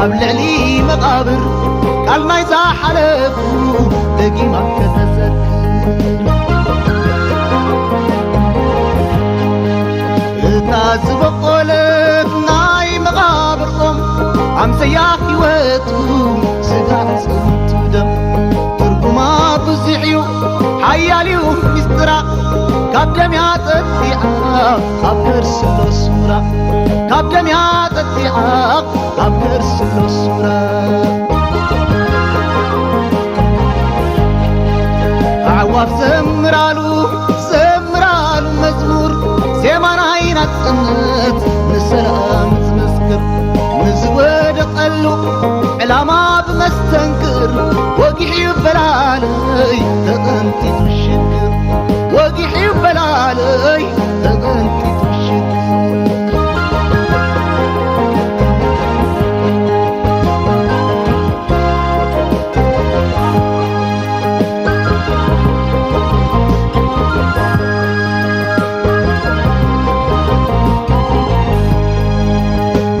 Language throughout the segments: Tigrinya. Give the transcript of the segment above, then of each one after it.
ኣብ ልዕሊ መቓብር ቃል ናይ ዝሓለፉ ደጊማ ከተዘክር። እታ ዝበቆለት ናይ መቓብር ኦም ኣምሰያ ህይወቱ ስጋ ኣጽንቱ ደም ትርጉማ ብዙሕ እዩ ሓያል እዩ ሚስጥራ ካብ ደም እያ ጠጢዓ ኣብ ከርሲ ኣሎ ሱራ ካብ ደም እያ ጠጢዓ ኣብ ከርሲ ኣሎ ሱራ ኣዕዋፍ ዘምራሉ ዘምራሉ መዝሙር ዜማ ናይ ናጽነት ንሰላም ዝመስክር ንዝወደቐሉ ዕላማ ብመስተንክር ወጊሕ ይበላለይ ተቐንጢጡ ሽግር ወጊሕ ይበላለይ ተቐንጢጡ ሽግር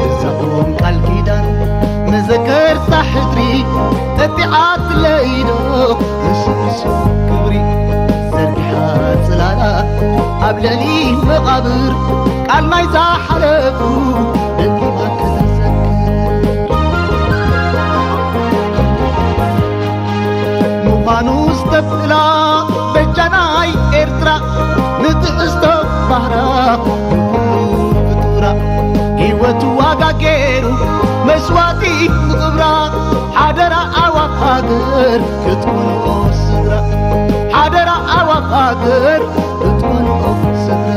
እዛኦም ቃል ኪዳን መዘከርታ ሕድሪ ጠጢዓትለይ ዶ ንስሱ ክብሪ ዘርጊሓ ጽላላ ኣብ ልዕሊ መቓብር ቃል ናይ ዝሓለፉ ደጊማ ከተዘክር ምዃኑ ዝተብላ በጃናይ ኤርትራ ንትዕዝቶ ባህራ ንኩሉ ፍጡራ ህይወቱ ዋጋ ገይሩ መስዋእቲ ንኽብራ ሓደራ ኣዕዋፍ ሃገር ክትኮንኦ ስድራ ሓደራ ኣዕዋፍ ሃገር ክትኮንኦ ስድራ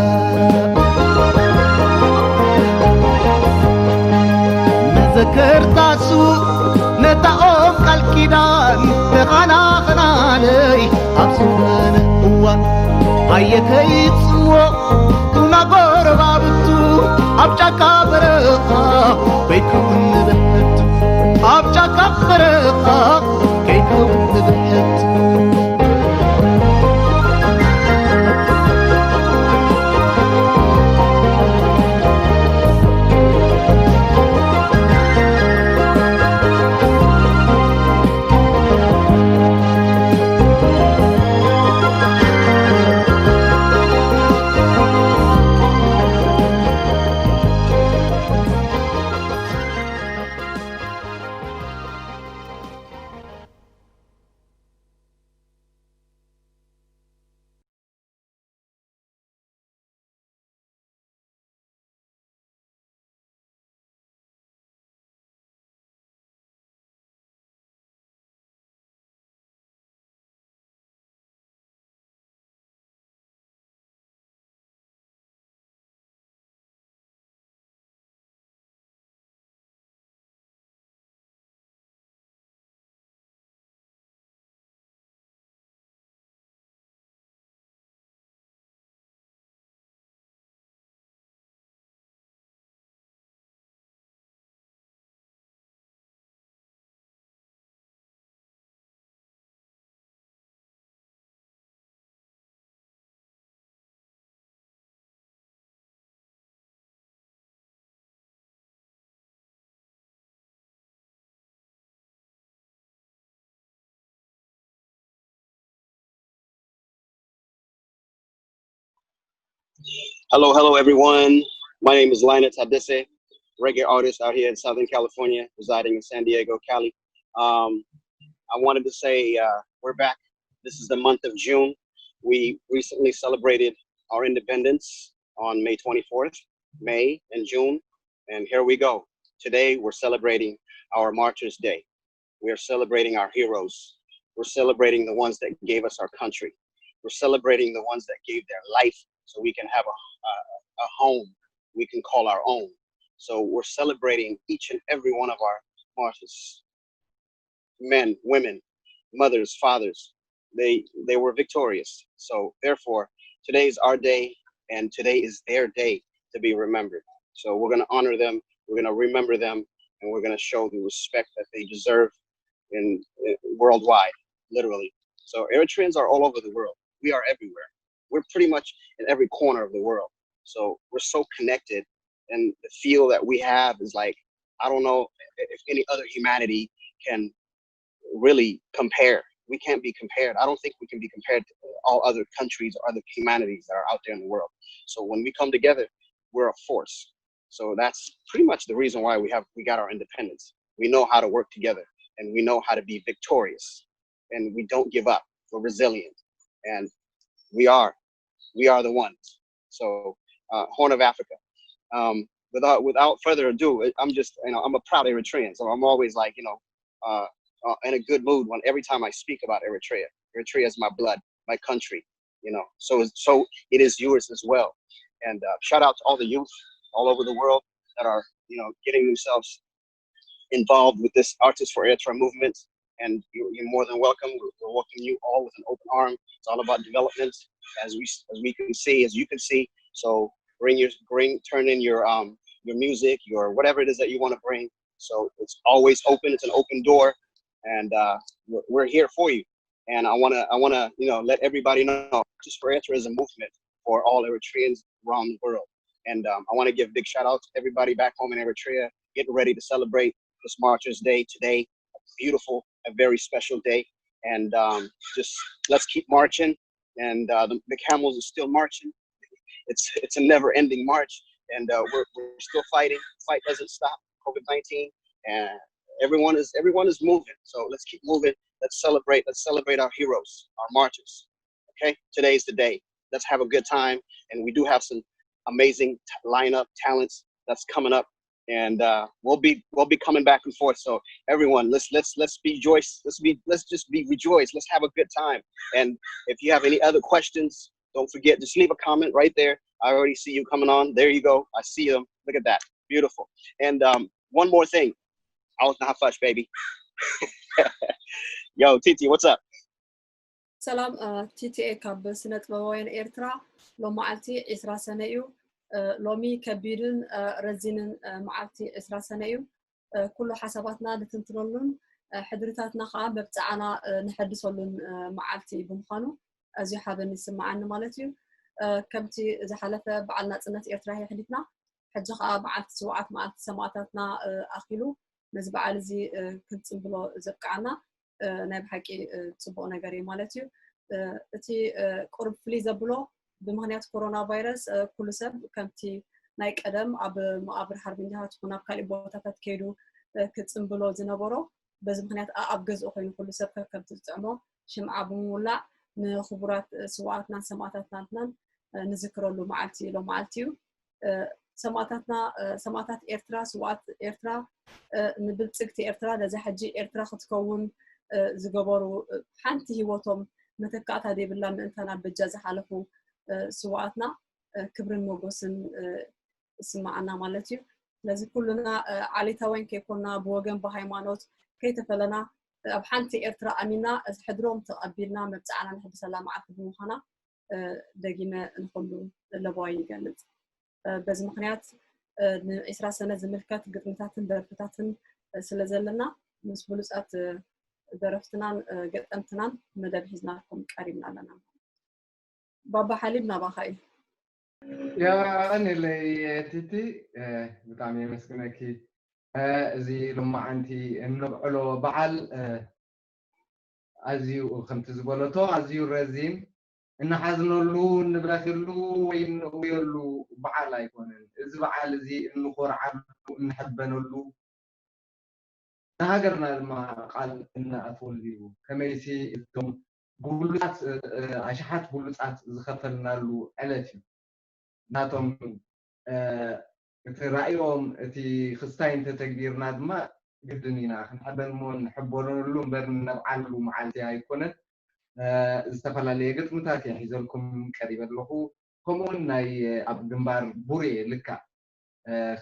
መዘከርታ ስዉእ ነታ ኦም ቃል ኪዳን ተኻናኸናለይ ኣብ ዝኾነ እዋን ኣየ ከይጽምዎ ኩና ጎረባብቱ ኣብ ጫካ በረኻ ከይከውን ንብሕቱ ኣብ ጫካ በረኻ ከይከውን ንብሕቱ Hello, hello, everyone. My name is Lina Tadise, reggae artist out here in Southern California, residing in San Diego, Cali. Um, I wanted to say uh, we're back. This is the month of June. We recently celebrated our independence on May twenty-fourth, May and June. And here we go. Today, we're celebrating our Martyrs' Day. We are celebrating our heroes. We're celebrating the ones that gave us our country. We're celebrating the ones that gave their life so we can have a, a, a home we can call our own. So we're celebrating each and every one of our martyrs, men, women, mothers, fathers. They they were victorious. So therefore, today is our day, and today is their day to be remembered. So we're going to honor them. We're going to remember them, and we're going to show the respect that they deserve in, in worldwide, literally. So Eritreans are all over the world. We are everywhere. We're pretty much in every corner of the world. So we're so connected, and the feel that we have is like I don't know if any other humanity can really compare. We can't be compared. I don't think we can be compared to all other countries or other humanities that are out there in the world. So when we come together, we're a force. So that's pretty much the reason why we have we got our independence. We know how to work together, and we know how to be victorious, and we don't give up. We're resilient, and we are we are the ones. So uh, Horn of Africa. Um, without without further ado, I'm just you know I'm a proud Eritrean, so I'm always like you know uh, uh, in a good mood when every time I speak about Eritrea. Eritrea is my blood, my country. You know, so so it is yours as well. And uh, shout out to all the youth all over the world that are you know getting themselves involved with this Artists for Eritrea movement. And you, you're more than welcome. We're, we're welcoming you all with an open arm. It's all about development, as we as we can see, as you can see. So bring your bring turn in your um your music, your whatever it is that you want to bring. So it's always open. It's an open door, and uh, we're, we're here for you. And I wanna I wanna you know let everybody know, Artists for Eritrea is a movement for all Eritreans around the world. And um, I want to give a big shout out to everybody back home in Eritrea getting ready to celebrate this Martyrs Day today. A beautiful, a very special day. And um, just let's keep marching. And uh, the, the camels are still marching. It's it's a never-ending march, and uh, we're we're still fighting. Fight doesn't stop. COVID nineteen, and everyone is everyone is moving. So let's keep moving. Let's celebrate. Let's celebrate our heroes, our martyrs. Okay, today is the day. Let's have a good time, and we do have some amazing t- lineup talents that's coming up, and uh, we'll be we'll be coming back and forth. So everyone, let's let's let's be joyous. Let's be let's just be rejoiced. Let's have a good time. And if you have any other questions, don't forget, just leave a comment right there. I already see you coming on. There you go. I see them. Look at that. Beautiful. And um, one more thing. I was not hush, baby. Yo, Titi, what's up? ሰላም ቲቲኤ ካብ ስነ ጥበባውያን ኤርትራ። ሎም መዓልቲ ዒስራ ሰነ እዩ። ሎሚ ከቢድን ረዚንን መዓልቲ ዒስራ ሰነ እዩ። ኩሉ ሓሳባትና ንትንትነሉን ሕድርታትና ከዓ መብፅዓና ንሐድሰሉን መዓልቲ ብምዃኑ ኣዝዩ ሓበን ይስምዓኒ ማለት እዩ። ከምቲ ዝሓለፈ በዓል ናፅነት ኤርትራ የሕሊፍና፣ ሕጂ ከዓ መዓልቲ ስውዓት መዓልቲ ሰማእታትና ኣኪሉ ነዚ በዓል እዚ ክንፅምብሎ ዘብቅዓና ናይ ብሓቂ ፅቡቕ ነገር እዩ ማለት እዩ። እቲ ቁሩብ ፍልይ ዘብሎ ብምክንያት ኮሮና ቫይረስ ኩሉ ሰብ ከምቲ ናይ ቀደም ኣብ መቓብር ሓርበኛታት ይኹን ኣብ ካሊእ ቦታታት ከይዱ ክፅምብሎ ዝነበሮ በዚ ምክንያት ኣብ ገዝኡ ኮይኑ ኩሉ ሰብ ከከምቲ ዝጥዕሞ ሽምዓ ብምውላዕ ንክቡራት ስውኣትናን ሰማእታትናን ንዝክረሉ መዓልቲ ሎም መዓልቲ እዩ። ሰማእታትና ሰማእታት ኤርትራ ስውኣት ኤርትራ ንብልፅግቲ ኤርትራ ነዛ ሕጂ ኤርትራ ክትከውን ዝገበሩ ሓንቲ ሂወቶም መተካእታ ዘይብላ ምእንታና በጃ ዝሓለፉ ስውኣትና ክብርን ሞጎስን ይስምዓና ማለት እዩ። ስለዚ ኩሉና ዓሌታውያን ከይኮና ብወገን ብሃይማኖት ከይተፈለና ኣብ ሓንቲ ኤርትራ ኣሚና እዚ ሕድሮም ተቐቢልና መብፅዓና ንሕድሰላ መዓልቲ ብምዃና ደጊመ ንኹሉ ለበዋይ ይገልፅ። በዚ ምክንያት ንዒስራ ሰነ ዝምልከት ግጥምታትን ደርፍታትን ስለ ዘለና ምስ ብሉፃት ደረፍትናን ገጠምትናን መደብ ሒዝናልኩም ቀሪብና ኣለና። ባባ ሓሊብ ናባኻ እዩ። የቐንየለይ ቲቲ፣ ብጣዕሚ የመስግነኪ። እዚ ሎማዓንቲ እነብዕሎ በዓል ኣዝዩ ከምቲ ዝበለቶ ኣዝዩ ረዚን እንሓዝነሉ እንበክየሉ ወይ እንእውየሉ በዓል ኣይኮነን። እዚ በዓል እዚ እንኾርዓሉ እንሕበነሉ ንሃገርና ድማ ቃል እንኣትወሉ እዩ። ከመይሲ እቶም ብሉፃት ኣሽሓት ብሉፃት ዝኸፈልናሉ ዕለት እዩ። ናቶም እቲ ራእዮም እቲ ክስታይ እንተተግቢርና ድማ ግድን ኢና ክንሕበን እሞ ንሕበነሉ እምበር ነብዓሉ መዓልቲ ኣይኮነን። ዝተፈላለየ ግጥምታት እየ ሒዘልኩም ቀሪበ ኣለኹ። ከምኡውን ናይ ኣብ ግንባር ቡሬ ልካ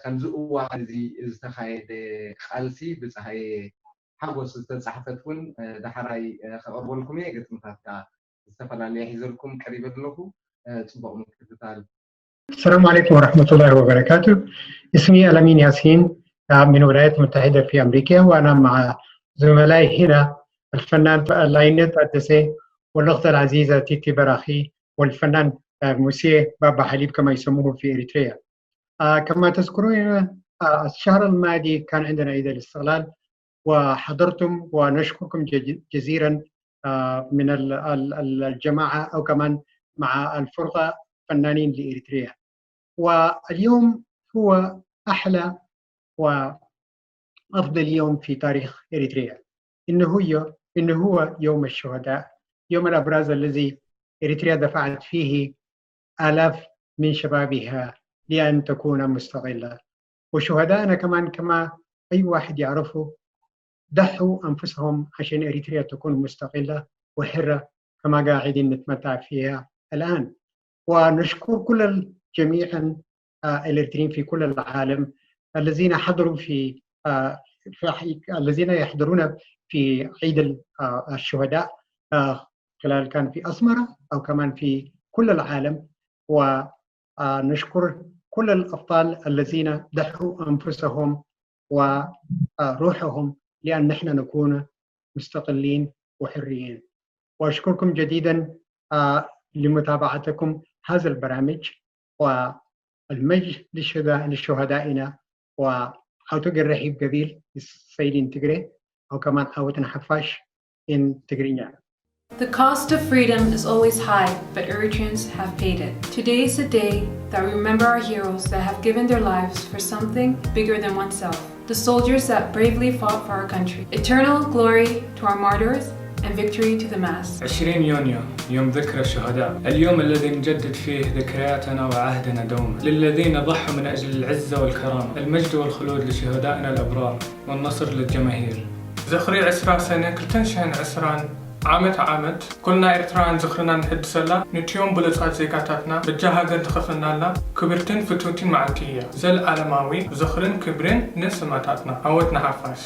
ከምዚ እዋን እዚ ዝተኻየደ ቃልሲ ብፀሃየ ሓጎስ ዝተፃሕፈት እውን ዳሕራይ ከቕርበልኩም እየ። ግጥምታት ከዓ ዝተፈላለየ ሒዘልኩም ቀሪበ ኣለኹ። ፅቡቕ ምክትታል። السلام عليكم ورحمة الله وبركاته. اسمي ألمين ياسين من الولايات المتحدة في أمريكا، وأنا مع زملائي هنا الفنان لاينت أدسي والأخت العزيزة تيتي براخي والفنان موسيه بابا حليب كما يسموه في إريتريا. كما تذكرون آه، الشهر الماضي كان عندنا عيد الاستقلال، وحضرتم، ونشكركم جز- جزيلا، آه، من ال- ال- ال- الجماعة، أو كمان مع الفرقة فنانين لإريتريا. واليوم هو أحلى وأفضل يوم في تاريخ إريتريا. إنه هو إنه هو يوم الشهداء، يوم الأبراز الذي إريتريا دفعت فيه آلاف من شبابها لأن تكون مستقلة. وشهدائنا كمان، كما أي واحد يعرفه، ضحوا أنفسهم عشان إريتريا تكون مستقلة وحرة كما قاعدين نتمتع فيها الآن. ونشكر كل ال- جميعا، آه، الإريتريين في كل العالم الذين حضروا في، آه، في ح- الذين يحضرون في عيد ال- آه، الشهداء، آه، خلال كان في أسمرة أو كمان في كل العالم. ونشكر كل الأبطال الذين ضحوا أنفسهم وروحهم لأن نحن نكون مستقلين وحريين. وأشكركم جديدا، آه، لمتابعتكم هذا البرامج، والمجد لشهدا- لشهدائنا، وعاوتو رحيب قبيل السيد تجري، أو كمان عاوتنا حفاش إن تجرينيا. The cost of freedom is always high, but Eritreans have paid it. Today is the day that we remember our heroes that have given their lives for something bigger than oneself. The soldiers that bravely fought for our country. Eternal glory to our martyrs and victory to the mass. عشرين يونيو، يوم ذكرى الشهداء، اليوم الذي نجدد فيه ذكرياتنا وعهدنا دوما للذين ضحوا من أجل العزة والكرامة. المجد والخلود لشهدائنا الأبرار، والنصر للجماهير. ዝኽሪ ዕስራ ሰነ ክልተ ሽሕን ዕስራን ዓመት ዓመት ኩልና ኤርትራውያን ዝኽርና ንሕድሰላ፣ ንትዮም ብሉጻት ዜጋታትና በጃ ሃገር ዝኸፈልናላ ክብርትን ፍትውትን መዓልቲ እያ። ዘልኣለማዊ ዝኽርን ክብርን ንስማታትና። ዓወት ንሓፋሽ።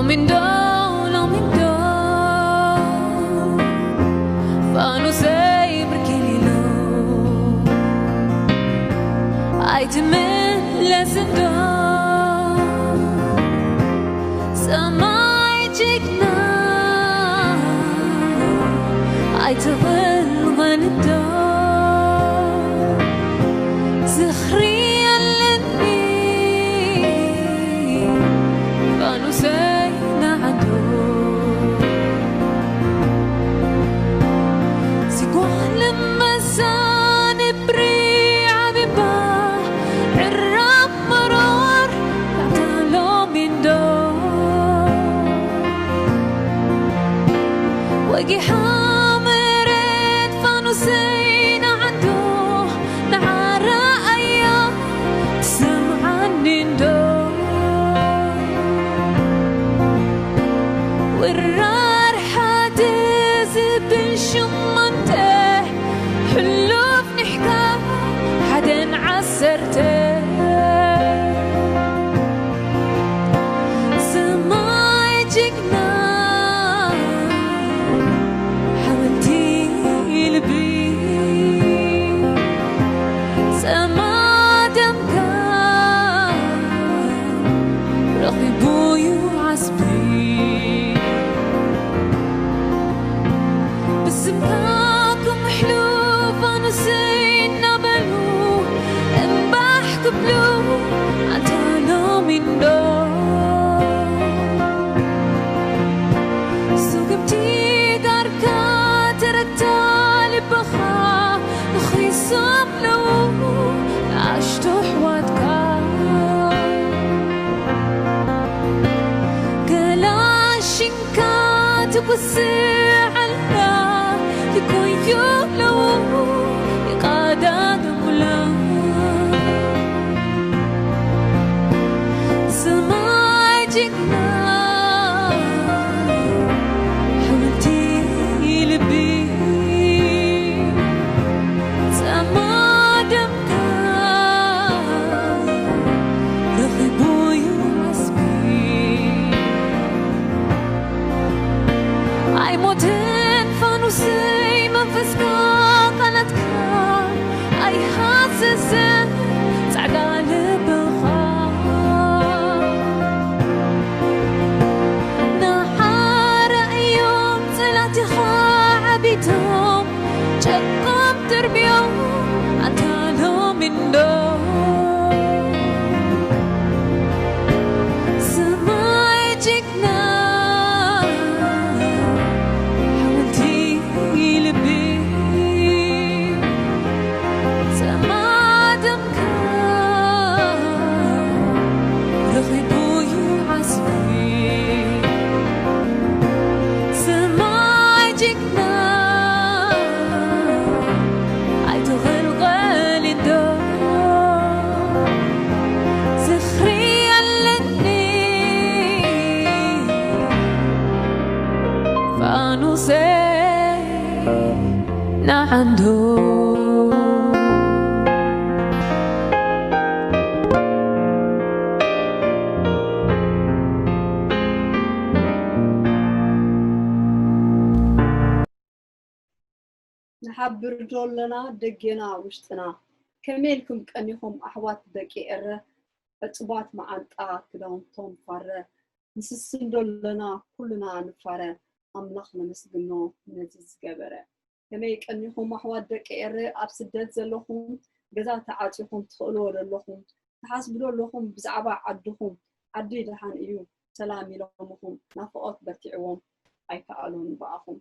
ሎሚ እንዶ፣ ሎሚ እንዶ፣ ፋኑሰይ ብርኪ ኢሉ። ኣይትመለስ እንዶ፣ ሰማይ ጅግና፣ ኣይትቕልቐል እንዶ፣ ዝኽሪ ኣለኒ፣ ፋኑሰይ ንዓዶ። ዝጓልም መሳንብሪ ዓቢባ፣ ዕራብ መሮር፣ ናዕታ ሎሚ እንዶ። ወጊሓ መሬት ፋኑሰይ ንዓዶ፣ ንዓረኣያ ትሰምዓኒ እንዶ። ውራር ሓደ ዝብል ሸሞንተ፣ ሕሉፍ ኒሕካ ሓደን ዓሰርተ። ሰማይ ጅግና፣ ሓወልቲ ልቢ፣ ጸማ ደምካ ረኺቡ ዩ ዓስቢ። ብስምካ ክምሕሉ ፋኑሰይ እናበሉ እምባሕ ክብሉ፣ ኣንታ ሎሚ እንዶ። ስጉምቲ ጋርካ ተረታ፣ ልብኻ ንኺሶም ኣለዉ ንኣሽቱ ኣሕዋትካ። ከላሽንካ ትጉስዕ ኣላ፣ ይኮዩ ኣለዉ ይቃዳደሙላ። ሰማይ ጅግና፣ ሓወልቲ ልቢ፣ ጸማ ደምካ ረኺቡ ዩ ዓስቢ። ኣይሞትን ፋኑሰይ መንፈስካ፣ ቃላትካ ኣይሃሰሰን ጻዕዳ ልብኻ። ንዓረ እዮም ጸላእትኻ ዓቢቶም፣ ጨርቆም ደርብዮም፣ ኣንታ ሎሚ እንዶ። ሰማይ ጅግና፣ ሓወልቲ ልቢ፣ ጸማ ደምካ ረኺቡ ዩ ዓስቢ። ሰማይ ጅግና፣ ኣይትቐልቐል እንዶ፣ ዝኽሪ ኣለኒ፣ ፋኑሰይ ንዓንዶ። ንሓብር ዶ ኣለና ደጌና ውሽጥና? ከመይ ኢልኩም ቀኒኹም ኣሕዋት ደቂ ኤረ? ዕጹባት መዓንጣ ክዳውንቶም ፋረ፣ ንስስን ዶ ኣለና ኩልና ንፋረ፣ ኣምላኽ ነመስግኖ ነዚ ዝገበረ። ከመይ ቀኒኹም ኣሕዋት ደቂ ኤረ? ኣብ ስደት ዘለኹም፣ ገዛ ተዓጺኹም ትኽእልዎ ዘለኹም፣ ትሓስቡ ዶ ኣለኹም ብዛዕባ ዓድኹም? ዓዲ ደሓን እዩ ሰላም ኢሎምኹም፣ ናፍቖት በርቲዕዎም ኣይከኣሉን ብኣኹም።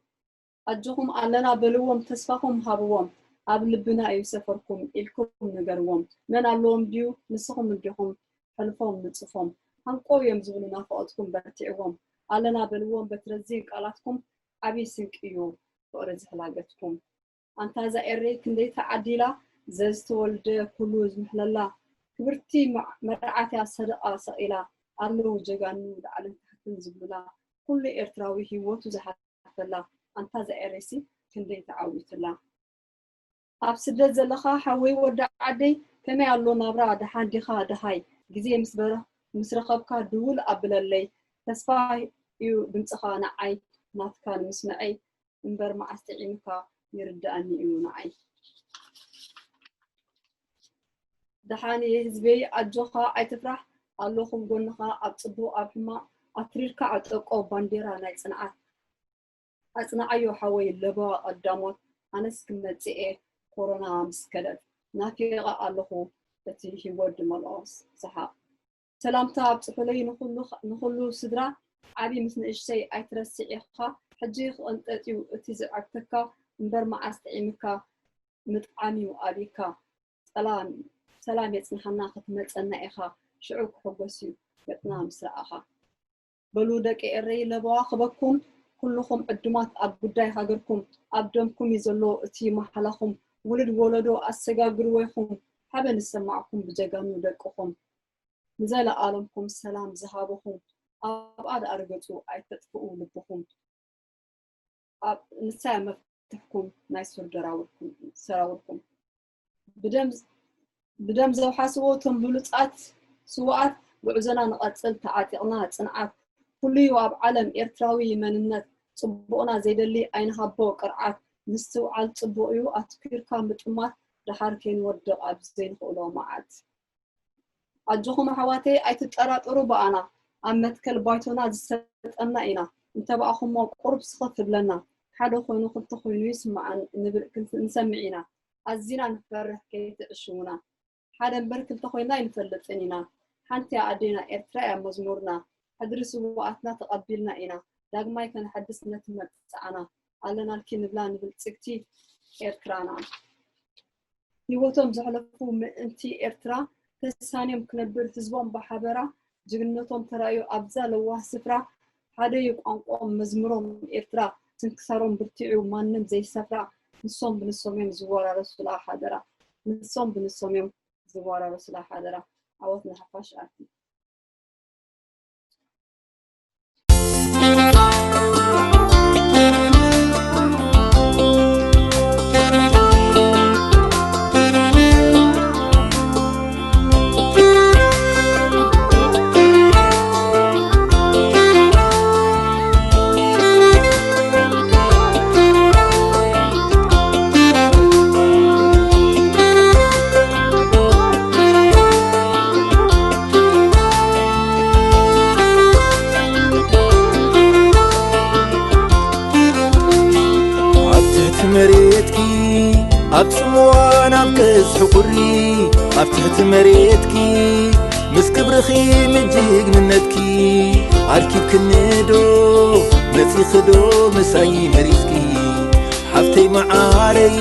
ኣጆኹም ኣለና በልዎም፣ ተስፋኹም ሃብዎም፣ ኣብ ልብና እዩ ሰፈርኩም ኢልኩም ንገርዎም። መን ኣለዎም ድዩ ንስኹም እንዲኹም ሕልፎም ንጽፎም፣ ሃንቆው እዮም ዝብሉ ናፍቖትኩም በርቲዕዎም። ኣለና በልዎም በቲ ረዚን ቃላትኩም፣ ዓብዪ ስንቂ እዩ ፍቕሪ ዝሕላገትኩም። ኣንታ እዛ ኤረይ ክንደይ ተዓዲላ፣ ዘዝተወልደ ኩሉ ዝምሕለላ፣ ክብርቲ መ-፣ መርዓት እያ ሰደቓ ሰቒላ፣ ኣለዉ ጀጋኑ ላዕልን ታሕትን ዝብሉላ፣ ኩሉ ኤርትራዊ ህይወቱ ዝሓፈላ፣ ኣንታ እዛ ኤረይሲ ክንደይ ተዓዊትላ። ኣብ ስደት ዘለኻ ሓወይ ወዲ ዓደይ፣ ከመይ ኣሎ ናብራ፣ ደሓን ዲኻ ደሃይ? ግዜ ምስ በረ-፣ ምስ ረኸብካ ድውል ኣብለለይ፣ ተስፋ እዩ ድምፅኻ ንዓይ ናትካ ንምስምዐይ እምበር መዓስ ጥዒምካ ይርድኣኒ እዩ ንዓይ። ደሓን እየ ህዝበይ ኣጆኻ ኣይትፍራሕ ኣለኹም ጎንኻ ኣብ ፅቡቕ ኣብ ሕማቕ ኣትሪርካ ኣጠቆ ባንዴራ ናይ ፅንዓት ኣፅንዓዮ ሓወይ ለበዋ ቀዳሞት ኣነስ ክመፅእ እየ ኮሮና ምስ ከደት ናፊቐ ኣለኹ እቲ ህይወት ድመልኦ ሰሓቕ ሰላምታ ኣብፅሑለይ ንኹሉ ስድራ ዓብዪ ምስ ንእሽተይ ኣይትረስዕ ኢኻ ሕጂ ክቕንጠጥ እዩ እቲ ዝዓግተካ እምበር መዓስ ጥዒምካ ምጥዓም እዩ ኣብይካ ሰላም የፅንሓና ክትመፀና ኢኻ ሽዑ ክሕጎስ እዩ ገፅና ምስ ረኣኻ በሉ ደቂ ኤረይ ለበዋ ክበኩም ኩልኹም ዕዱማት ኣብ ጉዳይ ሃገርኩም ኣብ ደምኩም እዩ ዘሎ እቲ ማሓላኹም ውሉድ ወለዶ ኣሰጋግርዎ ኢኹም ሓበን ዝሰማዕኩም ብጀጋኑ ደቅኹም ንዘለኣለምኩም ሰላም ዝሃበኹም ኣብ ኣድኣሪ ገፁ ኣይተጥፍኡ ልብኹም ኣብ ንሳ እያ መፍትሕኩም ናይ ሱር ደራውርኩም ሰራውርኩም ብደም ብደም ዘውሓስዎ እቶም ብሉፃት ስውኣት ጉዕዞና ንቐፅል ተዓጢቕና ፅንዓት ኩሉዩ ኣብ ዓለም ኤርትራዊ መንነት ፅቡቕና ዘይደሊ ኣይንሃቦ ቅርዓት ምስትውዓል ፅቡቕ እዩ ኣትኲርካ ምጥማት ደሓር ከይንወድቕ ኣብ ዘይንኽእሎ መዓት ኣጆኹም ኣሕዋተይ ኣይትጠራጠሩ ብኣና ኣብ መትከል ባይቶና ዝሰጠምና ኢና እንተብኣኹሞ ቁሩብ ስኽፍ እብለና ሓደ ኮይኑ ክልተ ኮይኑ ይስምዓን ንብል ክንሰምዕ ኢና ኣዚና ንፈርሕ ከይትዕሽዉና ሓደ እምበር ክልተ ኮይና ኣይንፈልጥን ኢና ሓንቲ ኣዴና ኤርትራ እያ መዝሙርና ሕድሪ ስውኣትና ተቐቢልና ኢና ዳግማይ ከነሐድስ ነቲ መብፅዓና ኣለናልኪ ንብላ ንብልፅግቲ ኤርትራና ሂወቶም ዘሕለፉ ምእንቲ ኤርትራ ተሳንዮም ክነብር ህዝቦም ብሓበራ ጅግንነቶም ተራእዩ ኣብዛ ለዋህ ስፍራ ሓደ እዩ ቋንቋኦም መዝሙሮም ኤርትራ ስንክሳሮም ብርቲዑ ማንም ዘይሰፍራ ንሶም ብንሶም እዮም ዝወራረሱላ ሓደራ ንሶም ብንሶም እዮም ዝወራረሱላ ሓደራ ዓወት ንሓፋሽ ኣቲ መሬትኪ ኣብ ጽምዋ ናብ ገዝሒ ቁሪ ኣብ ትሕቲ መሬትኪ ምስ ክብርኺ ምጅግንነትኪ ኣርኪብክኒ ዶ መጺኺ ዶ ምሳይ መሪጽኪ ሓፍተይ መዓረይ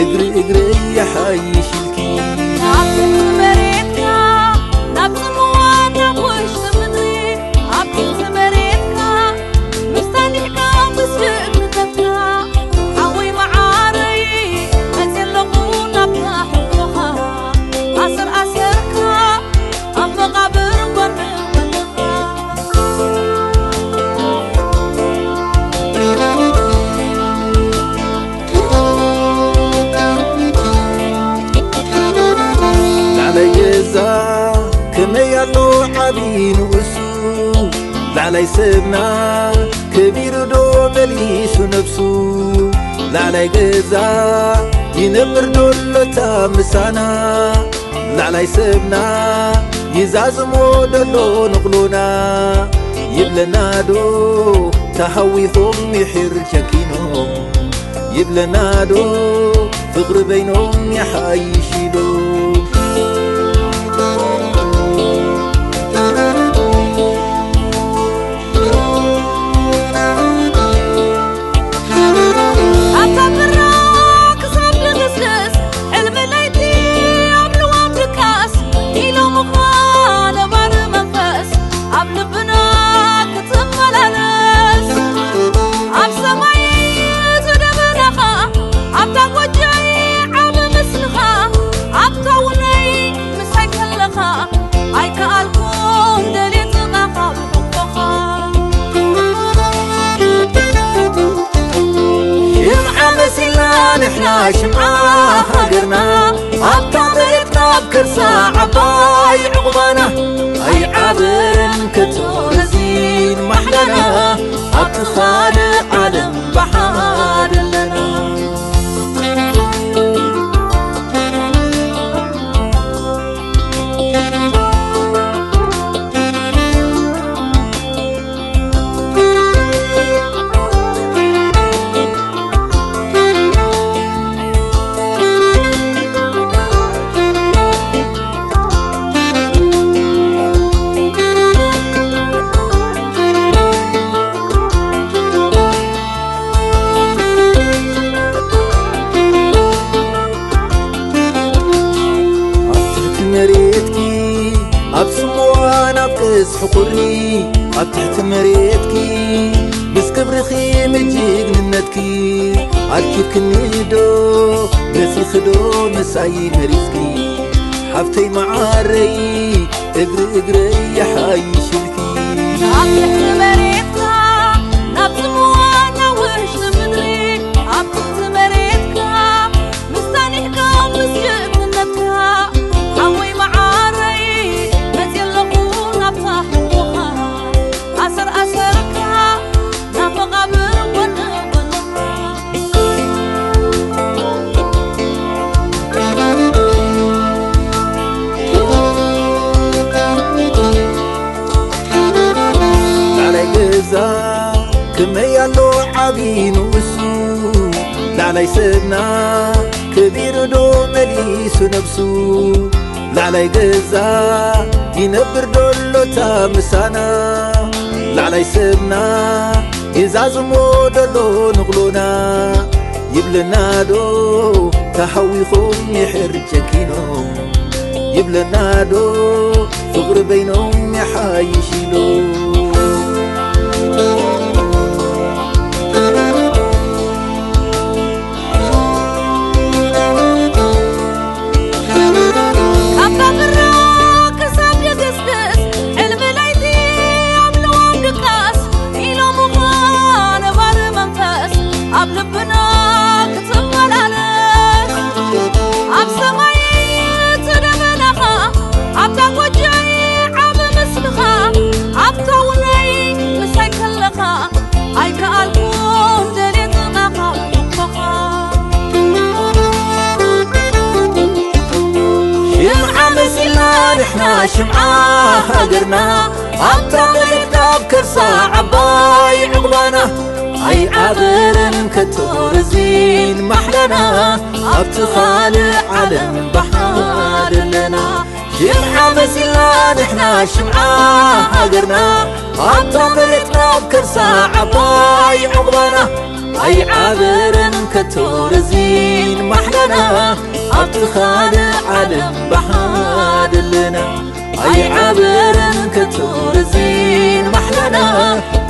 እግሪ እግረይ ይሓይሽ ኢልኪ ኣብ ትሕቲ መሬትካ ናብ ጽምዋ ናብ ውሽጢ ምድሪ ኣብ ትሕቲ መሬትካ ምስ ታኒሕካ ምስ ጅግንነትካ ሓወይ መዓረይ መፅእ ኣለኹ ናብታ ሕልፎኻ ኣሰር ኣሰርካ ኣብ መቓብር ጎኒ ጎንኻ ላዕላይ ገዛ ከመይ ኣሎ ዓቢ ንኡሱ ላዕላይ ሰብና ከቢሩ ዶ መሊሱ ነብሱ ላዕላይ ገዛ ይነብር ዶ ኣሎ እታ ምሳና ላዕላይ ሰብና ይዛዝሞ ደሎ ንቕሎና ይብለና ዶ ተሃዊኾም ምሒር ጨኪኖም ይብለና ዶ ፍቕሪ በይኖም ይሓይሽ ኢሉ ኣታ ብራ ክሳብ ልግስግስ ሕልሚ ለይቲ ኣብ ልዋም ድቃስ ኢሎምኻ ነባሪ መንፈስ ኣብ ልብና ክትመላለስ ኣብ ሰማይ ዝደበናኻ ኣብታ ጎጆይ ዓቢ ምስልኻ ኣብታ ውነይ ምሳይ ከለኻ ኣይከኣልኩን ደልየ ጥቓኻ ብሕቦኻ ሽምዓ መሲልና ንሕና ሽምዓ ሃገርና ኣብታ መሬትና ኣብ ከርሳ ዓባይ ዕቑባና ኣይዓብን ከቶ ነዚ ኩሪ ኣብ ትሕቲ መሬትኪ ምስ ክብርኺ ምስ ጅግንነትኪ ኣርኪብክኒ ዶ መጺኺ ዶ ምሳይ መሪጽኪ ሓፍተይ መዓረይ እግሪ እግረይ ይሓይሽልኪ። ኣብ ትሕቲ መሬትካ ናብ ጽምዋ ናብ ውሽጢ ምድሪ ኣብ ትሕቲ መሬትካ ምስ ጸኒሕካ ምስ ጅግንነትካ ሓወይ መዓረይ መጺእ ኣለኹ ናብታ ሕቆኻ ኣሰር ኣሰርካ ናብ መቓብር ጎኒ ጎንኻ ላዕላይ ገዛ ከመይ ኣሎ ዓቢ ንኡሱ ላዕላይ ሰብና ከቢሩ ዶ መሊሱ ነብሱ ላዕላይ ገዛ ይነብር ዶሎታ ምሳና ላዕላይ ሰብና የዛዝሞ ደሎ ንቕሎና ይብለና ዶ ተሃዊኹም ይሕር ጨኪኖም ይብለና ዶ ፍቕሪ በይኖም ይሓይሽ ኢሎም ካብ ባቕራ ክሳብ ድግስግስ ሕልሚ ለይቲ ኣብ ልዋም ድቃስ ኢሎምኻ ነባሪ መንፈስ ኣብ ልብና ክትመላለስ ኣብ ሰማይ እቲ ደበናኻ ኣብታ ጎጆይ ዓቢ ምስልኻ ኣብታ ውነይ ምሳይ ከለኻ ኣይከኣልኩን ደልየ ጥቓኻ ሕቆኻ ሽምዓ መሲልና ንሕና ሽምዓ ሃገርና ኣብታ መሬት ካብ ከርሳ ዓባይ ዕቑባና ኣይዓብርን ከቶ ረዚን ማሕላና ኣብቲ ካልእ ዓለም ብሓደ ኣለና ሽምዓ መሲልና ንሕና ሽምዓ ሃገርና ኣብታ መሬት ካብ ከርሳ ዓባይ ዕቑባና ኣይዓብርን ከቶ ረዚን ማሕላና ኣብቲ ካልእ ዓለም ብሓደ ኣለና ኣይዓብርን ከቶ ረዚን ማሕላና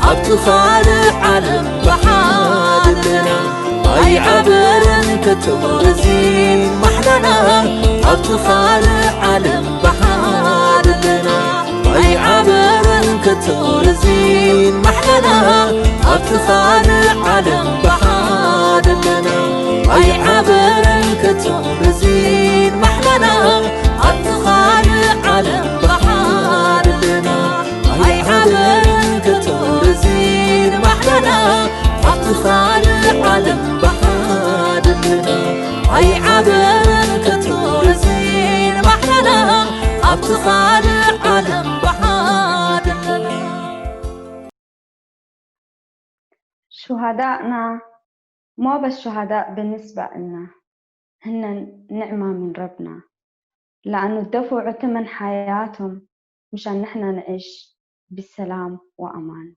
ኣብቲ ካልእ ዓለም ብሓደ ኣለና ኣይዓብርን ከቶ ረዚን ማሕላና ኣብቲ ካልእ ዓለም ብሓደ ኣለና ኣይዓብርን ከቶ ረዚን ማሕላና ኣብቲ ካልእ ዓለም ብሓደ ኣለና ኣይዓብርን ከቶ ረዚን ማሕላና ኣብቲ ካልእ ዓለም ብሓደ ኣለና ኣይዓብርን ከቶ ረዚን ማሕላና ኣብቲ ካልእ ዓለም ብሓደ ኣለና ኣይዓብርን ከቶ ረዚን ማሕላና ኣብቲ ካልእ ዓለም ብሓደ ኣለና شهدائنا ما بس شهداء بالنسبة إلنا، هنن نعمة من ربنا، لأنه دفعوا تمن حياتهم مشان نحنا نعيش بسلام وأمان.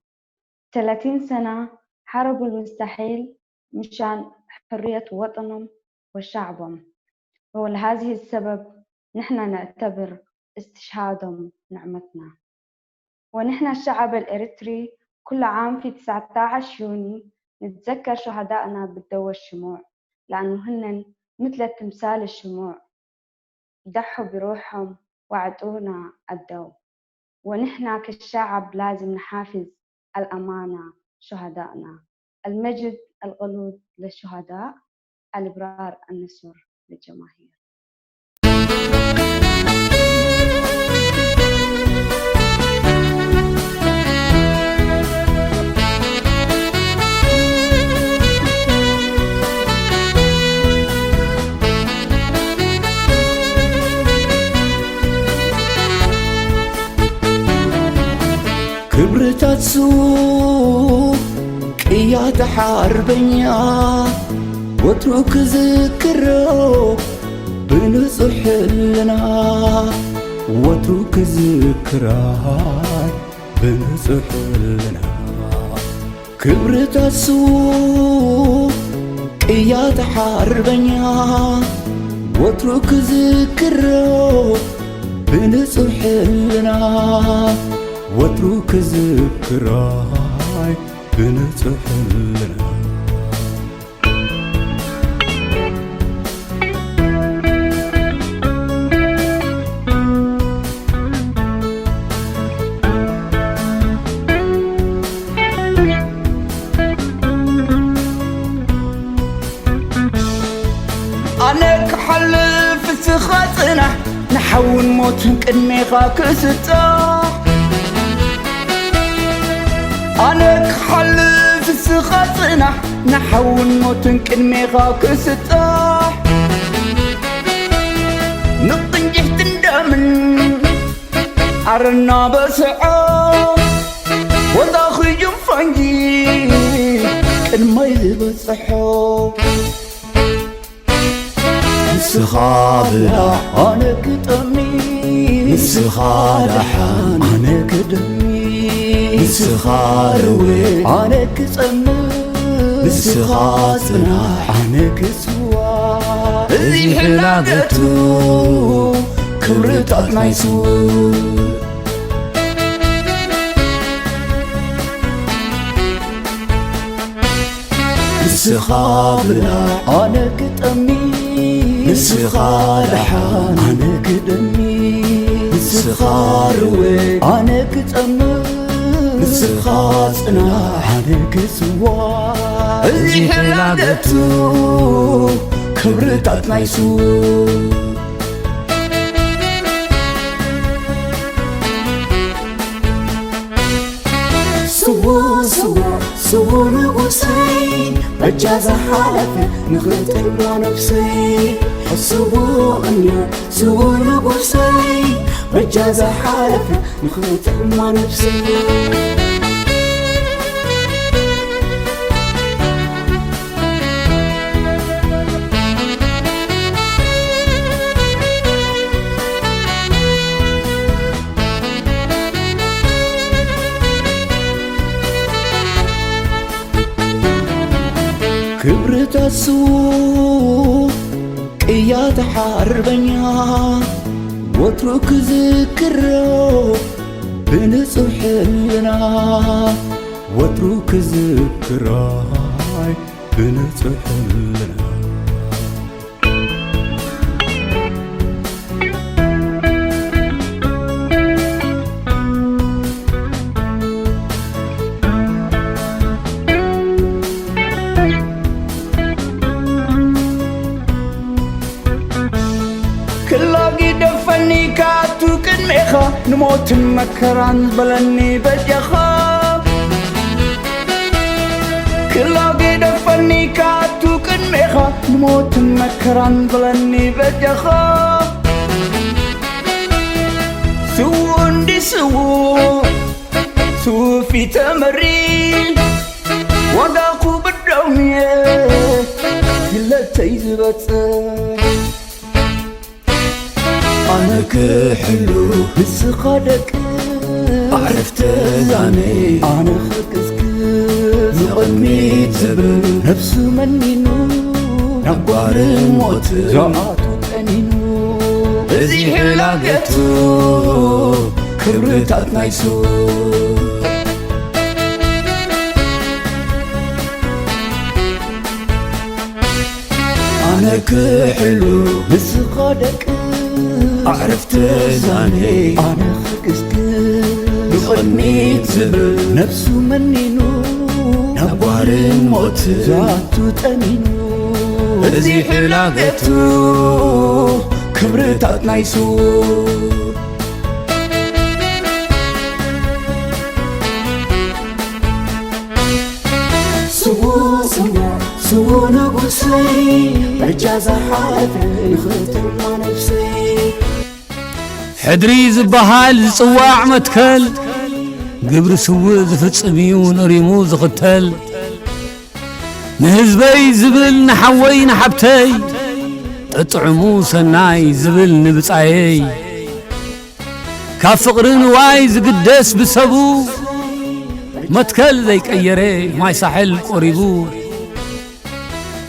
ثلاثين سنة حاربوا المستحيل مشان حرية وطنهم وشعبهم، ولهذه السبب نحنا نعتبر استشهادهم نعمتنا. ونحن الشعب الإريتري كل عام في تسعتاش يونيو نتذكر شهدائنا بالدو والشموع، لأنه هنن متل تمثال الشموع ضحوا بروحهم وعطونا الدو. ونحن كالشعب لازم نحافظ الأمانة شهدائنا. المجد الخلود للشهداء، الأبرار النصر للجماهير. ክብርታት ሱፍ ቅያት ሓርበኛ ወትሩ ክዝክሮ ብንጹሕ ሕልና ወትሩ ክዝክራ ብንጹሕ ሕልና ክብርታት ሱፍ ቅያት ሓርበኛ ወትሩ ክዝክሮ ብንጹሕ ሕልና ወትሩ ክዝክራይ ብንጹሕ ሕልና። ኣነ ክሓልፍ ንስኻ ጽናሕ፣ ንሓውን ሞትን ቅድሜኻ ክስጣሕ። ኣነ ክሓልፍ ንስኻ ጽናሕ፣ ንሓውን ሞትን ቅድሜኻ ክስጣሕ። ንቕንጅሕትን ደምን ኣረና በስዖ፣ ወጣ ኺጁም ፈንጂ ቅድመይ ዝበጽሖ። ንስኻ ብላዕ ኣነ ክጠሚ፣ ንስኻ ደሓን ኣነ ክደሚ፣ ንስኻ ርዌ ኣነ ክጸምእ፣ ንስኻ ጽናሕ ኣነ ክስዋ። እዚ ሕላገቱ ክብርታት ናይ ስውእ። ንስኻ ብላዕ ኣነ ክጠሚ፣ ንስኻ ደሓን ኣነ ክደሚ፣ ንስኻ ርዌ ኣነ ክጸምእ፣ ንስኻ ጽናሕ ኣነ ክስዋ። እዚ ሕላገቱ ክብርታት ናይ ስውእ። ስውእ፣ ስውእ፣ ስውእ ንጉሰይ፣ በጃ ዝሓለፈ ንኽጥዕማ ነፍሰይ። ስውእ እንዮ፣ ስውእ ንጉሰይ፣ በጃ ዝሓለፈ ንኽጥዕማ ነፍሰይ። ክብርታት ስዉእ ቅያት ሓርበኛ ወትሩ ክዝክሮ ብንጹህ ሕልና፣ ወትሩ ክዝክራይ ብንጹህ ሕልና። ክላጊ ደፈኒ ካቱ ቅድሜኻ ንሞትን መከራን በለኒ በጃኻ። ክላጊ ደፈኒ ካቱ ቅድሜኻ ንሞትን መከራን በለኒ በጃኻ። ስዉእ እንዲ ስዉእ፣ ስዉእ ፊተ መሪ፣ ዋጋኹ ብደውንየ፣ ግለተይ ዝበጽሕ። ኣነ ክሕሉ ንስኻ ደቂ፣ ኣዕርፍ ተዛነይ ኣነ ክቅስቅስ። ንቕድሚት ዝብል ነፍሱ መኒኑ፣ ናብ ጓርን ሞት ዝኣቱ ጠኒኑ። እዚ ሕላገቱ ክብርታት ናይ ስዉእ። ኣነ ክሕሉ ንስኻ ደቂ፣ ኣዕርፍ ተዛነይ ኣነ ክቅስቅስ። ንቕድሚት ዝብል ነፍሱ መኒኑ፣ ናብ ጓርን ሞት ዝኣቱ ጠኒኑ። እዚ ሕላገቱ ክብርታት ናይ ስዉእ። ስዉእ፣ ስዉእ፣ ስዉእ ንጉሰይ፣ በጃ ዝሓለፈ ንኽትማ ነፍሰይ። ሕድሪ ዝበሃል ዝጽዋዕ መትከል፣ ግብሪ ስውእ ዝፍጽም እዩ ነሪሙ ዝኽተል። ንህዝበይ ዝብል ንሓወይ ንሓብተይ፣ ጠጥዕሙ ሰናይ ዝብል ንብጻየይ። ካብ ፍቕሪ ንዋይ ዝግደስ ብሰቡ፣ መትከል ዘይቀየረ ማይ ሳሕል ቆሪቡ።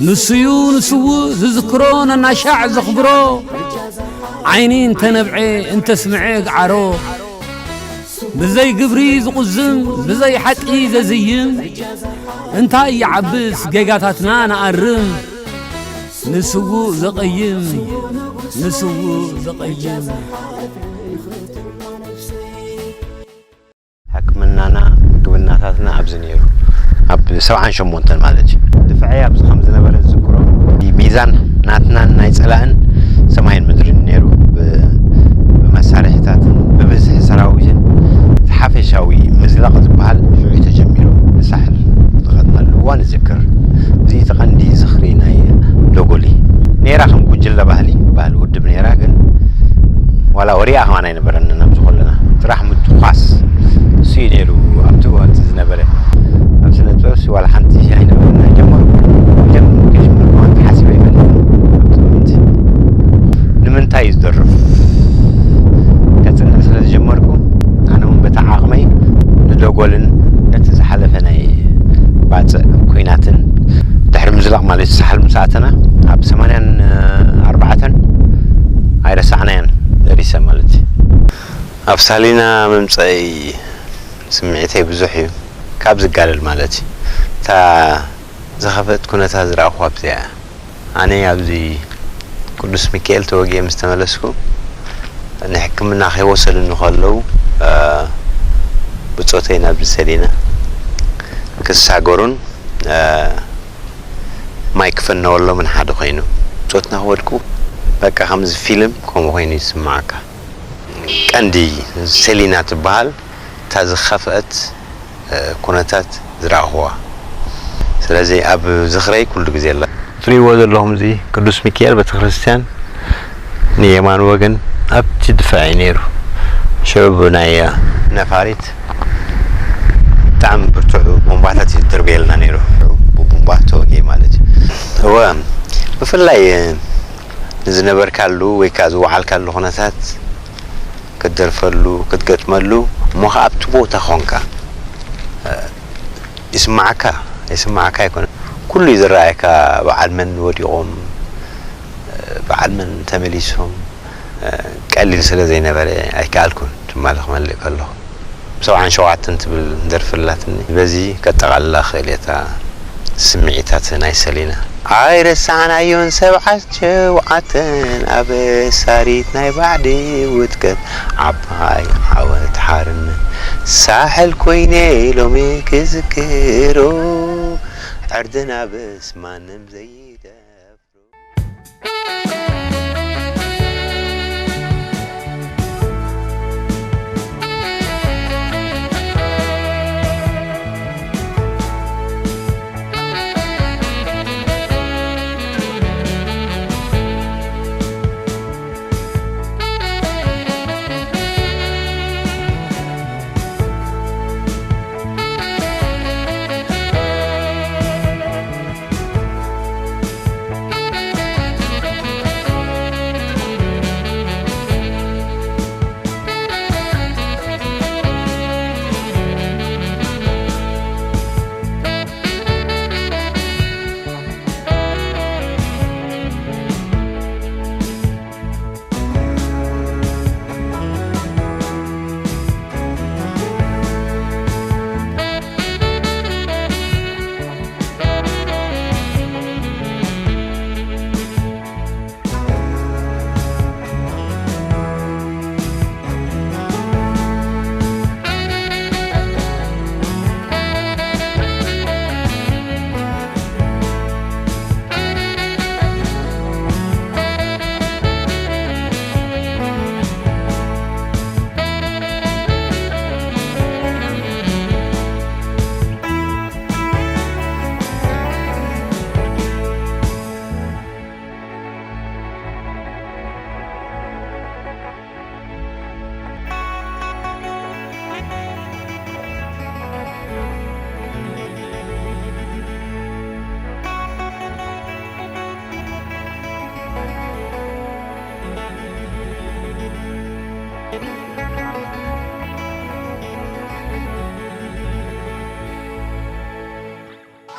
ንሱዩ ንስውእ ዝዝክሮ ነናሻዕ ዘኽብሮ፣ ዓይኒ እንተነብዐ እንተስምዐ ግዓሮ። ብዘይ ግብሪ ዝቑዝም፣ ብዘይ ሓቂ ዘዝይም፣ እንታይ ይዓብስ ጌጋታትና ንኣርም። ንስዉእ ዘቐይም፣ ንስዉእ ዘቐይም። ሕክምናና፣ ሕክምናታትና ኣብዚ ነይሩ። ኣብ ሰብዓን ሸሞንተን ማለት እዩ። ድፍዐ ኣብዚ ከም ዝነበረ ዝዝክሮ፣ ሚዛን ናትናን ናይ ጸላእን ሰማይን ምድርን ነይሩ። ብ-፣ ብመሳርሒታትን ብብዝሒ ሰራዊትን ሓፈሻዊ ምዝላቕ ዝበሃል ሽዑ ተጀሚሩ። ብሳሕል ዝቐድመሉ እዋን እዝክር። እዚ እቲ ቀንዲ ዝኽሪ ናይ ዶጎሊ። ነይራ ከም ጉጅለ ባህሊ፣ ባህሊ ውድብ ነይራ፣ ግን ዋላ ወሪኣ ከማን ኣይነበረንን ኣብዚ ከለና። ጥራሕ ምትኳስ እሱ እዩ ነይሩ ኣብቲ እዋን እቲ ዝነበረ። ኣብ ስነ ጥበብ እሱ ዋላ ሓንቲ ኣይነበረና። ጀመርኩ፣ ጀም-፣ ክጅምር ከማን ተሓሲበ ኣይፈልጥን። ኣብቲ እዋን እቲ ንምንታይ እዩ ዝደርፍ ከጽንዕ ስለ ዝጀመርኩ፣ ኣነ እውን በታ ዓቕመይ ንደጎልን ነቲ ዝሓለፈ ናይ ባጽዕ ኲናትን ድሕሪ ምዝላቕ ማለት እዩ፣ ሳሕል ምስ ኣተና ኣብ ሰማንያን ኣርባዕተን ኣይረሳዕናያን ደሪሰ ማለት እዩ። ኣብ ሳሊና ምምጸይ ስምዒተይ ብዙሕ እዩ። ካብ ዝጋደል ማለት እዩ። እታ ዝኸፍአት ኩነታት ዝረኣኹዋ ኣብዚኣ እያ። ኣነ ኣብዚ ቅዱስ ሚካኤል ተወጊኤ ምስ ተመለስኩ፣ ንሕክምና ከይወሰዱኒ ከለዉ፣ እ፣ ብጾተይ ናብዚ ሰሊና ክሳገሩን፣ እ፣ ማይ ክፍነወሎምን ሓደ ኮይኑ፣ ብጾትና ክወድቁ፣ በቃ ከምዚ ፊልም ከምኡ ኮይኑ ይስምዓካ። ቀንዲ ሰሊና ትበሃል እታ ዝኸፍአት፣ እ፣ ኩነታት ዝረኣኹዋ። ስለዚ ኣብ ዝኽረይ ኩሉ ግዜ ኣላ። ትርእይዎ ዘለኹም እዚ ቅዱስ ሚካኤል ቤተክርስትያን ንየማን ወገን ኣብቲ ድፋዕ እዩ ነይሩ። ሽዑ ብናይ ነፋሪት ብጣዕሚ ብርቱዕ ቦምባታት እዩ ዝድርበየልና ነይሩ። ብቦምባ ተወግኤ ማለት እዩ። እወ፣ ብፍላይ ንዝነበርካሉ ወይ ከዓ ዝወዓልካሉ ኩነታት ክትደርፈሉ፣ ክትገጥመሉ፣ እሞ ኸዓ ኣብቲ ቦታ ኾንካ፣ እ፣ ይስምዓካ፣ ይስምዓካ ኣይኮነን። ኩሉ እዩ ዝረኣየካ፣ በዓል መን ወዲቖም፣ እ፣ በዓል መን ተመሊሶም፣ እ፣ ቀሊል ስለ ዘይነበረ ኣይከኣልኩን፣ ትማሊ ክመልእ ከለኹ። ሰብዓን ሸውዓተን ትብል ደርፊ ኣላትኒ። በዚ ከጠቓልላ ክእል እየ እታ ስምዒታት ናይ ሰሊና። ኣይረሳዕናዮን ሰብዓን ሸውዓተን ኣበሳሪት ናይ ባዕዲ ውድቀት ዓባይ ዓወት ሓርነት ሳሕል ኮይነ ሎሚ ክዝክሮ ዕርድን ኣበስ ማንም ዘይደፍሮ።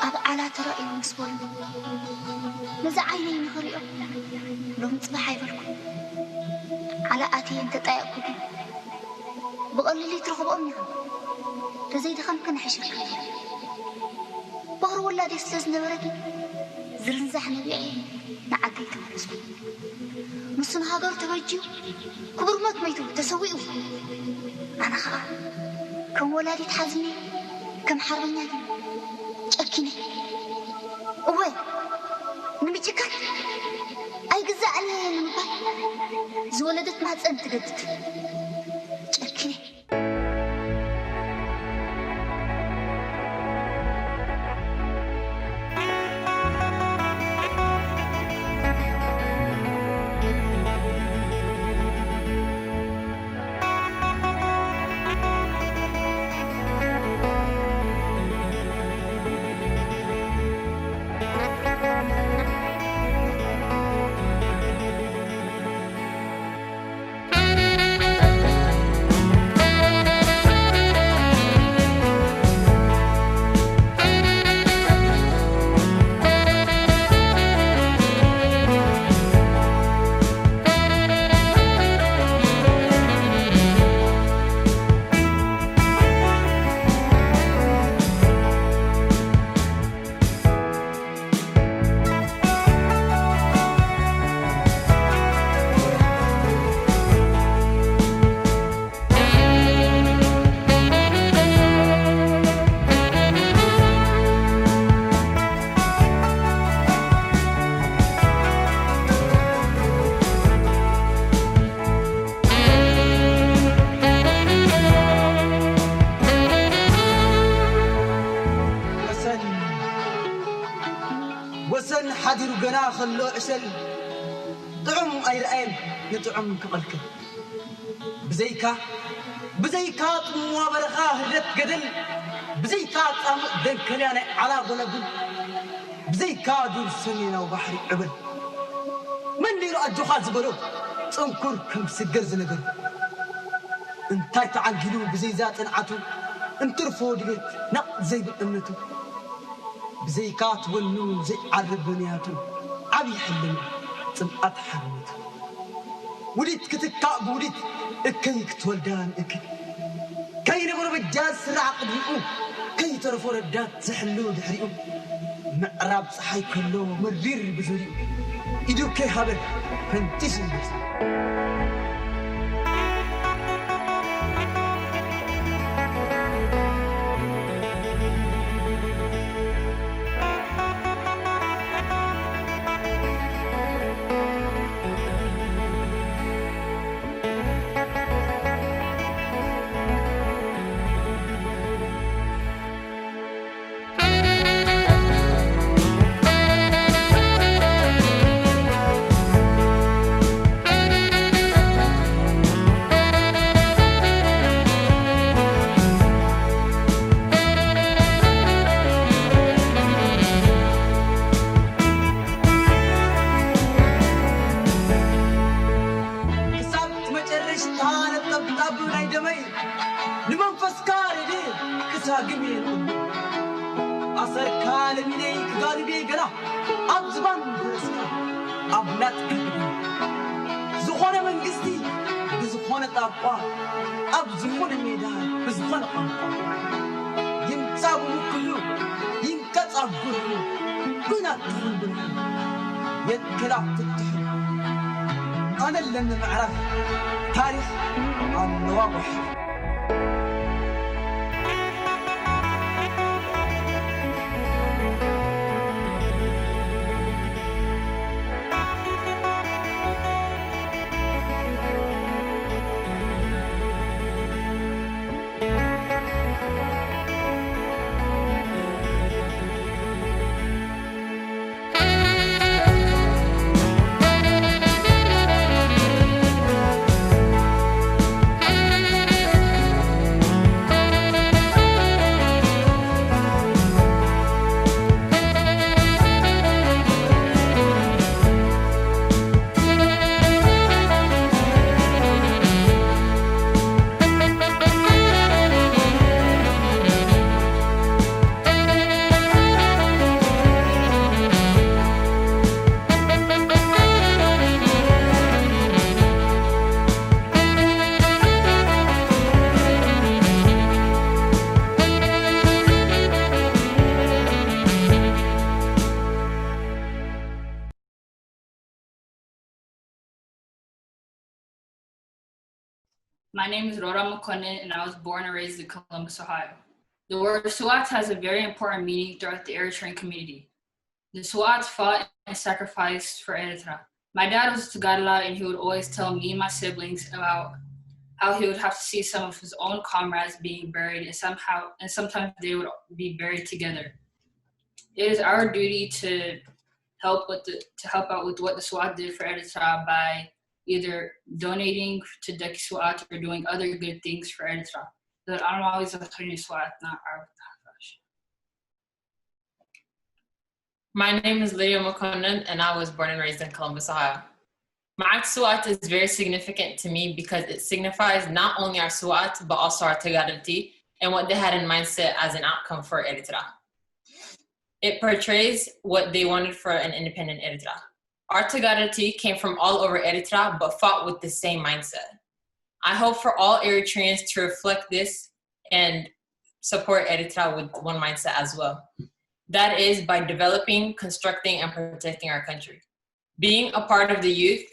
ኣብ ዓላ ተራእዩ ምስ በሉ፣ ነዚ ዓይነይ ንኽሪኦ ሎም ጽባሕ ኣይበልኩ። ዓላ ኣትየ እንተጣየቕኩ ግን፣ ብቐሊሉ ይትረኽብኦም ኢኻ። ተዘይደኸምክን ይሕሸካ። በኹሪ ወላደይ ስለ ዝነበረ ግን ዝርንዛሕ ነቢዐ ንዓደይ ተመለስኩ። ንሱ ንሃገሩ ተበጅዩ ክቡር ሞት መይቱ ተሰዊኡ። ኣነ ኸኣ ከም ወላዲት ሓዚነ ከም ሓርበኛ ግን ጨኪነ። እወ ንምጭካን ኣይግዛእን እየ ንምባል ዝወለደት ማህፀን ትገድድ። ጨኪነ። ወሰን፣ ወሰን ሓዲሩ ገና ከሎ ዕሸል፣ ጥዑም ኣይረኣየን ንጥዑም ክቐልቅል። ብዘይካ፣ ብዘይካ ጽምዋ በረኻ ህለት ገደል፣ ብዘይካ ጻምእ ደንከልያ ናይ ዓላ ጎለጉል፣ ብዘይካ ዱር ሰሜናዊ ባሕሪ ዕበል፣ መን ነይሩ ኣጆኻ ዝበሎ ጽንኩር ከም ስገር ዝነገሮ? እንታይ ተዓንጊሉ ብዘይዛ ጽንዓቱ፣ እንትርፎ ድሌት ናቕ ዘይብል እምነቱ፣ ብዘይካ ትወኑ ዘይዓርብ ብንያቱ፣ ዓብዪ ሕልሚ ጽምኣት ሓርነቱ። ውዲት ክትካእ ብውዲት እከይ ክትወልዳ ንእከይ። ከይነበሮ በጃ ዝስራዕ ቅድሚኡ፣ ከይተረፎ ረዳት ዝሕሉ ድሕሪኡ። ምዕራብ ጸሓይ ከሎ መሪር ብዙሪኡ፣ ኢዱ ከይሃበ ፈንጢሱ ይገጽ። ክሳብ መጨረሽታ ነጠብጣብ ናይ ደመይ ንመንፈስካ ረድኤ ክሳግም እየ ንቕድም። ኣሰርካ ለሚነይ ክጋልብ እየ ገና ኣብ ዝባን ደረስካ ኣብ ናትካ ዕድመ። ዝኾነ መንግስቲ ብዝኾነ ጣቋ ኣብ ዝኾነ ሜዳ ብዝኾነ ቋንቋ ይምጻ ብምክሉ ይንቀጽ ኣብ ጉርሑ ኲናት ትኹን ብርሑ የትከል ኣብ ትትሕሩ። ኣነ ኣለኒ ምዕራፍ ታሪኽ ኣለዋ ጓሓፍ። My name is Rora Mokonnen, and I was born and raised in Columbus, Ohio. The word Suat has a very important meaning throughout the Eritrean community. The Suat fought and sacrificed for Eritrea. My dad was a Tagadala, and he would always tell me and my siblings about how he would have to see some of his own comrades being buried, and somehow, and sometimes they would be buried together. It is our duty to help with the, to help out with what the Suat did for Eritrea by either donating to Deki Suat or doing other good things for Eritrea. The Almawi Zakhrini Suat, not our My name is Lydia Mokonnen, and I was born and raised in Columbus, Ohio. Ma'at Suat is very significant to me because it signifies not only our Suat, but also our Tagadalti and what they had in mindset as an outcome for Eritrea. It portrays what they wanted for an independent Eritrea. Our Tagadalti came from all over Eritrea, but fought with the same mindset. I hope for all Eritreans to reflect this and support Eritrea with one mindset as well. That is by developing, constructing, and protecting our country. Being a part of the youth,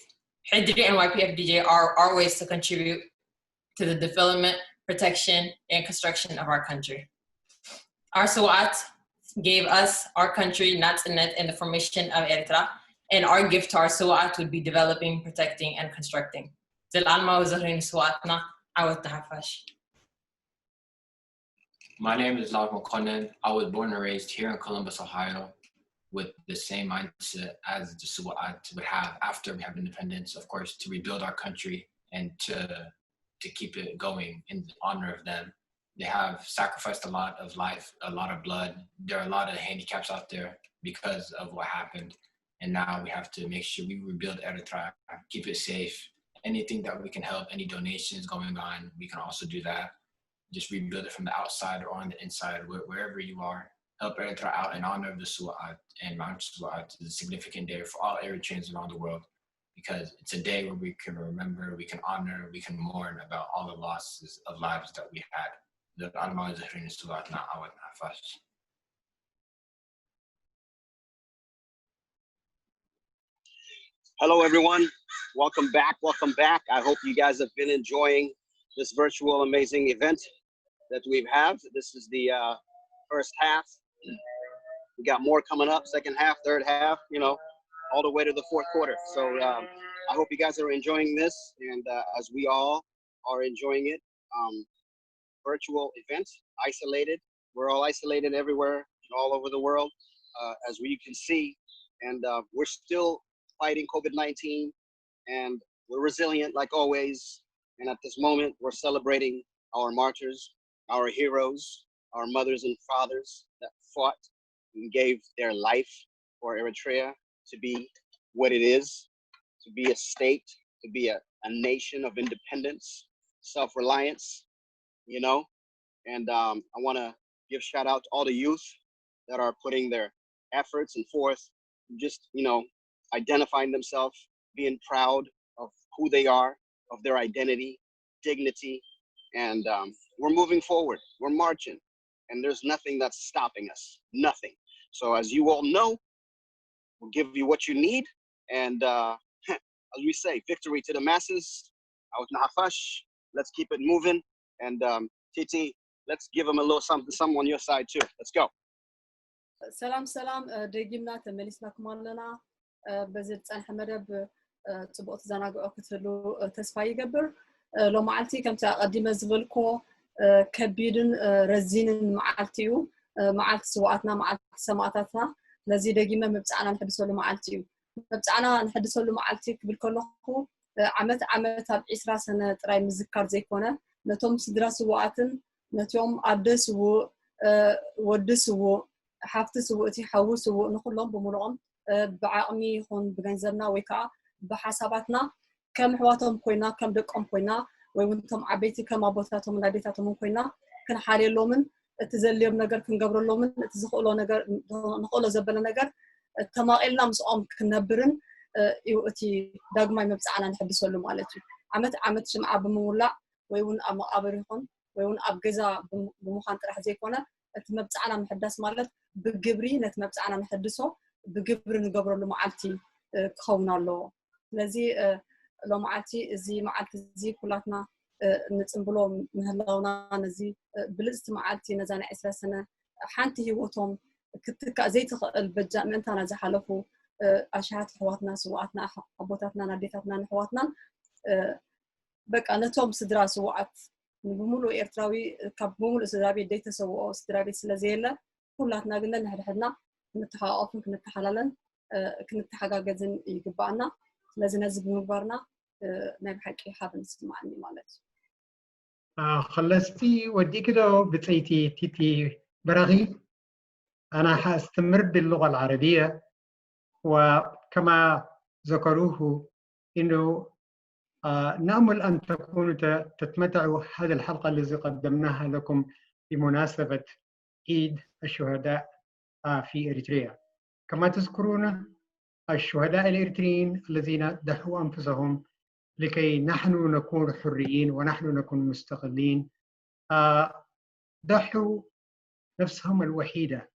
Hidri and Y P F D J are our ways to contribute to the development, protection, and construction of our country. Our Suat gave us our country, Natsanet, and the formation of Eritrea, and our gift to our Suat would be developing, protecting, and constructing. ዘልኣልማዊ ዝኽሪ ንስውኣትና። ዓወት ንሓፋሽ። My name is Lal Mokonnen. I was born and raised here in Columbus, Ohio, with the same mindset as the Suat would have after we have independence, of course, to rebuild our country and to to keep it going in honor of them. They have sacrificed a lot of life, a lot of blood. There are a lot of handicaps out there because of what happened. And now we have to make sure we rebuild Eritrea, keep it safe. Anything that we can help, any donations going on, we can also do that. Just rebuild it from the outside or on the inside, wherever you are. Help Eritrea out in honor of the Suat and Mount Suat is a significant day for all Eritreans around the world because it's a day where we can remember, we can honor, we can mourn about all the losses of lives that we had. Hello, everyone. Welcome back. Welcome back. I hope you guys have been enjoying this virtual amazing event that we have. This is the uh, first half. We got more coming up, second half, third half, you know, all the way to the fourth quarter. So um, I hope you guys are enjoying this, and uh, as we all are enjoying it, um, virtual event, isolated. We're all isolated everywhere and all over the world, uh, as we can see. And uh, we're still fighting COVID nineteen, and we're resilient like always. And at this moment, we're celebrating our martyrs, our heroes, our mothers and fathers that fought and gave their life for Eritrea to be what it is, to be a state, to be a, a nation of independence, self reliance, you know? And um, I want to give shout out to all the youth that are putting their efforts and forth, just, you know, identifying themselves, being proud of who they are, of their identity, dignity, and um, we're moving forward. We're marching, and there's nothing that's stopping us. Nothing. So as you all know, we'll give you what you need, and uh, as we say, victory to the masses. Out Nahafash. Let's keep it moving, and um, Titi, let's give them a little something, something on your side too. Let's go. ሰላም ሰላም፣ ደጊምና ተመሊስናኩም ኣለና። በዚ ዝፀንሐ መደብ ፅቡቕ ተዘናግዖ ክትህሉ ተስፋ ይገብር። ሎመዓልቲ ከምቲ ኣቐዲመ ዝበልኮ ከቢድን ረዚንን መዓልቲ እዩ። መዓልቲ ስውኣትና፣ መዓልቲ ሰማእታትና። ስለዚ ደጊመ መብፃዕና ንሕድሰሉ መዓልቲ እዩ። መብፃዕና ንሕድሰሉ መዓልቲ ክብል ከለኹ ዓመት ዓመት ኣብ ዒስራ ሰነ ጥራይ ምዝካር ዘይኮነ፣ ነቶም ስድራ ስውኣትን ነቶም ኣደ ስውእ፣ ወዲ ስውእ፣ ሓፍቲ ስውእቲ፣ ሓዊ ስውእ፣ ንኩሎም ብምሉኦም ብዓቕሚ ይኹን ብገንዘብና ወይ ከዓ ብሓሳባትና ከም ኣሕዋቶም ኮይና፣ ከም ደቆም ኮይና፣ ወይ እውን እቶም ዓበይቲ ከም ኣቦታቶምን ኣዴታቶምን ኮይና ክንሓልየሎምን እቲ ዘድልዮም ነገር ክንገብረሎምን እቲ ዝኽእሎ ነገር ንኽእሎ ዘበለ ነገር ተማቒልና ምስኦም ክንነብርን እዩ እቲ ዳግማይ መብፃዕና ንሕድሰሉ ማለት እዩ። ዓመት ዓመት ሽምዓ ብምውላዕ ወይ እውን ኣብ መቓብር ይኹን ወይ እውን ኣብ ገዛ ብምዃን ጥራሕ ዘይኮነ፣ እቲ መብፃዕና ምሕዳስ ማለት ብግብሪ ነቲ መብፃዕና ንሕድሶ ብግብሪ ንገብረሉ መዓልቲ ክኸውን ኣለዎ። ስለዚ ሎመዓልቲ እዚ መዓልቲ እዚ ኩላትና ንፅምብሎ ምህላውና፣ ነዚ ብልፅቲ መዓልቲ፣ ነዛ ናይ ዕስራ ሰነ ሓንቲ ህይወቶም ክትካእ ዘይትኽእል በጃ ምእንታና ዝሓለፉ ኣሽሓት ኣሕዋትና፣ ስውኣትና፣ ኣቦታትናን ኣዴታትናን ኣሕዋትናን፣ በቃ ነቶም ስድራ ስውኣት፣ ብሙሉእ ኤርትራዊ ካብ ብሙሉእ ስድራ ቤት ዘይተሰውኦ ስድራ ቤት ስለ ዘየለ፣ ኩላትና ግን ነንሕድሕድና ክንተሓቋቆፍን ክንተሓላለን ክንተሓጋገዝን ይግባኣና። ስለዚ ነዚ ብምግባርና ናይ ብሓቂ ሓበን ይስማዓኒ ማለት እዩ። خلصتي وديك دو بتسيتي تيتي براغي. أنا حأستمر باللغة العربية، وكما ذكروه إنه نأمل أن تكونوا تتمتعوا هذه الحلقة التي قدمناها لكم بمناسبة عيد الشهداء في إريتريا. كما تذكرون الشهداء الإريتريين الذين ضحوا أنفسهم لكي نحن نكون حريين ونحن نكون مستقلين، ضحوا نفسهم الوحيدة،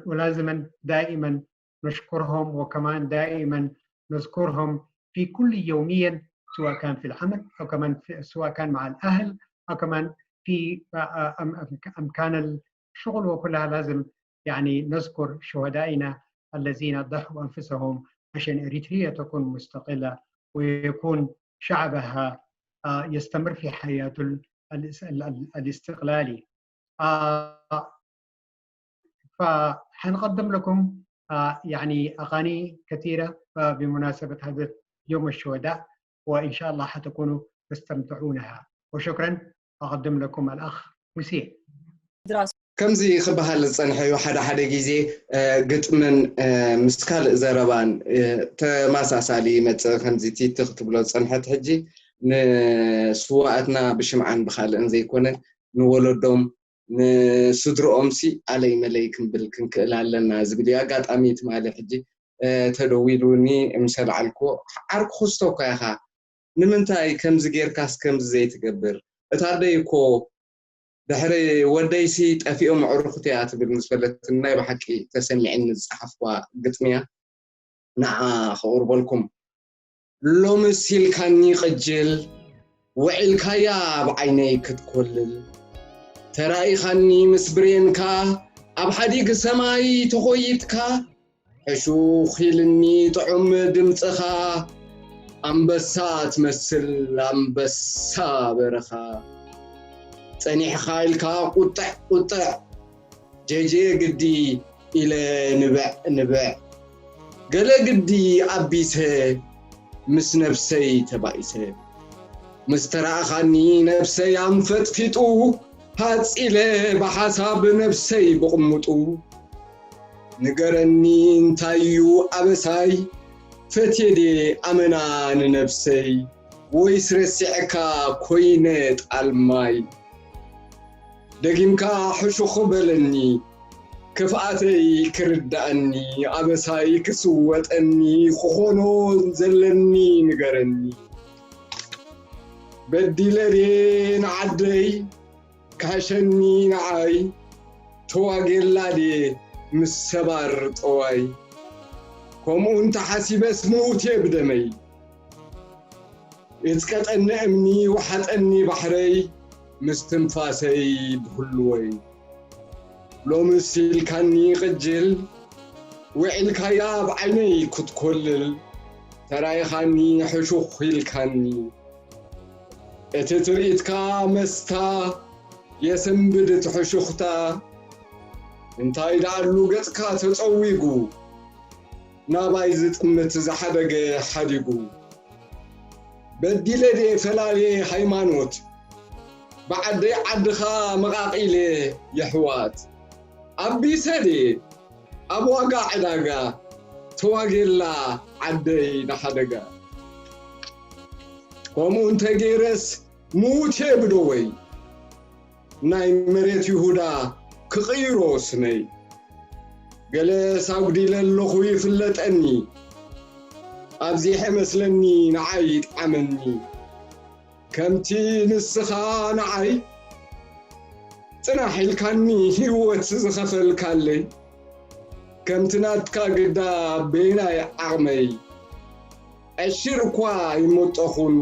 ولازم دائما نشكرهم، وكمان دائما نذكرهم في كل يوميا، سواء كان في العمل أو كمان في سواء كان مع الأهل أو كمان في أمكان الشغل، وكلها لازم يعني نذكر شهدائنا الذين ضحوا أنفسهم عشان إريتريا تكون مستقلة ويكون شعبها يستمر في حياته الاستقلالي. فحنقدم لكم يعني أغاني كثيرة بمناسبة هذا يوم الشهداء، وإن شاء الله حتكونوا تستمتعونها. وشكرا. أقدم لكم الأخ ሙሴ። ከምዚ ክበሃል ዝፀንሐ እዩ። ሓደ ሓደ ግዜ ግጥምን ምስ ካልእ ዘረባን ተመሳሳሊ ይመፅእ። ከምዚ ቲቲ ክትብሎ ዝፀንሐት ሕጂ ንስዋኣትና ብሽምዓን ብካልእን ዘይኮነ ንወለዶም ንስድርኦም ሲ ኣለይ መለይ ክንብል ክንክእል ኣለና ዝብል እዩ። ኣጋጣሚ ትማሊ ሕጂ ተደዊሉኒ ምስ ኣልዓልኩዎ ዓርኩ ክስቶ እኳ ኢኻ ንምንታይ ከምዚ ጌርካስ ከምዚ ዘይትገብር? እታ ኣደይ እኮ ድሕሪ ወደይሲ ጠፊኦም ኣዕሩኽቲ እያ ትብል ምስ በለትኒ ናይ ብሓቂ ተሰሚዕኒ ዝጸሓፍኩዋ ግጥሚ እያ። ንዓ ከቕርበልኩም። ሎምስ ኢልካኒ ቅጅል ውዒልካያ ኣብ ዓይነይ ክትኮልል ተራኢኻኒ ምስ ብሬንካ ኣብ ሓዲግ ሰማይ ተኾይጥካ ሕሹኽ ኢልኒ ጥዑም ድምፅኻ ኣንበሳ ትመስል ኣንበሳ በረኻ ፀኒሕኻ ኢልካ ቁጥዕ ቁጥዕ ጀጀ ግዲ ኢለ ንብዕ ንብዕ ገለ ግዲ ኣቢሰ ምስ ነብሰይ ተባኢሰ ምስ ተራእኻኒ ነብሰይ ኣንፈጥፊጡ ሃፅ ኢለ ብሓሳብ ነብሰይ ብቕምጡ ንገረኒ እንታዩ ኣበሳይ ፈትየ ድየ ኣመና ንነብሰይ ወይስ ረሲዐካ ኮይነ ጣልማይ ደጊምካ ሕሹኽ በለኒ ክፍኣተይ ክርዳእኒ ኣበሳይ ክስወጠኒ ክኾኖ ዘለኒ ንገረኒ በዲለ ድየ ንዓደይ ክሕሸኒ ንዓይ ተዋጌላ ድየ ምስ ሰባር ጠዋይ ከምኡ እንተሓሲበስ ምዉት እየ ብደመይ እጽቀጠኒ እምኒ ወሓጠኒ ባሕረይ ምስ ትንፋሰይ ብህልወይ ሎምስ ኢልካኒ ቅጅል ውዒልካያ ኣብ ዓይነይ ክትኮልል ተራኢኻኒ ሕሹኽ ኢልካኒ እቲ ትርኢትካ መስታ የሰንብድ እቲ ሕሹኽታ እንታይ ደኣሉ ገጽካ ተጸዊጉ ናባይ ዝጥምት ዝሓደገ ሓዲጉ በዲለ ድየ ፈላልየ ሃይማኖት ብዓደይ ዓድኻ መቓቒለ የሕዋት ኣቢሰ ድየ ኣብ ዋጋ ዕዳጋ ተዋጌላ ዓደይ ንሓደጋ ከምኡ እንተገይረስ ምዉት እየ ብደወይ ናይ መሬት ይሁዳ ክቕይሮ ስመይ ገለ ሳጉዲለ ኣለኹ ይፍለጠኒ ኣብዚሐ መስለኒ ንዓይ ይጥዓመኒ ከምቲ ንስኻ ንዓይ ጽናሕ ኢልካኒ ህይወት ዝኸፈልካለይ ከምቲ ናትካ ግዳ በይናይ ዓቕመይ ዕሽር እኳ ይመጠኹን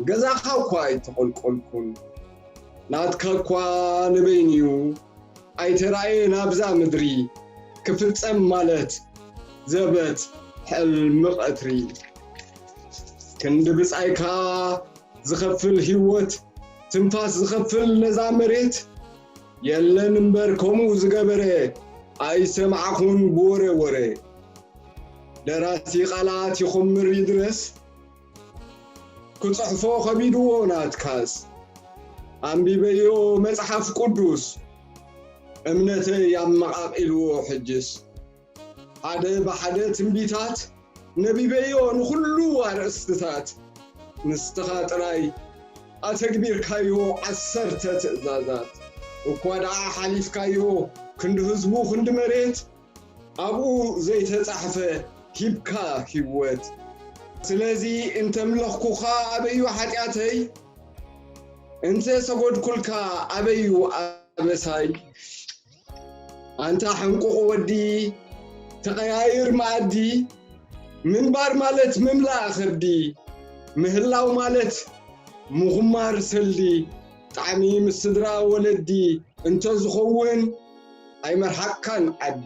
ገዛኻ እኳ ኣይተቖልቆልኩን፣ ናትካ እኳ ንበይንዩ ኣይተራእየን ኣብዛ ምድሪ ክፍጸም ማለት ዘበት ሕልሚ ቐትሪ። ክንዲ ብጻይካ ዝኸፍል ህይወት ትንፋስ ዝኸፍል ነዛ መሬት የለን እምበር ከምኡ ዝገበረ ኣይሰማዕኹን ብወረ ወረ። ደራሲ ቃላት ይኹምር ይድረስ ክጽሕፎ ከቢድዎ ናትካስ ኣንቢበዮ መጽሓፍ ቅዱስ እምነተይ ኣመቓቒልዎ ሕጅስ ሓደ ብሓደ ትንቢታት ነቢበዮ ንኹሉ ኣርእስትታት ንስኻ ጥራይ ኣተግቢርካዮ ዓሰርተ ትእዛዛት እኳ ደኣ ሓሊፍካዮ ክንዲ ህዝቡ ክንዲ መሬት ኣብኡ ዘይተጻሕፈ ሂብካ ህይወት ስለዚ እንተምለኽኩኻ ኣበዩ ሓጢኣተይ እንተ ሰጎድኩልካ ኣበዩ ኣበሳይ ኣንታ ሕንቁቕ ወዲ ተቐያይር መኣዲ ምንባር ማለት ምምላእ ኸብዲ ምህላው ማለት ምኹማር ሰልዲ ጣዕሚ ምስ ስድራ ወለዲ እንተ ዝኸውን ኣይመርሓቅካን ዓዲ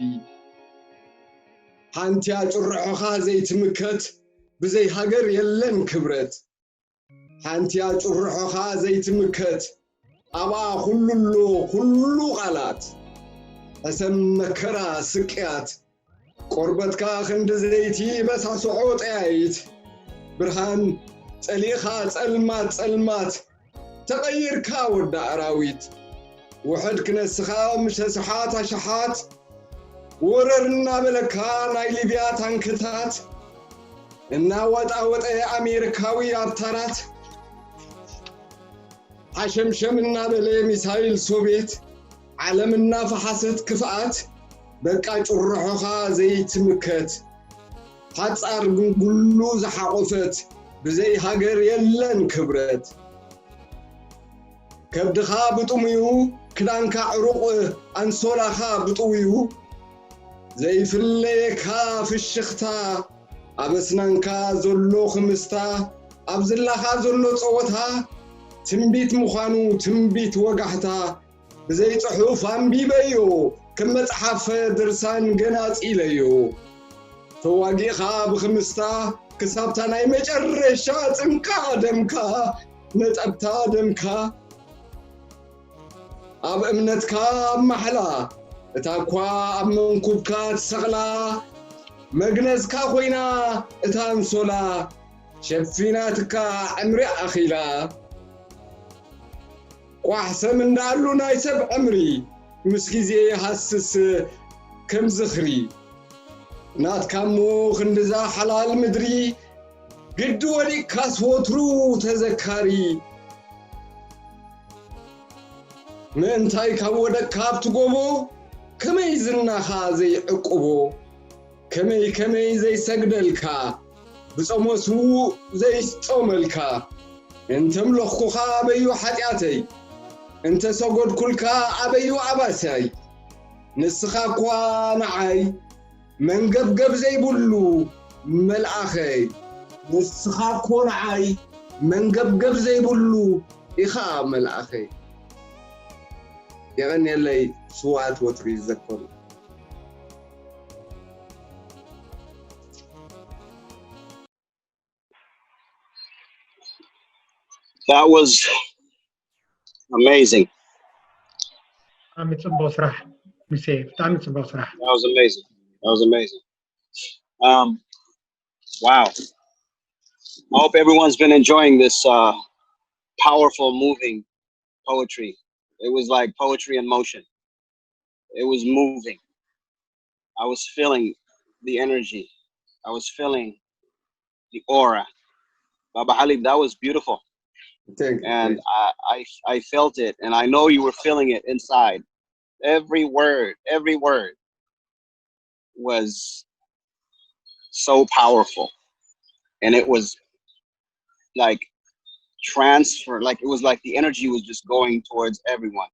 ሓንቲያ ጭርሖኻ ዘይትምከት ብዘይ ሃገር የለን ክብረት ሓንቲያ ጭርሖኻ ዘይትምከት ኣብኣ ኩሉ ኣሎ ኩሉ ቃላት ሕሰም መከራ ስቅያት ቆርበትካ ክንዲ ዘይቲ በሳስዖ ጠያይት ብርሃን ጸሊእኻ ጸልማት ጸልማት ተቐይርካ ወዲ ኣራዊት ውሕድ ክነስኻ ምሸ ሰሓት ኣሽሓት ወረር እናበለካ ናይ ሊብያ ታንክታት እናወጣወጠ ኣሜሪካዊ ኣብታራት ሓሸምሸም እናበለ ሚሳይል ሶቪየት ዓለም እናፈሓሰት ክፍኣት በቃ ጭርሖኻ ዘይትምከት ሓጻር ጉንጉሉ ዝሓቖፈት ብዘይ ሃገር የለን ክብረት ከብድኻ ብጥሙዩ ክዳንካ ዕሩቕ ኣንሶላኻ ብጥውዩ ዘይፍለየካ ፍሽኽታ ኣብ ኣስናንካ ዘሎ ክምስታ ኣብ ዝላኻ ዘሎ ጸወታ ትንቢት ምዃኑ ትንቢት ወጋሕታ ብዘይ ጽሑፍ ኣንቢበዮ ከም መጽሓፍ ድርሳን ገናጺለዮ ተዋጊእኻ ብኽምስታ ክሳብታ ናይ መጨረሻ ጽንካ ደምካ ነጠብታ ደምካ ኣብ እምነትካ ኣብ ማሕላ እታ እኳ ኣብ መንኩብካ ትሰቕላ መግነዝካ ኮይና እታ ኣንሶላ ሸፊናትካ ዕምሪ ኣኺላ ቋሕ ሰም እንዳኣሉ ናይ ሰብ ዕምሪ ምስ ግዜ ይሃስስ ከም ዝኽሪ ናትካ እሞ ክንድዛ ሓላል ምድሪ ግዲ ወዲቅካስ ወትሩ ተዘካሪ ምእንታይ ካብ ወደቅካ ኣብቲ ጎቦ ከመይ ዝናኻ ዘይዕቅቦ ከመይ ከመይ ዘይሰግደልካ ብጸሞ ስዉእ ዘይጾመልካ እንተምለኽኩኻ ኣበዩ ሓጢኣተይ እንተሰጎድኩልካ ኣበዩ ኣባሳይ ንስኻ እኳ ንዓይ መንገብገብ ዘይብሉ መልኣኸይ ንስኻ እኮ ንዓይ መንገብገብ ዘይብሉ ኢኻ መልኣኸይ የቐንየለይ ስዋት ወትሩ ይዘከሩ That was amazing. ብጣዕሚ ፅቡቅ ስራሕ ሙሴ፣ ብጣዕሚ ፅቡቅ ስራሕ። That was amazing. That was amazing. Um, wow. I hope everyone's been enjoying this uh, powerful, moving poetry. It was like poetry in motion. It was moving. I was feeling the energy. I was feeling the aura. Baba Halib, that was beautiful. Thank you. And I, I, I felt it, and I know you were feeling it inside. Every word, every word was so powerful, and it was like transfer, like it was like the energy was just going towards everyone.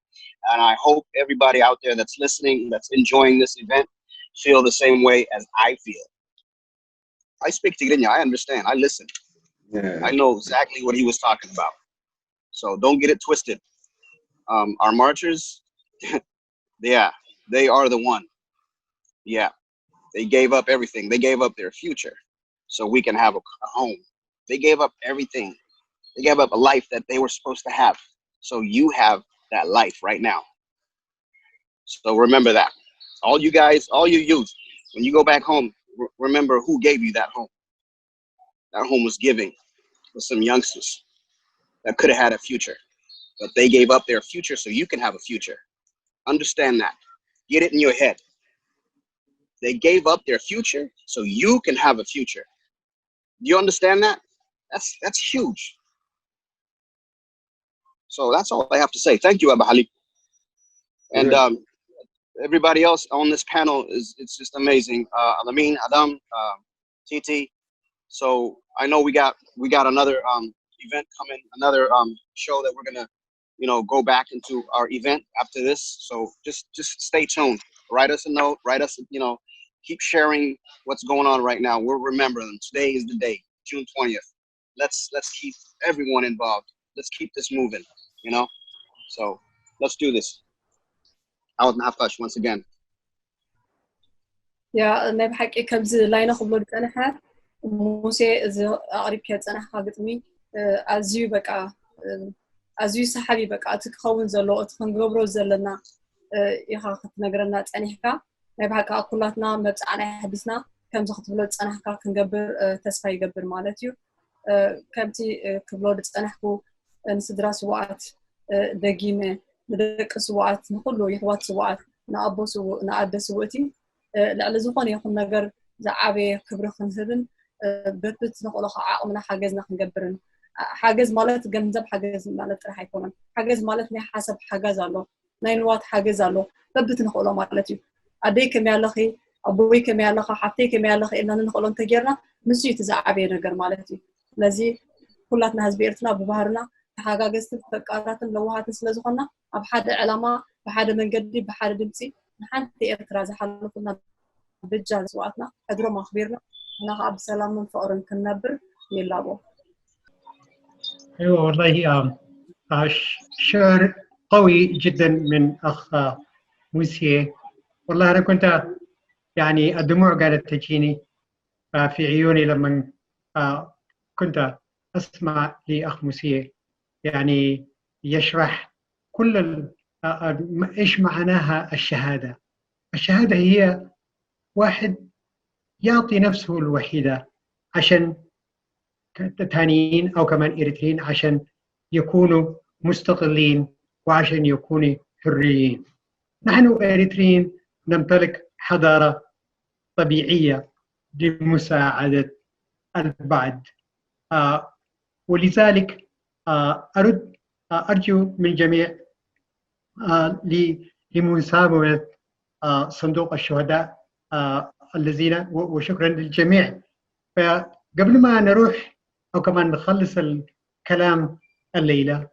And I hope everybody out there that's listening, that's enjoying this event, feel the same way as I feel. I speak Tigrinya, I understand, I listen. I know exactly what he was talking about. So don't get it twisted. Um, our martyrs, yeah, they are the one. Yeah, they gave up everything. They gave up their future so we can have a, a home. They gave up everything. They gave up a life that they were supposed to have. So you have that life right now. So remember that. All you guys, all you youth, when you go back home, r- remember who gave you that home. That home was giving with some youngsters that could have had a future, but they gave up their future so you can have a future. Understand that. Get it in your head. They gave up their future so you can have a future. Do you understand that? That's that's huge. So that's all I have to say. Thank you, Abu Halib. And um, everybody else on this panel is, it's just amazing. Uh, Alamin, Adam, uh, T T. So I know we got we got another um, event coming, another um, show that we're gonna you know go back into our event after this. So just just stay tuned. Write us a note. Write us you know keep sharing what's going on right now. We'll remember them. Today is the day, June twentieth. Let's let's keep everyone involved. Let's keep this moving. You know. So let's do this. Out in Hafash once again. ያ ናይ ብሓቂ ከምዚ ላይነ ክብሎ ዝፀንሐ ሙሴ እዚ ኣቕሪብካ ዝፀናሕካ ግጥሚ ኣዝዩ በቃ ኣዝዩ ሰሓቢ በቃ እቲ ክኸውን ዘለዎ እቲ ክንገብሮ ዘለና ኢኻ ክትነግረና ፀኒሕካ ናይ ብሓቂ ኣኩላትና መብፃዕና የሕዲስና ከምዚ ክትብሎ ዝፀናሕካ ክንገብር ተስፋ ይገብር ማለት እዩ ከምቲ ክብሎ ዝፀናሕኩ ንስድራ ስዋኣት ደጊመ ንደቂ ስዋኣት ንኩሉ የሕዋት ስዋኣት ንኣቦ ስውእ ንኣደ ስውእቲ ልዕሊ ዝኾነ ይኹን ነገር ዝዓበየ ክብሪ ክንህብን በብት ንኽእሎ ከዓ ዓቕምና ሓገዝና ክንገብርን ሓገዝ ማለት ገንዘብ ሓገዝ ማለት ጥራሕ ኣይኮነን ሓገዝ ማለት ናይ ሓሳብ ሓጋዝ ኣሎ ናይ ንዋት ሓገዝ ኣሎ በብት ንኽእሎ ማለት እዩ ኣደይ ከመይ ኣለኺ ኣቦይ ከመይ ኣለኻ ሓፍተይ ከመይ ኣለኻ ኢልና ንኽእሎ እንተጌርና ንሱ እዩ እቲ ዝዓበየ ነገር ማለት እዩ ስለዚ ኩላትና ህዝቢ ኤርትራ ብባህርና ተሓጋገዝትን ፈቃራትን ለዋሃትን ስለዝኾና ኣብ ሓደ ዕላማ ብሓደ መንገዲ ብሓደ ድምፂ ንሓንቲ ኤርትራ ዝሓለፉና ብጃ ስዋኣትና ሕድሮም ኣኽቢርና እና ከዓ ብሰላምን ፍቕርን ክንነብር ይላቦ ايوه والله آه، آه، ش- شعر قوي جدا من اخ آه، موسيه والله انا كنت آه، يعني الدموع قاعده تجيني آه، في عيوني لما آه، كنت اسمع لاخ موسيه يعني يشرح كل ال- آه، آه، ايش معناها الشهاده الشهاده هي واحد يعطي نفسه الوحيده عشان تانيين او كمان اريتريين عشان يكونوا مستقلين وعشان يكونوا حريين. نحن اريتريين نمتلك حضاره طبيعيه لمساعده البعض آه، ولذلك آه، ارد آه، ارجو من جميع آه، ل- لمساهمه آه، صندوق الشهداء آه، الذين و- وشكرا للجميع فقبل ما نروح او كمان نخلص الكلام الليله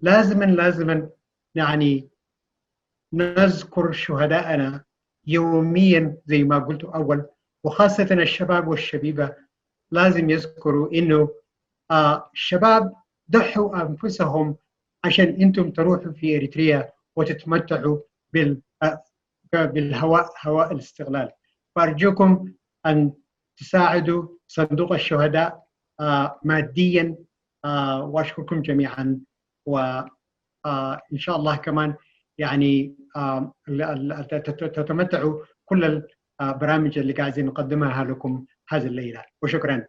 لازما لازما يعني نذكر شهداءنا يوميا زي ما قلت اول وخاصه الشباب والشبيبه لازم يذكروا انه آه، الشباب ضحوا انفسهم عشان انتم تروحوا في اريتريا وتتمتعوا بال آه، بالهواء هواء الاستقلال فارجوكم ان تساعدوا صندوق الشهداء آه، ماديا آه، واشكركم جميعا وان شاء الله كمان يعني آه، ال- ال- تت- تتمتعوا كل البرامج اللي قاعدين نقدمها لكم هذه الليله وشكرا.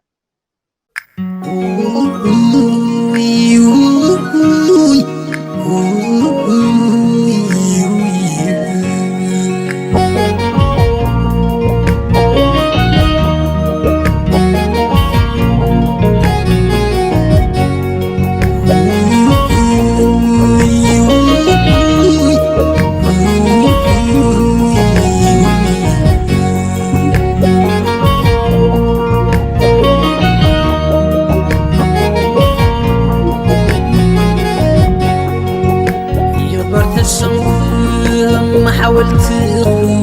ይቕበር ተሰውም ሓወልትኹም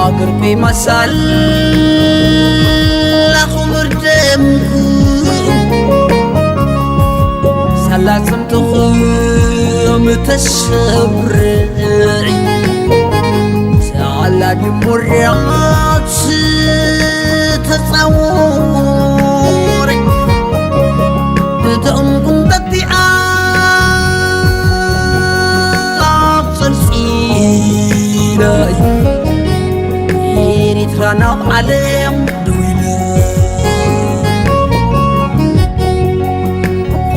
ኣግርቢ መሳል ኣኹምርቱ ላጽምትኹም ተሰብርዒ፣ ሰዓላ ድሙርያት ተጻወሪ፣ እቶም ቁንጠጢኣ ኣብ ጽርጺ ናይ ኤሪትራ ናብ ዓለም ደው ኢሉ።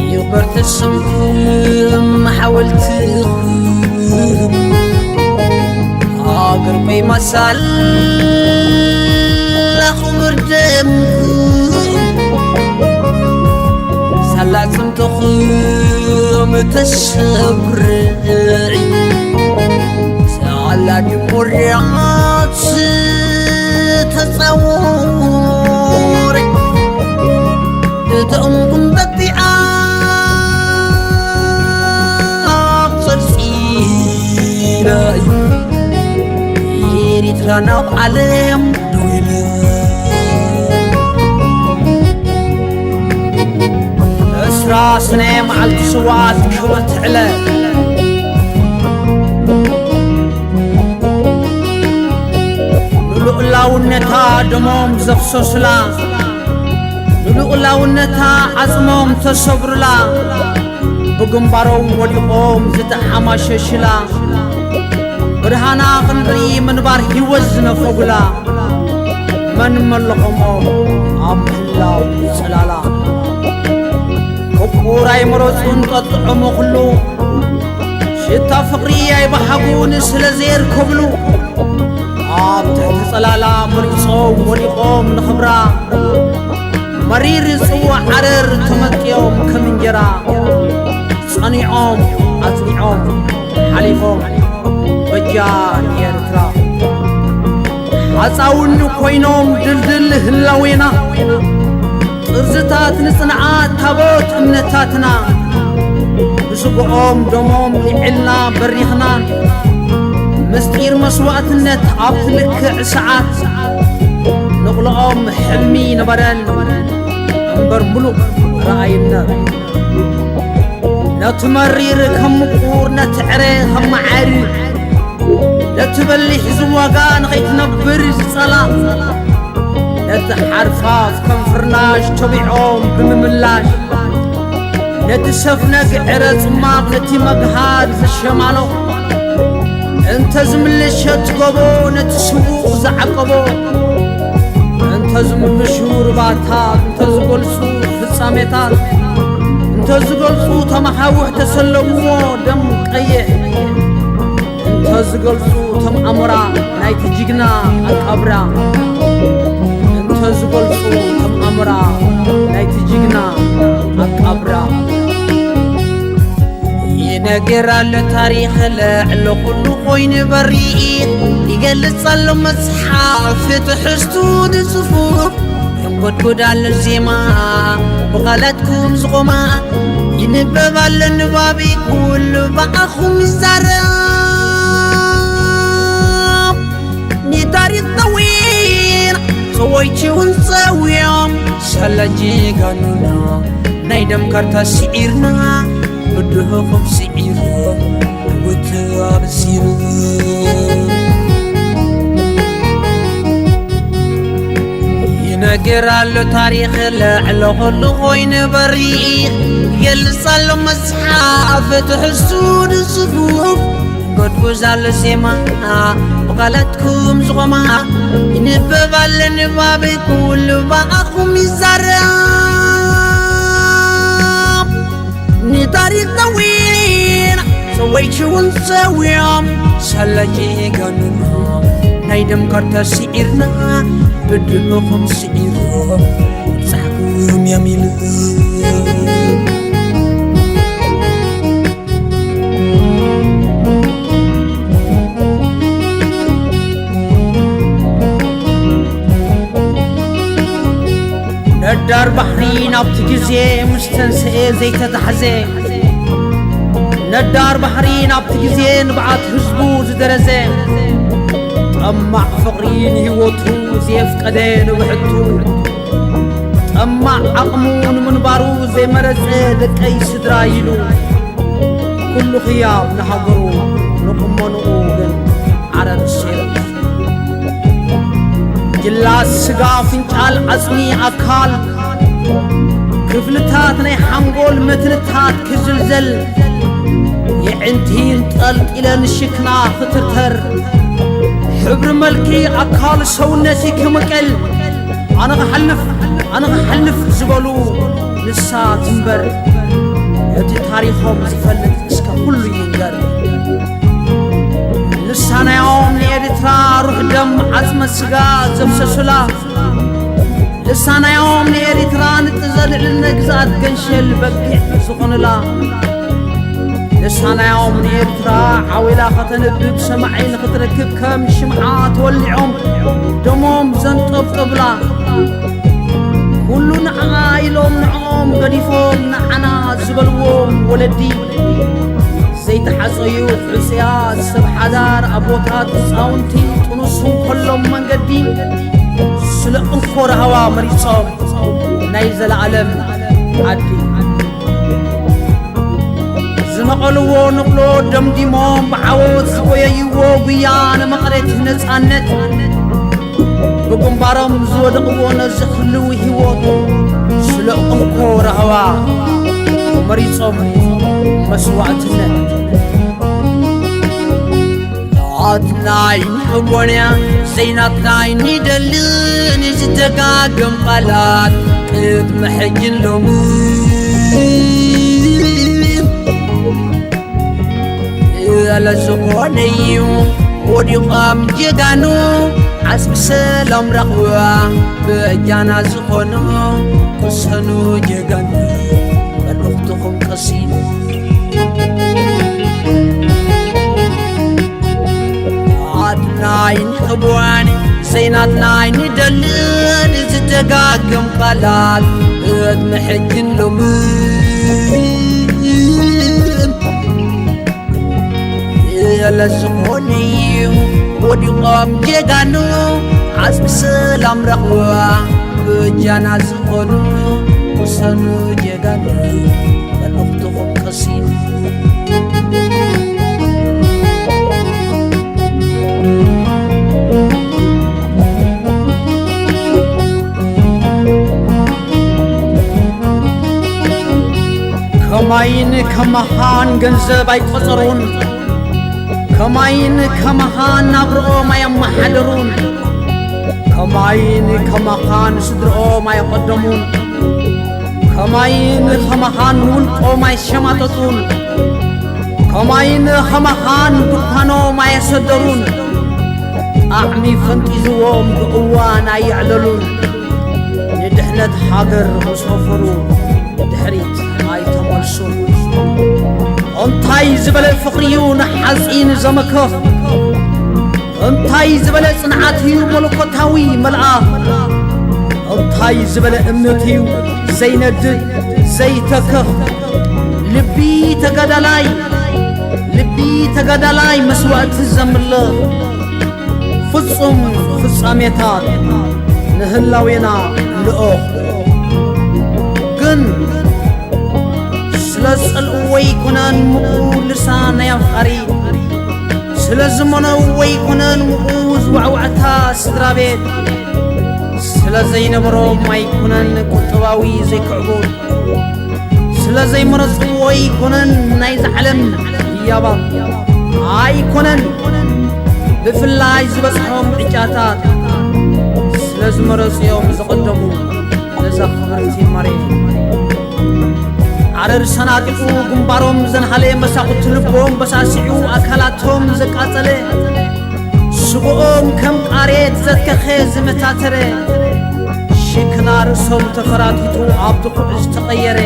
ይቕበር ተሰምኩም ሓወልትኹም፣ ሃገር ኮይና ሳላ ክቡር ደምኩም፣ ሳላ ጽምትኹም ተሰብርዒ፣ ሳላ ድሙርያት ተጻወሪ፣ እቶም ቁንጠጢኣ ኣብ ጽርጺ ናይ ኤሪትራ ናብ ዓለም ደው ኢሉ። ዕስራ ሰነ መዓልቲ ስውኣት ክብርቲ ዕለት፣ ንልኡላውነታ ደሞም ዘፍሰሱላ፣ ንልኡላውነታ ዓጽሞም ተሰብሩላ፣ ብግንባሮም ወዲቖም ዝተሓማሸሽላ፣ ብርሃና ክንርኢ ምንባር ህይወት ዝነፈጉላ፣ መን መለኾሞ ኣብ ምህላው ጽላላ። ፍቑር ኣይመረጹን ጠጥዖሞ ኩሉ፣ ሽታ ፍቕሪ ኣይበሃጉን ስለ ዘየርከብሉ፣ ኣብ ትሕቲ ጸላላ መሪጾም ወዲቖም ንኽብራ፣ መሪር ጽዋዕ ዓረር ተመጥዮም ከም እንጀራ፣ ጸኒዖም ኣጽኒዖም ሓሊፎም በጃ ንኤርትራ። ሓጻውን ኮይኖም ድልድል ህላዌና፣ ጥርዝታት ንጽንዓት ታቦት እምነታትና፣ ብስግኦም ደሞም ልዒልና በሪኽና፣ ምስጢር መስዋእትነት ኣብቲ ልክዕ ሰዓት፣ ንቕልኦም ሕልሚ ነበረን እምበር ምሉእ ረኣይነት። ነቲ መሪር ከም ምቁር፣ ነቲ ዕረ ከም መዓር፣ ነቲ በሊሕ ዝዋጋ ንኸይትነብር ዝጸላ፣ ነቲ ሓርፋፍ ከም ፍርናሽ ተቢዖም ብምምላሽ፣ ነቲ ሰፍነግ ዕረ ጽማቕ፣ ነቲ መግሃር ዝሸማሎ፣ እንተ ዝምልሽ ሸት ጎቦ፣ ነቲ ስዉእ ዝዓቀቦ፣ እንተ ዝምልሹ ሩባታት፣ እንተ ዝገልጹ ፍጻሜታት፣ እንተ ዝገልጹ ተመሓውሕ ተሰለምዎ ደም ቀይሕ፣ እንተ ዝገልጹ እቶም ኣሞራ ናይቲ ጅግና ኣቃብራ፣ እንተ ዝገልጹ እቶም ኣሞራ ናይቲ ጅግና ኣቃብራ። ይነገር ኣሎ ታሪኽ ልዕሊ ኩሉ ኮይኑ በሪኽ፣ ይገልጽ ኣሎ መጽሓፍ ትሕዝቱ ንጽፉፍ። የንጎድጎድ ኣሎ ዜማ ብቓላትኩም ዝቖማ፣ ይንበብ ኣሎ ንባቢ ኩሉ ብኣኹም ይዛረብ። ንታሪኽ ጠዊና ጸወይቲ እውን ጸዊዖም፣ ሳላ ጀጋኑና ናይ ደም ካርታ ስዒርና፣ ብድሆኹም ስዒሩ ዕውት ኣበሲሩ። ይነገር ኣሎ ታሪኽ ልዕሊ ኹሉ ኮይኑ በሪኽ፣ ይገልጽ ኣሎ መጽሓፍ ትሕዝቱ ንጽፉፍ። ጎድጉዝ ኣሎ ዜማ ብቓላትኩም ዝቖማ፣ ይንበብ ኣሎ ንባብ ኩሉ ብኣኹም ይዛረብ። ንታሪኽ ጠዊና ጸወይቲ እውን ጸዊዖም፣ ሳላ ጀጋኑና ናይ ደም ካርታ ስዒርና፣ ብድሆኹም ስዒሩ ምብጻሕኩም ያሚሉ። ነዳር ባሕሪ ናብቲ ግዜ ምስ ተንስኤ ዘይተታሕዘ፣ ነዳር ባሕሪ ናብቲ ግዜ ንብዓት ህዝቡ ዝደረዘ፣ ጠማዕ ፍቕሪ ንህይወቱ ዘየፍቀደ ንብሕቱ፣ ጠማዕ ዓቕሙ ንምንባሩ ዘይመረጸ ደቀይ ስድራ ኢሉ፣ ኩሉ ህያብ ንሃገሩ ንቁመንኡ ግን ዓረር ሰይሩ። ጅላት ስጋ፣ ፍንጫል፣ ዓጽሚ፣ ኣካል፣ ክፍልታት ናይ ሓንጎል መትንታት ክዝልዘል፣ የዕንቲ እንጠልጢለን ሽክና ክትርተር፣ ሕብሪ መልክዕ ኣካል ሰውነቲ ክምቀል፣ ኣነ ክሓልፍ፣ ኣነ ክሓልፍ ዝበሉ ንሳ ትንበር። እቲ ታሪኾም ዝፈልጥ እስከ ኩሉ ይንገር። ልሳናዮም ንኤርትራ ሩሕ ደም ዓጽመ ስጋ ዘፍሰሱላ፣ ልሳናዮም ንኤርትራ ንጥዘልዕልነ ግዝኣት ገንሸል በጊዕ ዝኾኑላ፣ ልሳናዮም ንኤርትራ ዓዊላ ከተንብብ ሰማዒ ንኽትረክብ ከም ሽምዓ ተወሊዖም ደሞም ዘንጠብጠቡላ፣ ኩሉ ንዓኣ ኢሎም ንዕኦም ገዲፎም ንዓና ዝበልዎም ወለዲ፣ ዘይተሓጸዩ ሕጹያት ሰብ ሓዳር ኣቦታት ህጻውንቲ ጥኑስ እንከሎም መንገዲ፣ ስለ እንኮ ራህዋ መሪጾም ናይ ዘለኣለም ዓዲ። ዝነቐልዎ ንቕሎ ደምዲሞም ብዓወት ዝጎየይዎ ጉያ ንመቐረት ነጻነት፣ ብግንባሮም ዝወደቕዎ ነዚ ህልዊ ህይወት፣ ስለ እንኮ ራህዋ መሪጾም መስዋእትነት። ናትናይ ንሕጎንያ ዘይናትናይ ንደልን ዝተጋገም ቃላት ቅድሚ ሕጅን ሎምን እለ ዝኾነ እዩ ወዲቖም ጀጋኑ ዓስቢ ሰላም ረኽባ በጃና ዝኾኑ ቅሰኑ ጀጋኑ መልእኽትኹም ቀሲኑ። ናትናይ ንሕቦን ዘይናትናይ ንደልን ዝተጋገም ቃላት ቅድሚ ሕጅን ሎምን እለ ዝኾነ እዩ ወዲቖም ጀጋኑ ዓስቢ ሰላም ረኽባ በጃና ዝኾኑ ቅሰኑ ጀጋኑ መልእኽትኹም ቀሲኑ። ከማይን ከማኻን ገንዘብ ኣይቆጸሩን፣ ከማይን ከማኻን ናብርኦም ኣየመሓደሩን፣ ከማይን ከማኻን ስድርኦም ኣየቐደሙን፣ ከማይን ከማኻን ንውልቆም ኣይሸማጠጡን፣ ከማይን ከማኻን ድኳኖም ኣየሰደሩን፣ ጣዕሚ ፈንጢዝዎም ብእዋን ኣየዕለሉን፣ ንድሕነት ሃገር ምስ ወፈሩ ድሕሪት ኣይተመልሱን። እንታይ ዝበለ ፍቕሪ እዩ ንሓጺን ዘመክኽ፣ እንታይ ዝበለ ጽንዓት እዩ መለኮታዊ መልኣኽ፣ እንታይ ዝበለ እምነት እዩ ዘይነድድ ዘይተክኽ። ልቢ ተጋዳላይ፣ ልቢ ተጋዳላይ መስዋእቲ ዘምልኽ፣ ፍጹም ፍጻሜታት ንህላዌና ልኦኽ። ግን ስለ ጸልእዎ ኣይኮነን ምኡ ልሳን ናይ ኣፍቃሪ፣ ስለ ዝመነዎ ኣይኮነን ምኡ ዝዋዕዋዕታ ስድራ ቤት፣ ስለ ዘይነበሮም ኣይኮነን ቁጠባዊ ዘይክዕቡት፣ ስለ ዘይመረጽዎ ኣይኮነን ናይዛ ዓለም ህያባት፣ ኣይኮነን ብፍላይ ዝበጽሖም ዕጫታት፣ ስለ ዝመረጽዮም ዘቐደሙ ነዛ ክብርቲ መሬት። ዓረር ሰናጢቑ ግንባሮም ዘንሃለ፣ መሳኹቲ ልቦም በሳሲዑ ኣካላቶም ዘቃጸለ፣ ስብኦም ከም ቃሬት ዘትከኸ ዝመታተረ፣ ሽክና ርእሶም ተፈራቲቱ ኣብ ድኹዒ ዝተቐየረ፣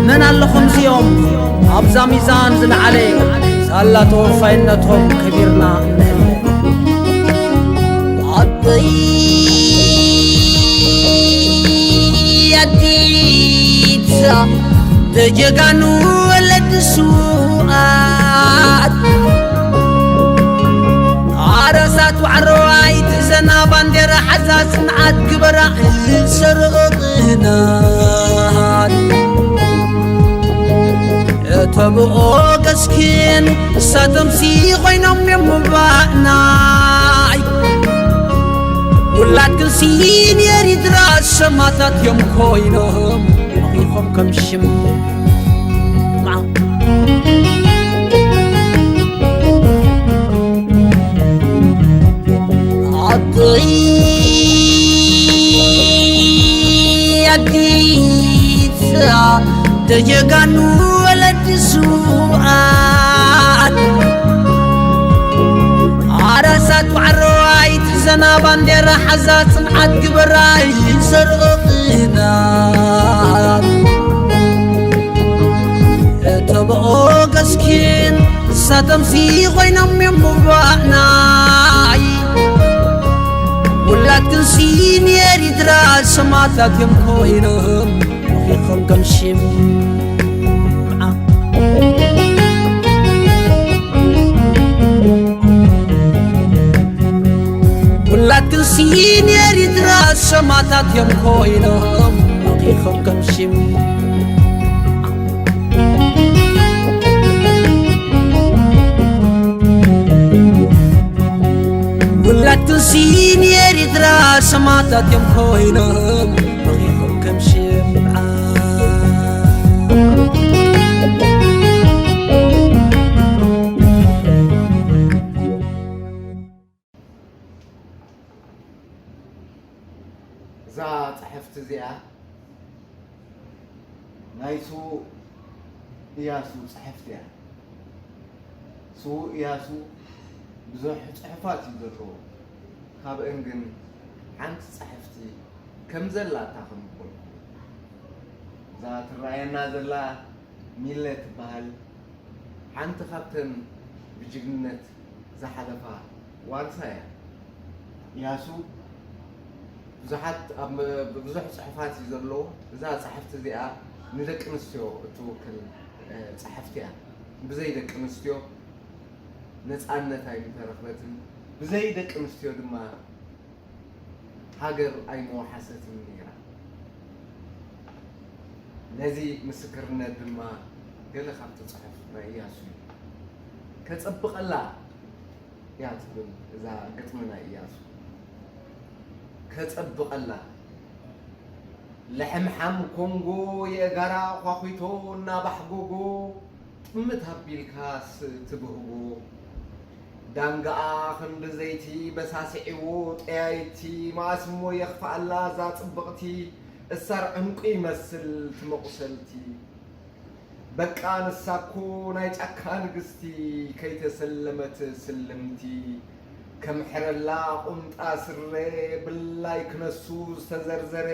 መን ኣሎ ከምዚኦም ኣብዛ ሚዛን ዝለዓለ፣ ሳላ ተወፋይነቶም ከቢርና እንህለ። ኣደይ ኣዲት ተጀጋኑ ወለዲ ስውኣት ኣረሳት ዋዕሮ ኣይትእዘና ባንዴራ ሓዛ ጽንዓት ግበራ እሰረኦ ናት እቶም ኦገስኪን ንሳቶምሲ ኮይኖም እዮም ምባእናይ። ውላድክን ሲኒየር ይድራ ሰማታት እዮም ኮይኖም ሞኺኾም ከም ሽምዓ። ዓደይ ኣዲስ ደጀጋኑ ወለዲ ስውኣት ኣራሳት ዋዕሮ ኣይትሕዘና ባንዴራ ሓዛ ጽንዓት ግበራይ ዘርእቕና እቶም ኦገስኪን ንሳቶምሲ ኮይኖም እዮም ምባእናይ። ውላድክን ሲኒየር ይድራ ሰማታት እዮም ኮይኖም ሞኺኾም ከም ሽምዓ። ውላድክን ሲኒየር ይድራ ሰማታት እዮም ኮይኖም ሞኺኾም ከም ሽምዓ። ውላድክን ሲኒየር ይድራ ሰማታት እዮም ኮይኖም ሞኺኾም ከም ሽምዓ። እዛ ጽሕፍቲ እዚኣ ናይ ስዉእ እያሱ ጽሕፍቲ እያ። ስዉእ እያሱ ብዙሕ ጽሑፋት እዩ ዘለዎ። ካብአን ግን ሓንቲ ጽሕፍቲ ከም ዘላታ ከንብበልኩም። እዛ ትረኣየና ዘላ ሚለ ትበሃል ሓንቲ ካብተን ብጅግንነት ዝሓለፋ ዋርሳ እያ። እያሱ ብዙሓት ኣብ ብዙሕ ጽሑፋት እዩ ዘለዎ። እዛ ጽሕፍቲ እዚኣ ንደቂ ኣንስትዮ እትውክል፣ እ፣ ጽሕፍቲ እያ። ብዘይ ደቂ ኣንስትዮ ነጻነት ኣይምተረኽበትን። ብዘይ ደቂ ኣንስትዮ ድማ ሃገር ኣይምወሓሰትን ነይራ። ነዚ ምስክርነት ድማ ገለ ካብቲ ጽሑፍ ናይ እያሱ እዩ። ከጸብቐላ እያ ትብል እዛ ግጥሚ ናይ እያሱ። ከጸብቐላ። ለሕምሓም ኮንጎ የእጋራ ኳኺቶ እናባሕጎጎ ጥምት ኣቢልካስ ትብህጎ። ዳንጋኣ ክንዲ ዘይቲ በሳሲዕዎ ጠያይቲ፣ መኣስ እሞ የኽፍኣላ እዛ ጽብቕቲ፣ እሳር ዕንቁ ይመስል እቲ መቑሰልቲ። በቃ ንሳ እኮ ናይ ጫካ ንግስቲ፣ ከይተሰለመት ስልምቲ፣ ከምሕረላ ቁምጣ ስረ፣ ብላይ ክነሱ ዝተዘርዘረ፣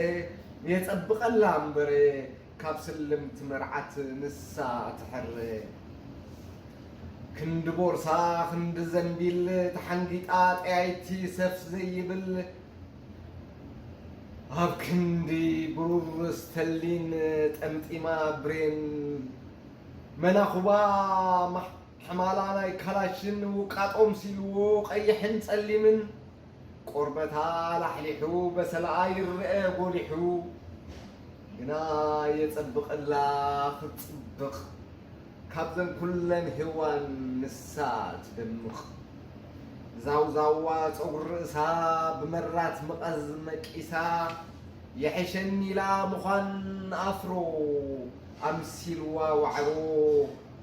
የጸብቐላ እምበረ፣ ካብ ስልምቲ መርዓት ንሳ ትሕረ። ክንዲ ቦርሳ፣ ክንዲ ዘንቢል፣ ተሓንጊጣ ጠያይቲ ሰፍ ዘይብል፣ ኣብ ክንዲ ብሩር ስተሊን ጠምጢማ ብሬን፣ መናኹባ ማሕ-፣ ሓማላ ናይ ካላሽን ውቃጦም ሲልዎ ቀይሕን ጸሊምን፣ ቆርበታ ላሕሊሑ በሰላኣ ይረአ ጎሊሑ፣ ግና የጸብቐላ ክትጽብቕ፣ ካብዘን ኩለን ሄዋን ንሳ ትደምቕ። ዛውዛዋ ጸጉሪ ርእሳ ብመራት መቐዝ መቂሳ፣ የሕሸኒ ኢላ ምዃን ኣፍሮ ኣምሲልዋ ዋዕሮ፣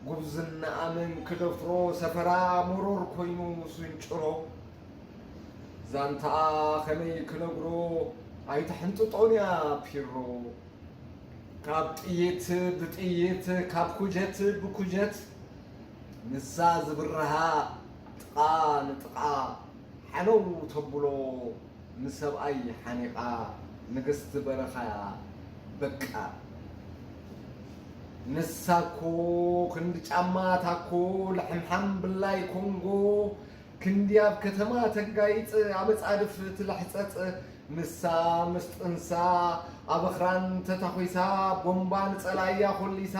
ጉብዝና ኣመን ክደፍሮ ሰፈራ መሮር ኮይኑ ስንጭሮ። ዛንታኣ ከመይ ክነግሮ ኣይትሕንጥጦን እያ ፒሮ። ካብ ጥይት ብጥይት ካብ ኩጀት ብኩጀት ንሳ ዝብርሃ ጥቓ ንጥቓ ሓነው ተብሎ ንሰብኣይ ሓኒቓ ንግስቲ በረኻ በቃ። ንሳ እኮ ክንዲ ጫማ ታኮ ልሕምሓም ብላይ ኮንጎ ክንዲ ኣብ ከተማ ተጋይጽ፣ ኣብ መጻድፍ ትልሕጸጽ፣ ንሳ ምስ ጥንሳ ኣብ ኣኽራን ተታኺሳ፣ ቦምባ ንጸላእያ ኾሊሳ፣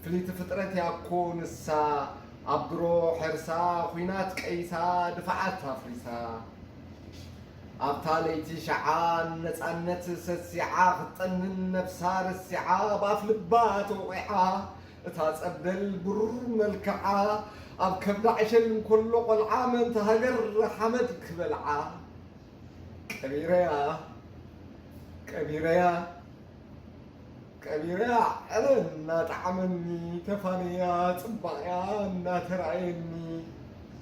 ፍልይቲ ፍጥረት እያ እኮ ንሳ፣ ኣብ ድሮ ሕርሳ፣ ኹናት ቀይሳ፣ ድፋዓት ኣፍሪሳ። ኣብታ ለይቲ ሸዓ ንነጻነት ሰሲዓ፣ ክትጠንን ነብሳ ረሲዓ፣ ኣብ ኣፍ ልባ ተወቒዓ፣ እታ ጸብደል ብሩር መልክዓ፣ ኣብ ከብዳ ዕሸል እንከሎ ቆልዓ፣ ምእንቲ ሃገር ሓመድ ክበልዓ። ቀቢረያ፣ ቀቢረያ፣ ቀቢረያ ዕረ እናጠዓመኒ፣ ተፋንያ ጽባቐያ እናተራእየኒ፣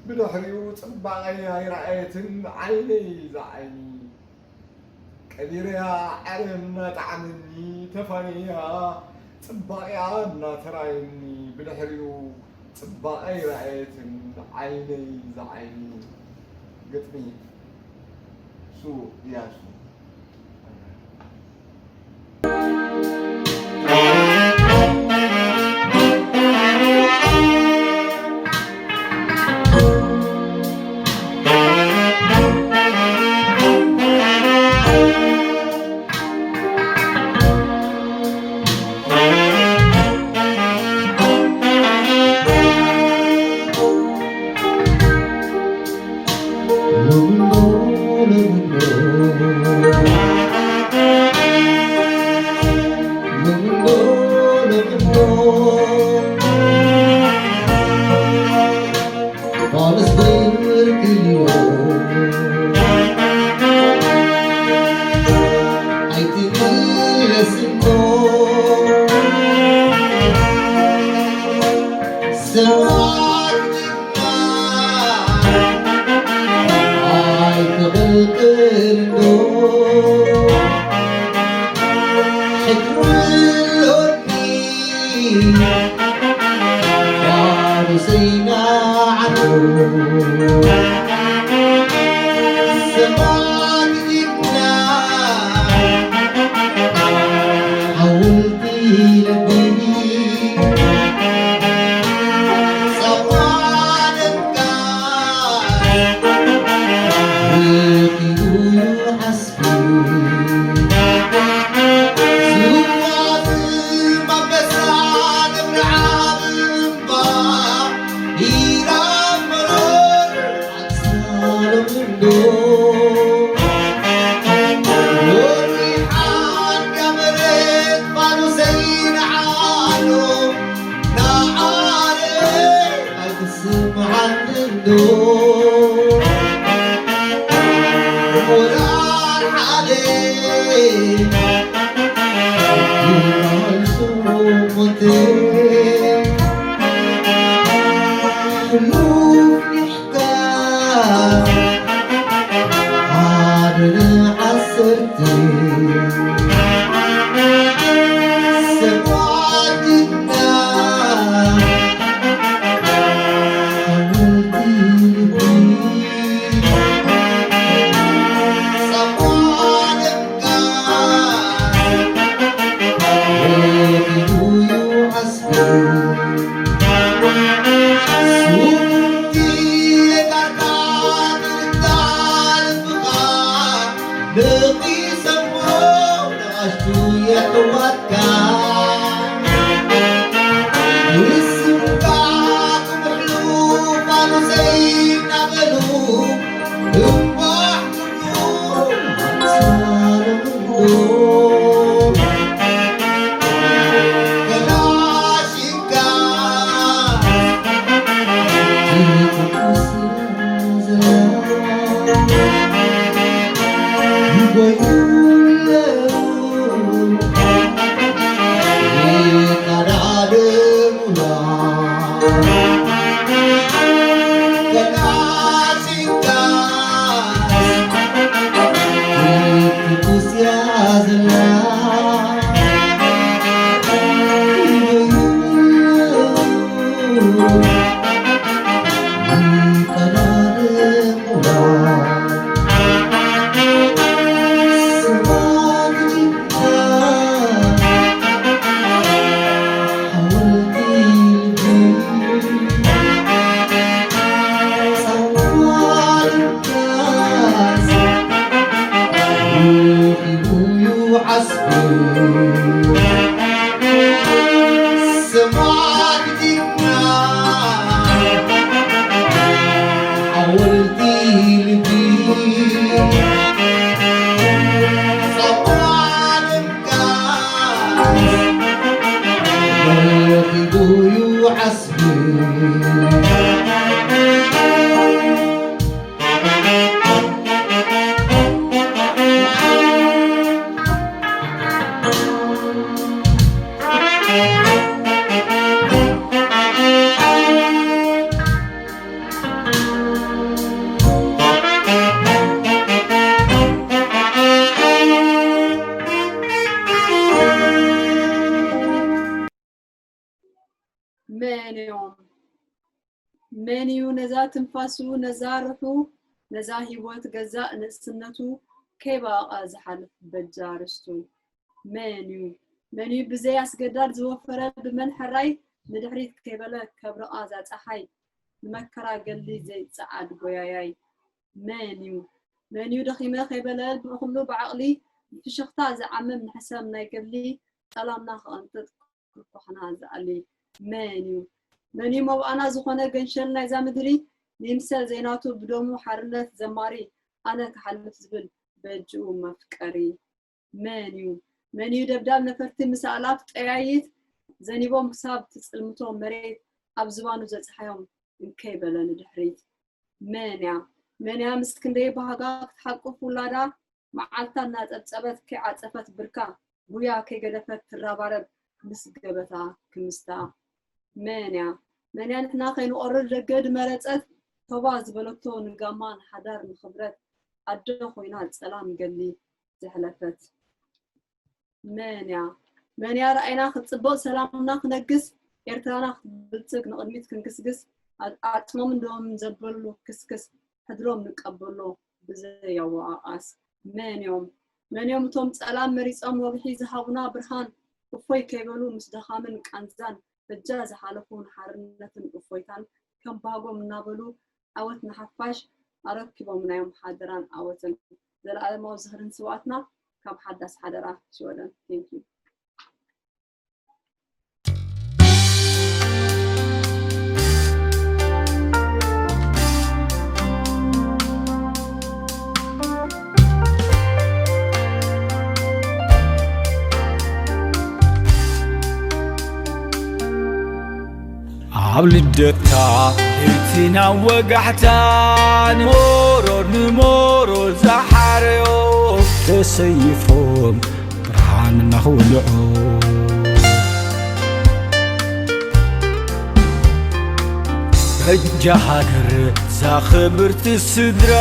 ብድሕሪኡ ጽባቐይ ኣይረኣየትን ዓይነይ ዝዓይኒ። ቀቢረያ ዕረ እናጠዓመኒ፣ ተፋንያ ጽባቐያ እናተራእየኒ፣ ብድሕሪኡ ጽባቐ ኣይረኣየትን ዓይነይ ዝዓይኒ። ግጥሚ ሱ እያሱ። መን እዮም? መን እዩ ነዛ ትንፋሱ፣ ነዛ ርሑ፣ ነዛ ህይወት ገዛእ ንእስነቱ ከይባቐ ዝሓልፍ በጃ ርስቱ? መን እዩ? መን እዩ ብዘይ ኣስገዳድ ዝወፈረ ብመን ሕራይ ንድሕሪት ከይበለ ከብርቓ እዛ ጸሓይ ንመከራ ገሊ ዘይጸዓድ ጎያያይ? መን እዩ? መን እዩ ደኺመ ከይበለ ብእኹሉ ብዓቕሊ ብፍሽኽታ ዝዓምም ንሕሰም ናይ ገድሊ ጠላምና ክቐንጥጥ ክኳሕና ዝኣሊ መን እዩ? መን እዩ መብኣና ዝኾነ ገንሸል ናይዛ ምድሪ ንይምሰል ዘይናቱ ብደሙ ሓርነት ዘማሪ ኣነ ክሓልፍ ዝብል በጅኡ መፍቀሪ መን እዩ? መን እዩ ደብዳብ ነፈርቲ ምስ ኣእላፍ ጠያይት ዘኒቦም ክሳብ ትጽልምቶ መሬት ኣብ ዝባኑ ዘጽሓዮም እንከይ በለ ንድሕሪት መን እያ? መን እያ ምስ ክንደይ ባህጋ ክትሓቁፍ ውላዳ መዓልታ እናጸብጸበት ከይዓጸፈት ብርካ ጉያ ከይገደፈት ትራባረብ ምስ ገበታ ክምስታ መን እያ? መን እያ ንሕና ከይንቆርር ደገ ድመረጸት ቶባ ዝበለቶ ንጋማ ንሓዳር ንኽብረት ኣደ ኮይና ጸላም ገሊ ዘሕለፈት መን እያ? መን እያ ረኣይና ክትጽብቕ ሰላምና ክነግስ ኤርትራና ክትብልጽግ ንቕድሚት ክንግስግስ ኣ- ኣጽሞምን ደሞምን ዘበሉ ክስክስ ሕድሮም ንቀበሎ ብዘይ ኣወቓቓስ መን እዮም? መን እዮም እቶም ጸላም መሪጾም ወግሒ ዝሃቡና ብርሃን እፎይ ከይበሉ ምስ ድኻምን ቃንዛን በጃ ዝሓለፉ ንሓርነትን እፎይታን ከም ባህጎም እናበሉ ዓወት ንሓፋሽ ኣረኪቦምና እዮም ሓደራን ዓወትን። ዘለኣለማዊ ዝኽሪ ንስውኣትና ካብ ሓዳስ ሓደራ ሽወደን። Thank you። ኣብ ልደታ ለይቲ ናብ ወጋሕታ ንሞሮ ንሞሮ ዝሓረዮ ተሰይፎም ብርሃን እናኽውልዑ በጃ ሃገር እዛ ኽብርቲ ስድራ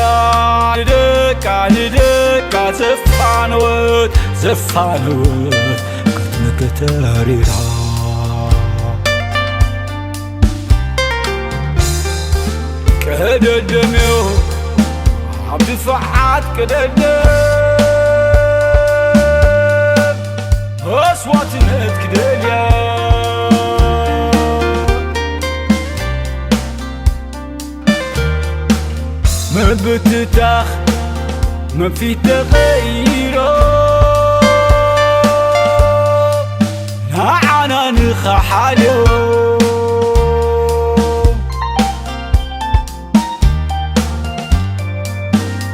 ንደቃ ንደቃ ዘፋነወት ዘፋነወት ክትምክት ተሪራ ቀደደምዮ ኣብ ድፋዓት ቀደደም መስዋዕትነት ክደልያ ምብትታኽ መንፊት ተቐይሮ ንዓና ንኸሓልዮ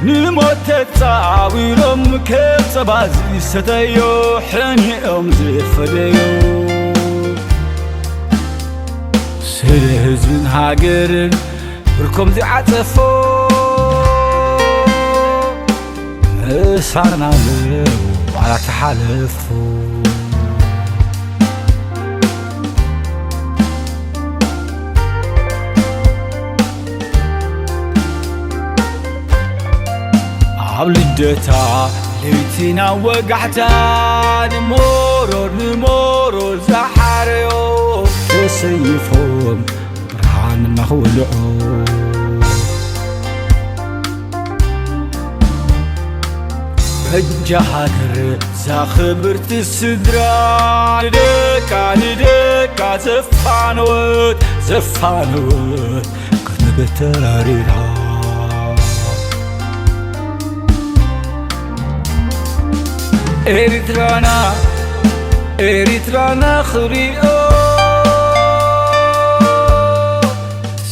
ንሞት ተጻዊሮም ከም ጸባ ዝሰተዮ ሕኒኦም ዝፈደዮ ስለ ህዝብን ሃገርን ብርኮም ዝዓጸፎ ምሳና ዋላ ተሓለፉ ኣብ ልደታ ለይቲ ናብ ወጋሕታ ንሞሮ ንሞሮ ዝሓረዮ ተሰይፎም ብርሃን እናኽውልዑ በጃ ሃገር እዛ ኽብርቲ ስድራ ንደቃ ንደቃ ዘፋነወት ዘፋነወት ክትምክት ተሪራ ኤርትራና ኤርትራና ክሪኦ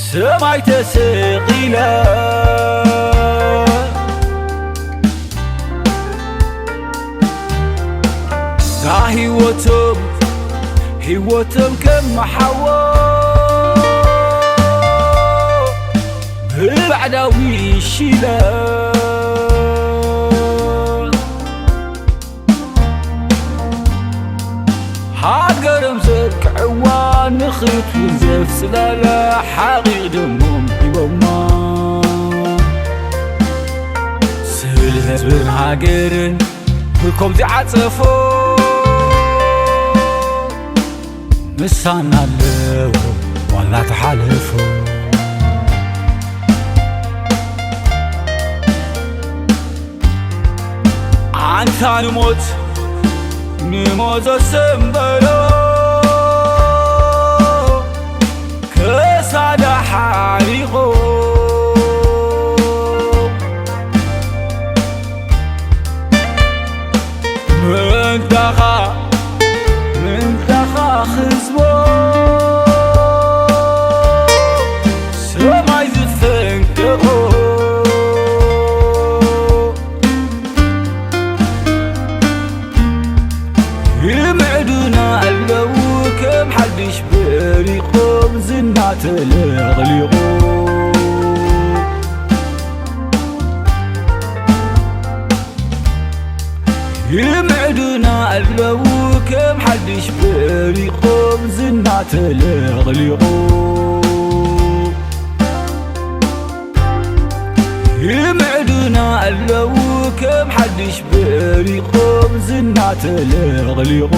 ሰማይ ተሰቒላ እዛ ህይወቶም ህይወቶም ከመሓዎ ጻዕዳዊ ሽለ ሃገርም ዘርክዕዋ ንኽትውን ዘፍጽለለ ሓቒቕ ደሞም ሂቦማ። ስለ ህዝብን ሃገርን ብኮም ዝዓጸፎ ምሳና ኣለዉ ዋላ ተሓልፎ። ኣንታ ንሞት ንሞት ዘሰንበሎ ክሳዳ ሓሪቖ። ምንታኻ ምንታኻ ህዝቦ ሰማይ ዝፈንቀቖ። ይምዕዱና ኣለዉ ከም ሓድሽ በሪቖም ዝና ተለቕሊቑ። ይምዕዱና ኣለዉ ከም ሓድሽ በሪቖም ዝና ተለቕሊቑ። ይምዕዱና ኣለዉ ከም ሓድሽ በሪቖም ዝና ተለቕሊቑ።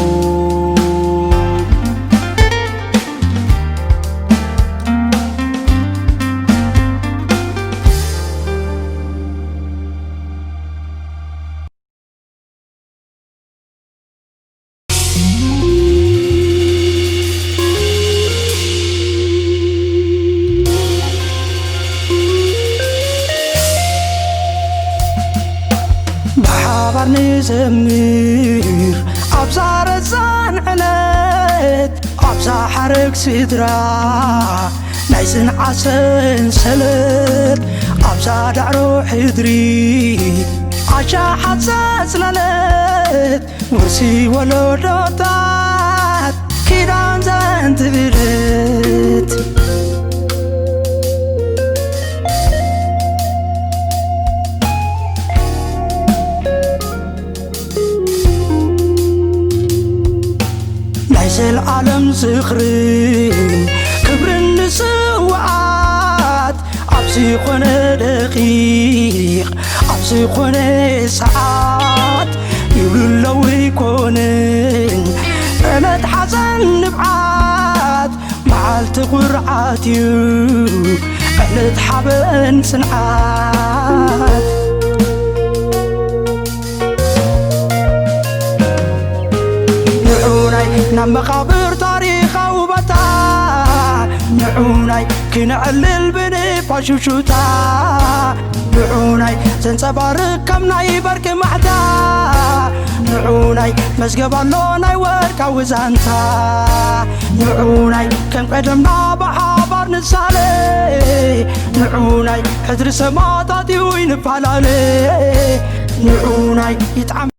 ብሓባር ንዘምር ኣብዛ ረዛን ዕለት፣ ኣብዛ ሓረግ ስድራ ናይ ጽንዓት ሰንሰለት፣ ኣብዛ ዳዕሮ ሕድሪ ኣሻሓት ዘጽለለት፣ ውርሲ ወለዶታት ኪዳን ዘንትብለት። ናይ ዘልዓለም ዝኽርን ክብርን ንስውኣት፣ ኣብ ዝኾነ ደቂቕ፣ ኣብ ዝኾነ ሰዓት ይብሉ ኣለዉ ኣይኮንን። ዕለት ሓዘን ንብዓት፣ መዓልቲ ኩርዓት እዩ፣ ዕለት ሓበን ጽንዓት። ንዑናይ ናብ መቓብር ታሪኻዊ ቦታ፣ ንዑናይ ክነዕልል ብንፋሹሹታ፣ ንዑናይ ዘንጸባርቕ ከም ናይ በርቂ ማዕዳ፣ ንዑናይ መዝገብ ኣሎ ናይ ወርቃዊ ዛንታ፣ ንዑናይ ከም ቀደምና ብሓባር ንሳለ፣ ንዑናይ ሕድሪ ሰማእታት እዩ ይንፈላለ፣ ንዑናይ ይጥዓም።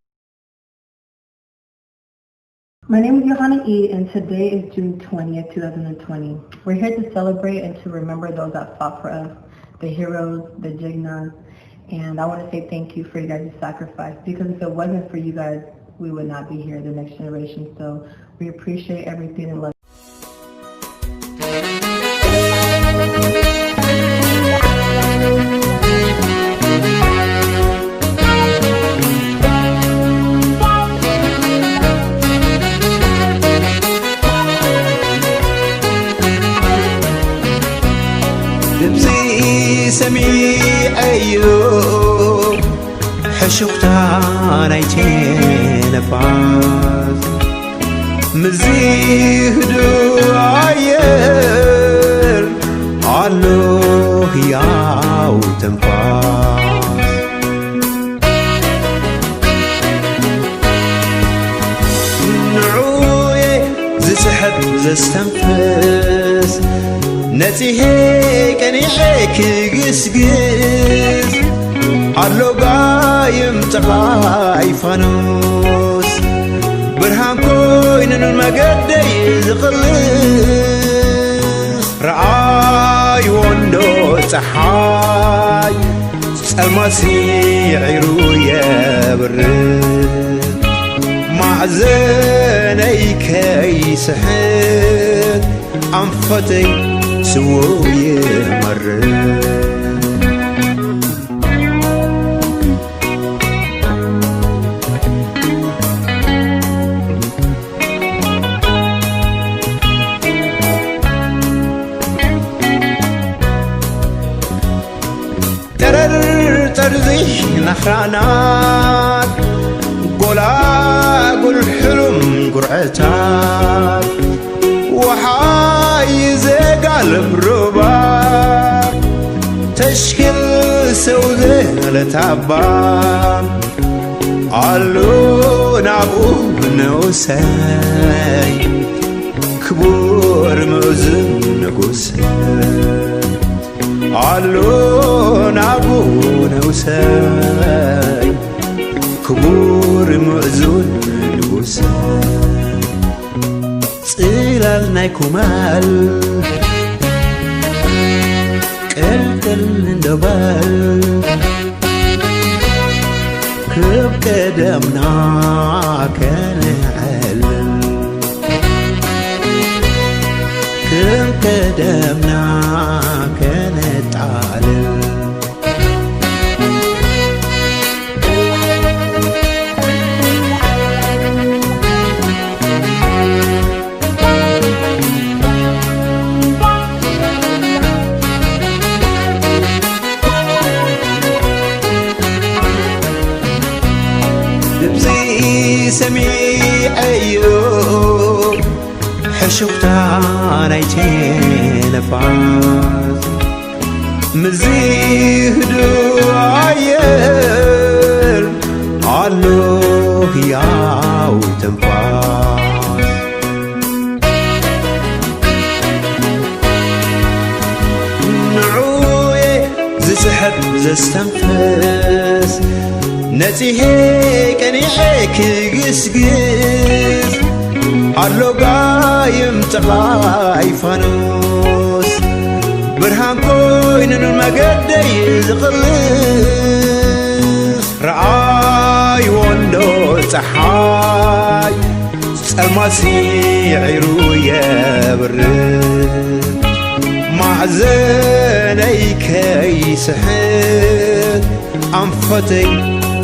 My name is Johanna E, and today is June twentieth, two thousand twenty. We're here to celebrate and to remember those that fought for us, the heroes, the jignas, and I want to say thank you for you guys' sacrifice, because if it wasn't for you guys, we would not be here, the next generation. So we appreciate everything and love. ድምፂ ሰሚዐዮ ሕሹኽታ ናይቲ ነፋስ፣ ምስዚ ህዱእ ኣየር ኣሎ ህያው ትንፋስ። ንዑየ ዝስሕብ ዘስተንፍስ፣ ነጺሄ ቀኒዐ ክግስግስ፣ ኣሎ ጋይም ጥራይ ፋኑስ፣ ብርሃን ኮይኑ ንመገደይ ዝቕልስ፣ ረኣይዎ እንዶ ጸሓይ። ጸልማት ስዒሩ የብርህ፣ ማዕዘነይ ከይስሕት፣ ኣንፈተይ ስዉእ ይመርህ። ጠረር ጠርዚ ናኽራናት፣ ጎላጉል ሕሉም ጉርዕታት፣ ወሓይ ዘጋልብ ሩባ፣ ተሽክል ሰው ዘለታባ፣ ኣሎ ናብኡ ንኡሰይ፣ ክቡር ምእዙን ንጉሰይ። ኣሎ ናብኡ ንኡሰይ፣ ክቡር ምእዙን ንጉሰይ። ጽላል ናይ ኩማል ቅልቅል እንደበል፣ ክብ ቀደምና ከነዕልል፣ ክብ ቀደምና ከነጣልል። ድምፂ ሰሚዐዮ ሕሹኽታ ናይቲ ነፋስ፣ ምስዚ ህዱእ ኣየር ኣሎ ህያው ትንፋስ። ንዑየ ዝስሕብ ዘስተንፍስ፣ ነጺሄ ቀኒዐ ክግስግስ፣ ኣሎ ጋይም ጥቓይ ፋኑስ፣ ብርሃን ኮይኑ ንመገደይ ዝቕልስ። ረኣይዎ እንዶ ጸሓይ፣ ጸልማት ስዒሩ የብርህ፣ ማዕዘነይ ከይስሕት፣ ኣንፈተይ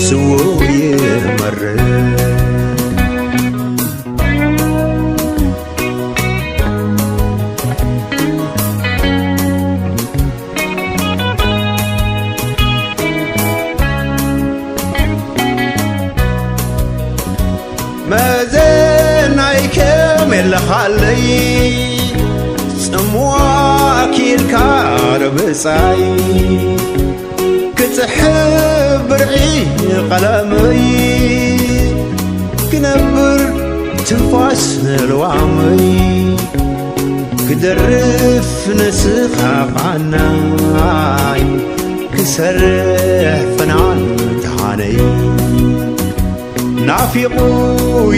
ስዉእ ይመርህ። መዘናይ ከም የለኻለይ፣ ጽምዋ ኪልካ ርብጻይ፣ ክጽሕፍ ብርዒ ቀለመይ፣ ክነብር ትንፋስ ልዋመይ፣ ክደርፍ ንስኻ ቃናይ፣ ክሰርሕ ፍናን ተሃነይ። ናፊቑ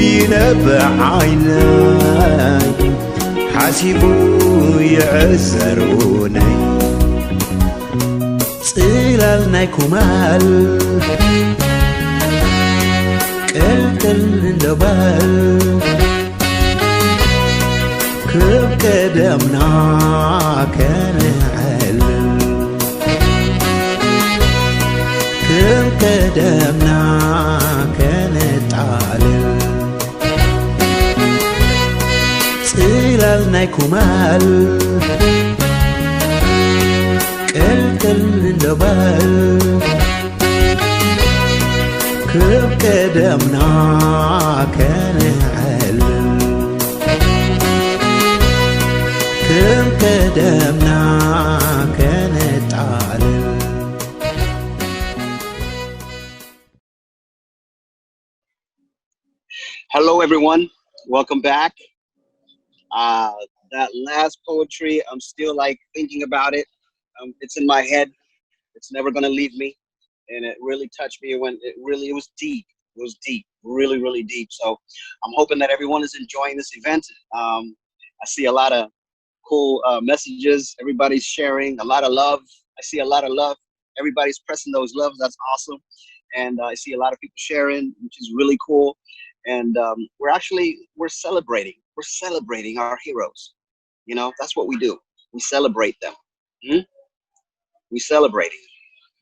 ይነብዕ ዓይነይ፣ ሓሲቡ ይዕዝር ኡነይ። ጽላል ናይ ኩማል ቅልቅል እንደበል፣ ክብ ቀደምና ከነዕልል፣ ክብ ቀደምና ከነጣልል። ጽላል ናይ ኩማል ቅልቅል እንደበል፣ ክብ ቀደምና ከነዕልል፣ ክብ ቀደምና ከነጣልል። Hello, everyone. Welcome back. Uh, that last poetry, I'm still like thinking about it. Um, it's in my head. It's never gonna leave me, and it really touched me. When it really, it was deep. It was deep, really, really deep. So I'm hoping that everyone is enjoying this event. Um, I see a lot of cool uh, messages. Everybody's sharing. A lot of love. I see a lot of love. Everybody's pressing those loves. That's awesome. And uh, I see a lot of people sharing, which is really cool. And um, we're actually we're celebrating. We're celebrating our heroes. You know, that's what we do. We celebrate them. Hmm? We celebrate.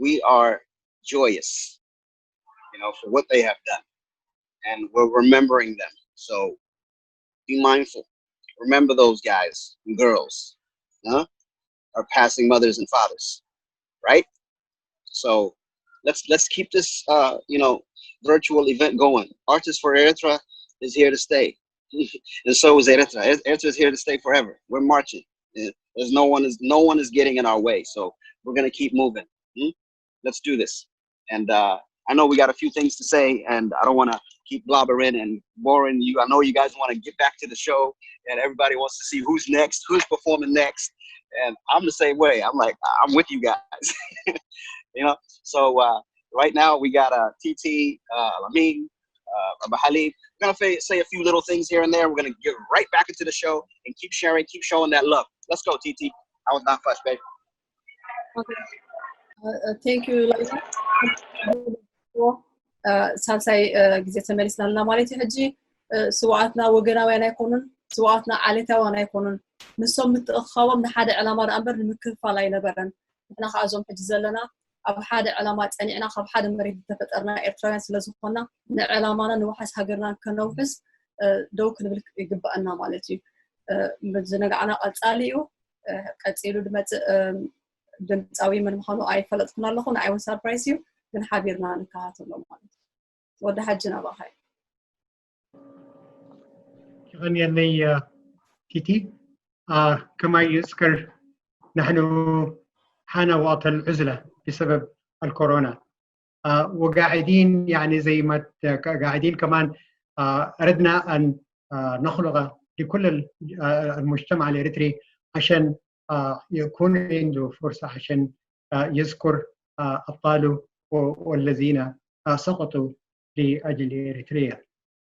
We are joyous, you know, for what they have done, and we're remembering them. So be mindful. Remember those guys and girls, huh? Are passing mothers and fathers, right? So let's let's keep this, uh, you know, virtual event going. Artists for Eritrea is here to stay, and so is Eritrea. Eritrea is here to stay forever. We're marching. Eh, there's no one is no one is getting in our way. So we're gonna keep moving. Hmm? Let's do this. And uh, I know we got a few things to say, and I don't want to keep blabbering and boring you. I know you guys want to get back to the show, and everybody wants to see who's next, who's performing next. And I'm the same way. I'm like, I'm with you guys. You know. So uh, right now we got uh, T T, uh, Lamin, uh, Abu Halib. We're gonna say, say a few little things here and there. We're gonna get right back into the show and keep sharing, keep showing that love. Let's go, T T. I was not fast, baby. Thank you. ሳልሳይ ግዜ ተመሊስናልና ማለት እዩ። ሕጂ ስውኣትና ወገናውያን ኣይኮኑን፣ ስውኣትና ዓሌታውያን ኣይኮኑን። ንሶም ምትእኽኻቦም ንሓደ ዕላማ ደኣ እምበር ንምክፍፋል ኣይነበረን። ንሕና ከዓ እዞም ሕጂ ዘለና ኣብ ሓደ ዕላማ ፀኒዕና ካብ ሓደ መሬት ዝተፈጠርና ኤርትራውያን ስለዝኾና ንዕላማና ንውሓስ ሃገርና ከነውሕስ ደው ክንብል ይግባኣና ማለት እዩ። ዝነጋዕና ቀፃሊ እዩ። ቀፂሉ ድመፅእ ድምፃዊ መን ምዃኑ ኣይፈለጥኩን ኣለኹ። ንዓይ እውን ሳርፕራይዝ እዩ፣ ግን ሓቢርና ንከታተሎ ማለት እዩ። ወዲ ሓጂ ናባኻ እዩ። يغني لي تيتي. آه كما يذكر نحن حان وقت العزلة بسبب الكورونا. آه وقاعدين يعني زي ما قاعدين كمان آه أردنا أن آه نخلق لكل المجتمع الإريتري عشان آه يكون عنده فرصة عشان آه يذكر آه أبطاله والذين آه سقطوا لأجل إريتريا.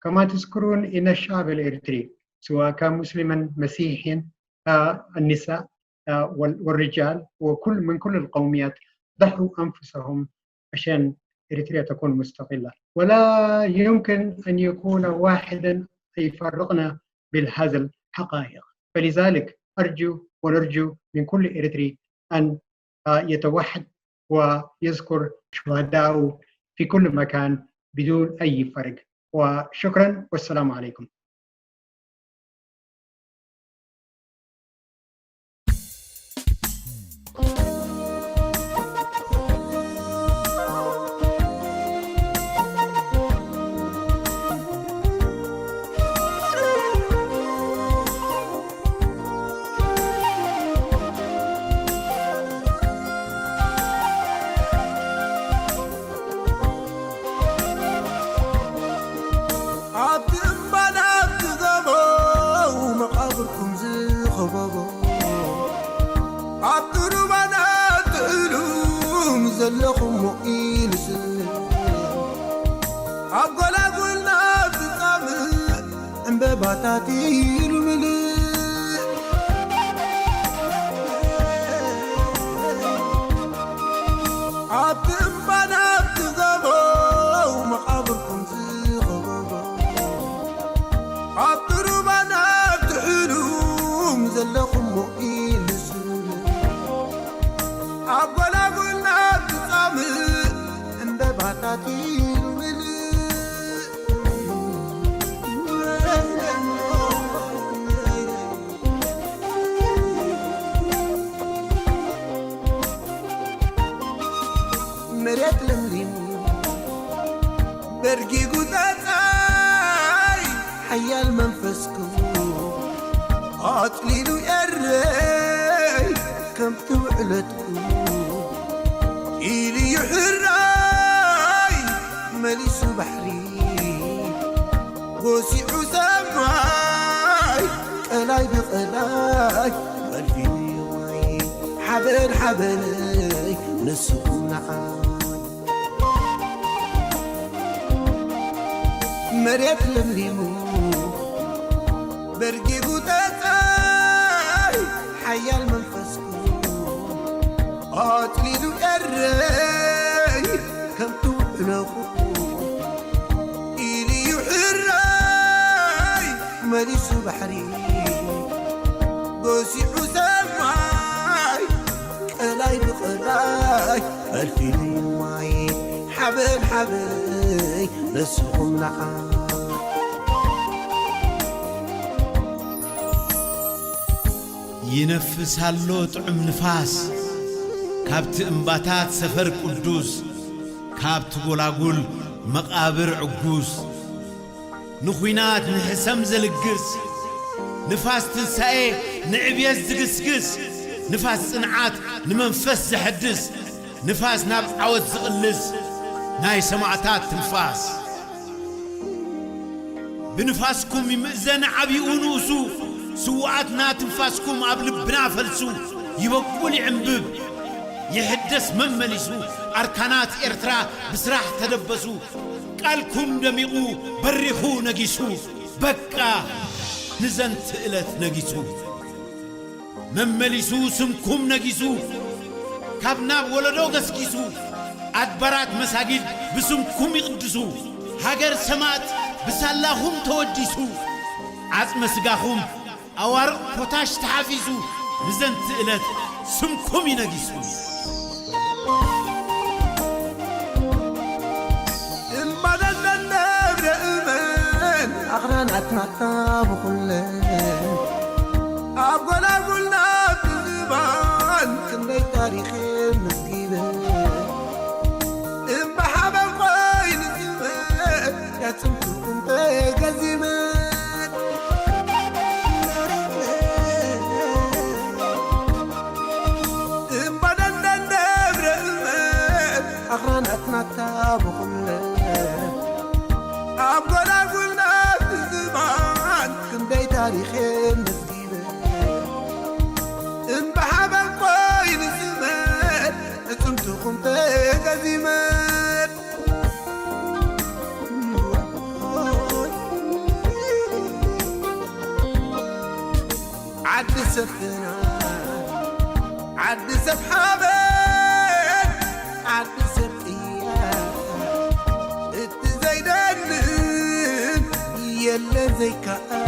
كما تذكرون إن الشعب الإريتري سواء كان مسلما مسيحيا آه النساء آه والرجال وكل من كل القوميات ضحوا أنفسهم عشان إريتريا تكون مستقلة، ولا يمكن أن يكون واحدا يفرقنا بهذه الحقائق. فلذلك أرجو ونرجو من كل إريتري أن يتوحد ويذكر شهداءه في كل مكان بدون أي فرق. وشكرا والسلام عليكم. ዘለኹሞ ኢሉ ስምዕ ኣብ ጎላጉልና ፍጻምእ ዕምበባታት ኢሉ ምልእ ኣብቲ እምባና ኣብቲ ጎቦ መቓብርኩም ዝኸበቦ ኣብቲ ሩባና ኣብቲ ዕሉም ዘለኹሞ ኢሉ ስምዕ ኣብ ጎላጉልና ብጻምእ ዕምበባታት ኢሉ ምልእ መሬት ለምሊሙ በርጊጉ ጸጻይ ሓያል መንፈስኩም ኣጽሊሉ ኤረይ ከምቲ ውዕለትኩም ኢሉ እዩ ሕራይ መሊሱ ባሕሪ ጎሲዑ ሰማይ ቀላይ ብቐላይ ፈልፊሉ እዩ ማይ ሓበን ሓበነይ ንስኹም ንዓይ መሬት ለምሊሙ በርጊጉ ጠጻይ ሓያል መንፈስኩም ኣጽሊሉ ኤረይ ከምቱ ብነኹ ኢሉ እዩ ሕራይ መሊሱ ባሕሪ ጎሲዑ ሰማይ ቀላይ ብቐላይ ኣልፊሉ እዩ ማይ ሓበን ሓበይ ነስኹም ንዓ ይነፍስ ኣሎ ጥዑም ንፋስ ካብቲ እምባታት ሰፈር ቅዱስ ካብቲ ጎላጉል መቓብር ዕጉስ ንኹናት ንሕሰም ዘልግስ ንፋስ ትንሳኤ ንዕብየት ዝግስግስ ንፋስ ጽንዓት ንመንፈስ ዘሐድስ ንፋስ ናብ ዓወት ዝቕልስ ናይ ሰማዕታት ትንፋስ። ብንፋስኩም ይምእዘን ዓብይኡ ንኡሱ፣ ስውኣትና ትንፋስኩም ኣብ ልብና ፈልሱ፣ ይበቁል ይዕምብብ፣ ይሕደስ መመሊሱ፣ ኣርካናት ኤርትራ ብስራሕ ተደበሱ፣ ቃልኩም ደሚቑ በሪኹ ነጊሱ፣ በቃ ንዘንቲ ዕለት ነጊሱ። መመሊሱ ስምኩም ነጊሱ ካብ ናብ ወለዶ ገስጊሱ ኣድባራት መሳጊድ ብስምኩም ይቕድሱ ሃገር ሰማእት ብሳላኹም ተወዲሱ ዓጽመ ስጋኹም ኣዋርቕ ፖታሽ ተሓፊሱ ንዘንቲ ዕለት ስምኩም ይነጊሱ። እምባደንደን ደብረ እመን ኣኽራናት ናታ ብኹለን ኣብ ጎላጉል ናብቲ ዝባን ክንደይ ታሪኽን መዝጊበን እምባ ሓበን ኮይኑ ዝመን ያጽምትኩም ተገዚመን እምባ ደንደን ደብረ እመን ኣኽራናት ናታ ብኹለን ኣብ ጎላጉል ናብቲ ዝባን ክንደይ ታሪኽን መዝጊበን እምባ ሓበን ኮይኑ ዝመን እጽምትኹም ተገዚመን ዓዲ ሰብና ዓዲ ሰብ ሓበን ዓዲ ሰብ ጥያ እቲ ዘይደልን የለን ዘይከኣል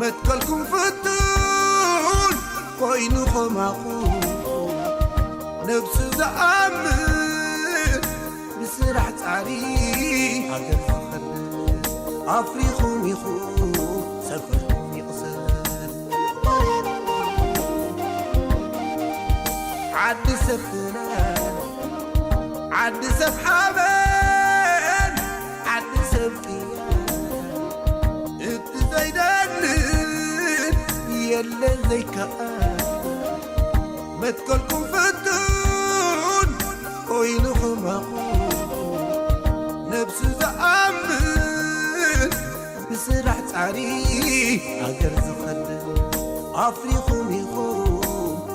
መትከልኩም ፍቱን ኮይኑ ኸማኹም ነብሱ ዝኣምን ብስራሕ ጻሪ ሃገር ዝኸድር ኣፍሪኹም ኢኹም ሰፈርኩም ይቕሰር ዓዲ ሰብ ፍናን ዓዲ ሰብ ሓበን ዓዲ ሰብ ቅያ እቲ ዘይደልን የለን ዘይከኣል መትከልኩም ፍቱን ኮይኑ ኸማኹም ነብሱ ዝኣምን ብስራሕ ጻሪ ሃገር ዝኸድም ኣፍሪኹም ኢኹም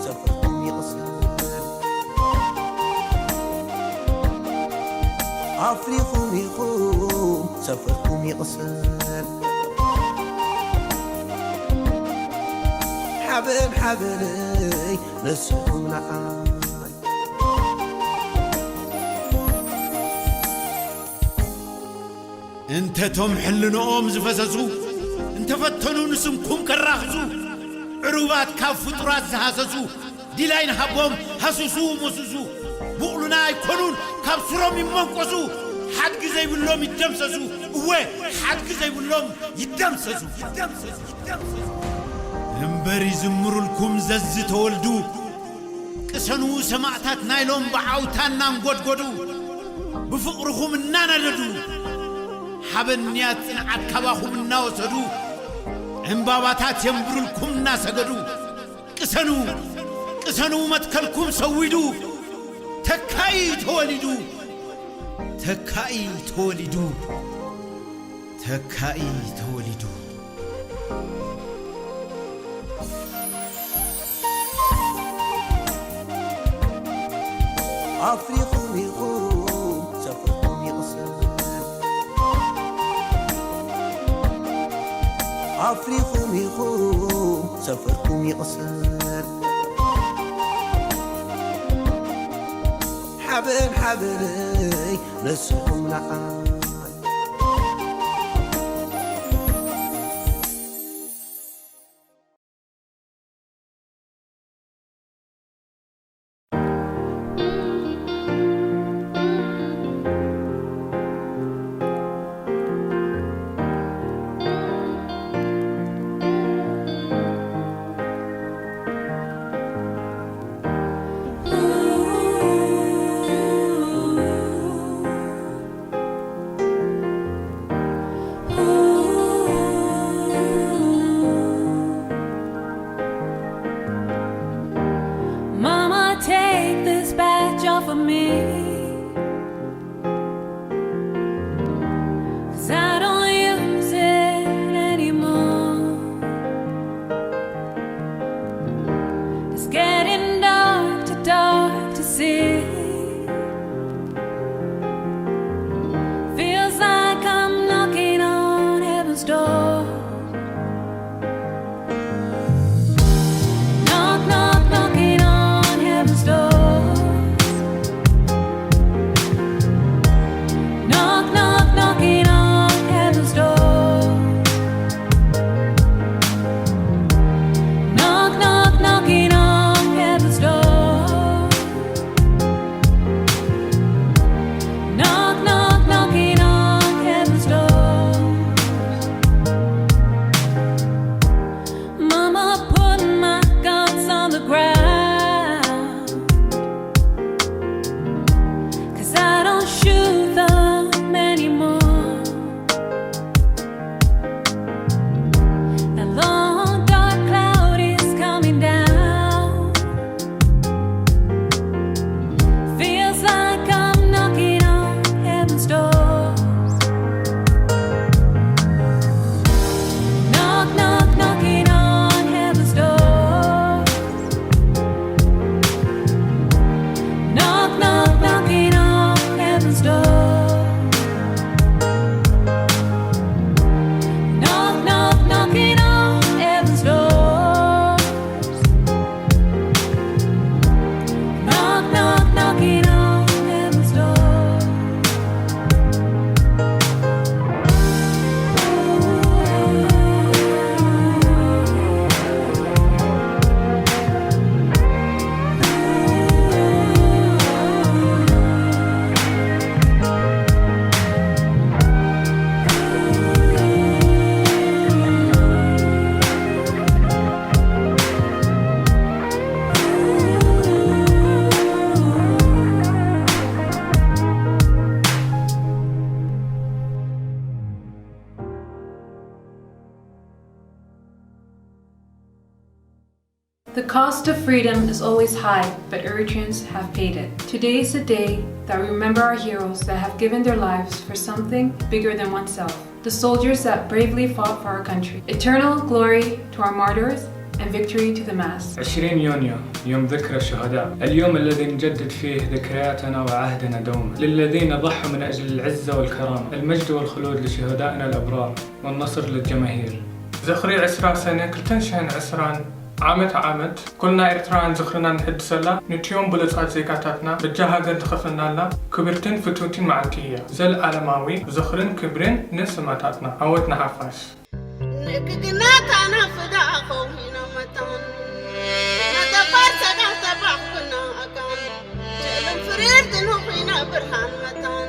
ሰፈርኩም ይቕሰር ኣፍሪኹም ኢኹም ሰፈርኩም ይቕሰር ሓበን ሓበነይ ነስኹም ንዓይ እንተ ቶም ሕልንኦም ዝፈሰሱ እንተፈተኑ ንስምኩም ከራኽሱ ዕሩባት ካብ ፍጡራት ዝሃሰሱ ዲላይ ንሃቦም ሃስሱ መሱሱ ብቑሉና ኣይኮኑን ካብ ስሮም ይመንቆሱ ሓድጊ ዘይብሎም ይደምሰሱ እወ ሓድጊ ዘይብሎም ይደምሰሱ ይደምሰሱ ይደምሰሱ እምበር ይዝምሩልኩም ዘዝተወልዱ ቅሰኑ ሰማእታት ናይሎም ብዓውታ እናንጎድጎዱ ብፍቕርኹም እናነደዱ ሓበንያት ጽንዓት ካባኹም እናወሰዱ ዕምባባታት የንብሩልኩም እናሰገዱ ቅሰኑ ቅሰኑ መትከልኩም ሰዊዱ ተካኢ ተወሊዱ ተካኢ ተወሊዱ ተካኢ ተወሊዱ ኣፍሪኹም ኢኹም ሰፈርኩም ይቕሰር ኣፍሪኹም ኢኹም ሰፈርኩም ይቕሰር ሓበን ሓበነይ ነስኹም ንዓይ። Mama, take this badge off of me, 'cause I don't use it anymore. It's getting dark, too dark to see. Feels like I'm knocking on heaven's door. Knock, knock, knocking on heaven's door. Knock, knock, knocking on heaven's door. Knock, knock, knocking on heaven's door. Knock, knock, knocking on heaven's door. Mama, put my guns on the ground, 'cause I don't shoot them anymore. A long dark cloud is coming down. Feels like I'm knocking on heaven's door. Knock, knock, knocking on heaven's door. Knock, knock, knocking on heaven's door. Knock, knock, knocking on heaven's door. Knock, knock, knocking on heaven's door. The cost of freedom is always high, but Eritreans have paid it. Today is a day that we remember our heroes that have given their lives for something bigger than oneself. The soldiers that bravely fought for our country. Eternal glory to our martyrs and victory to the mass. عشرين يونيو، يوم ذكرى الشهداء. اليوم الذي نجدد فيه ذكرياتنا وعهدنا دوما للذين ضحوا من أجل العزة والكرامة. المجد والخلود لشهدائنا الأبرار، والنصر للجماهير. ዝኽሪ ዕስራ ሰነ ክልተ ሽሕን ዕስራን ዓመት ዓመት ኩልና ኤርትራውያን ዝኽርና ንሕድሰላ፣ ንቲዮም ብሉጻት ዜጋታትና በጃ ሃገር ዝኸፈልናላ ክብርትን ፍትውትን መዓልቲ እያ። ዘልኣለማዊ ዝኽርን ክብርን ንስማታትና። ዓወት ንሓፋሽ። ንግግናታና ፍዳ ኾኺና መታን፣ መተፋር ሰዳ ተባኽና ኣካን፣ ትእልም ፍሪር ድንኹይና ብርሃን መታን፣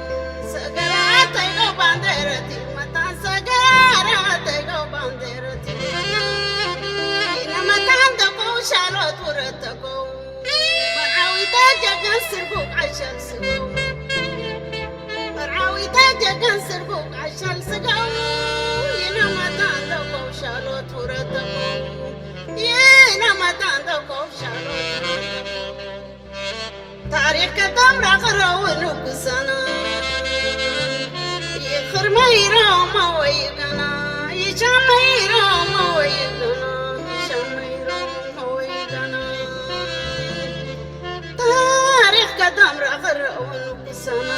ሰገራ ተይዶ ባንዴረቲ መታን፣ ሰገራ ተይዶ ባንዴረቲ መታን፣ መታን ተቆው ሻሎት ውረድ ተቆው፣ መርዓዊታ ጀጋን ስርጉ ዓሻል ስርጉ። መርዓዊታ ጀጋን ስርጉ ዓሻል ስጋው፣ ይናማታ እንደኮው ሻሎት ውረተኮው፣ ይናማታ እንደኮው ሻሎት ውረተኮው። ታሪኽ ከተምራ ቅረው ንጉሰና፣ ይኽር መይሮማ ወይ ገና፣ ይሻ መይሮማ ወይ ገና፣ ይሻ መይሮማ ወይ ገና። ታሪኽ ከተምራ ቅረው ንጉሰና።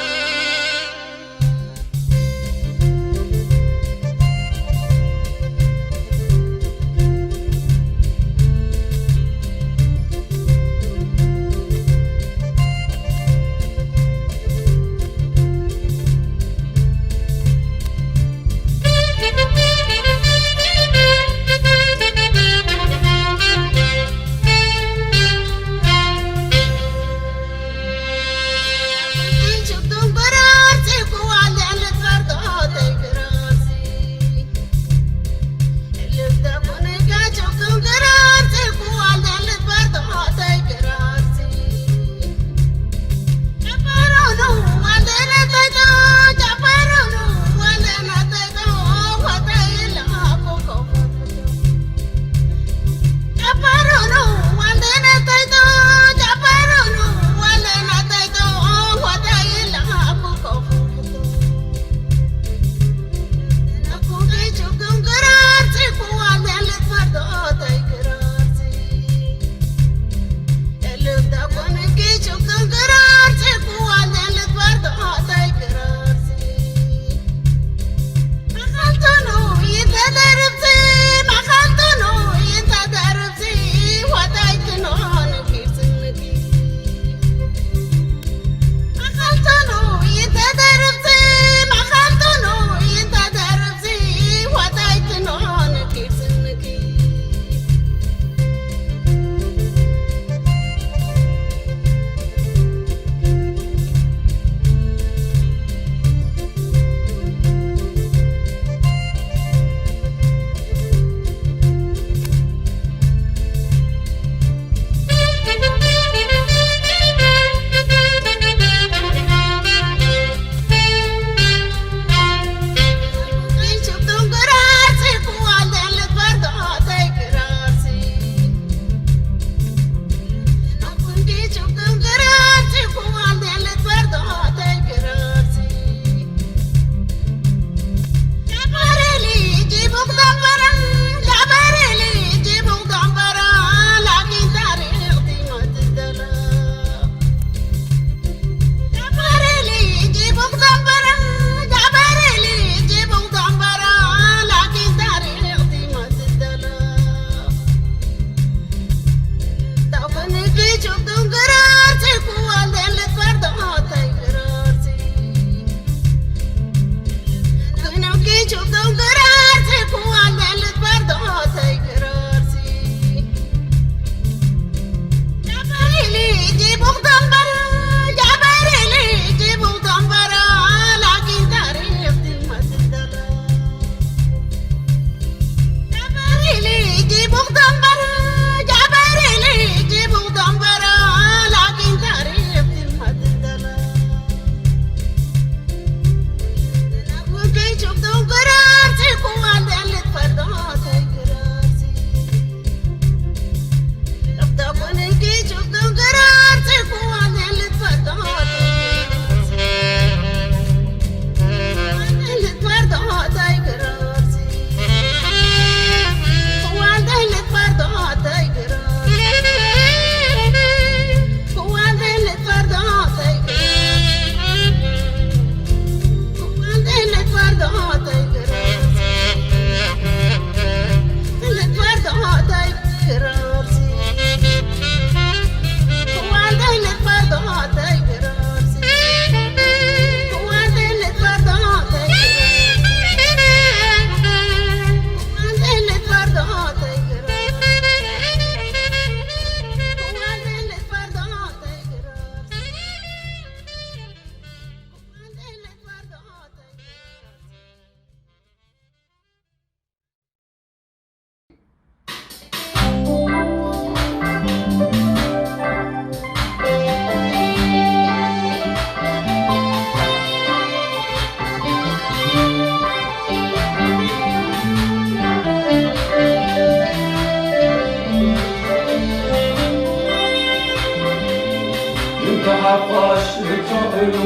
እንተ ሓፋሽ ብቻ ኮይኑ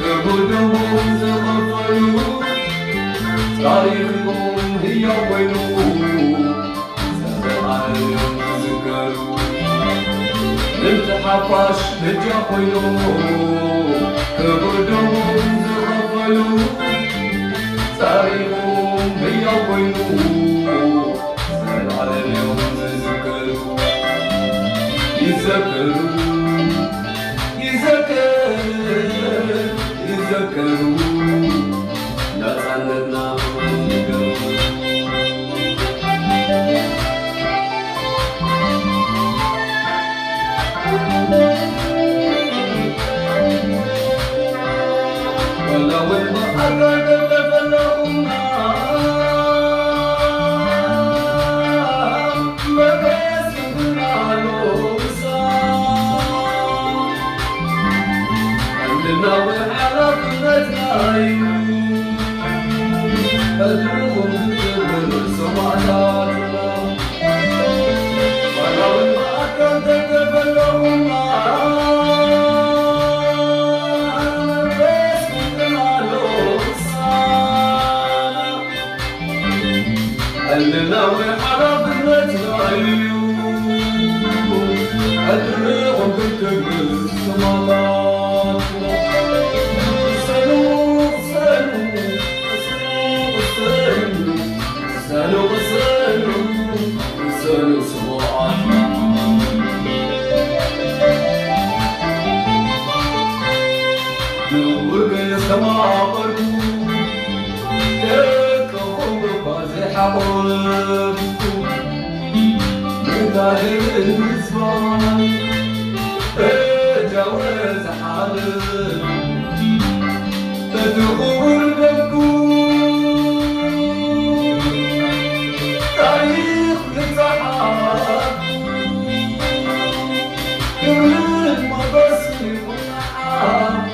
ክቡር ደሞም ዝኸፈሉ ታሪኽም ህያው ኮይኑ ዘዘልኣለም እዮም ዝዝከሩ። ምእንቲ ሓፋሽ በጃ ኮይኖም ክቡር ደሞም ዝኸፈሉ ታሪኾም ህያው ኮይኑ ዘዘልኣለም እዮም ዝዝከሩ። ይዘከሩ፣ ይዘከር፣ ይዘከሩ ናጻነትና ክብረት ይገሩ። ቀንድናዊ ሓላፍነትና እዩ። ዕድልኹም ክትብል ሰማዕታትና። ቅሰኑ፣ ቅሰኑ፣ ቅሰኑ፣ ቅሰኑ፣ ቅሰኑ፣ ቅሰኑ፣ ቅሰኑ ስውኣትና። ንውግእ ዝተማቐርኩ ደቅኹም እኳ ዘይሓቖርኩ፣ ምእንቲ ሃገርን ህዝባን በጃወ ዝሓልፍ፣ በቲ ክቡር ደምኩም ታሪኽ ይጸሓፍ። ክብርን ሞገስን ይኹን ንዓኹም።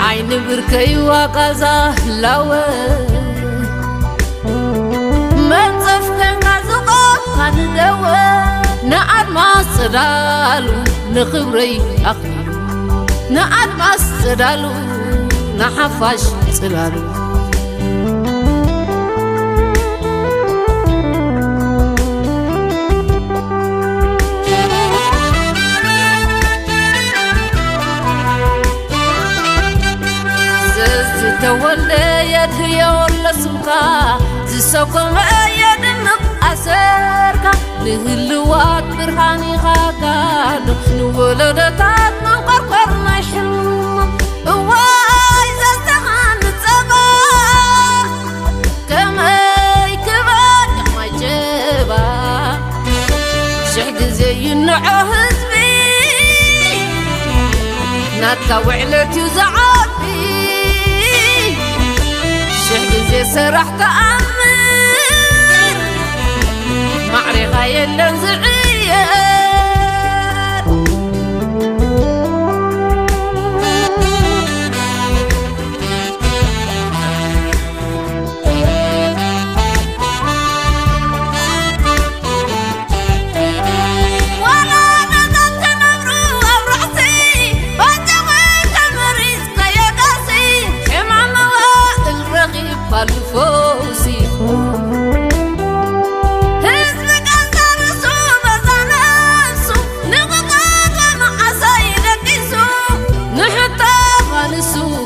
ዓይኒ ብርከይ ዋቃዛ ህላወ መንጸፍ ከንካ ዝቆምካ ንደወ ንኣድማስ ጽዳሉ ንኽብረይ ኣኽሊሉ ንኣድማስ ጽዳሉ ንሓፋሽ ጽላሉ ዝተወልደ የድህዮ ለስምካ ዝሰኮመ የድምቕ ኣሰርካ ንህልዋት ብርሃን ኢኻ ጋዶ ንወለዶታት መንቆርቆር ናይ ሕልሞም እዋይ ዘስተኻኒ ጸባ ከመይ ክበድቕ ማይ ጀባ ሽሕ ግዜ ይንዖ ህዝቢ ናትካ ውዕለት እዩ ዝዓቢ ሽሕ ግዜ ሰራሕ ተኣምር ማዕሬኻ የለን ዝዕየር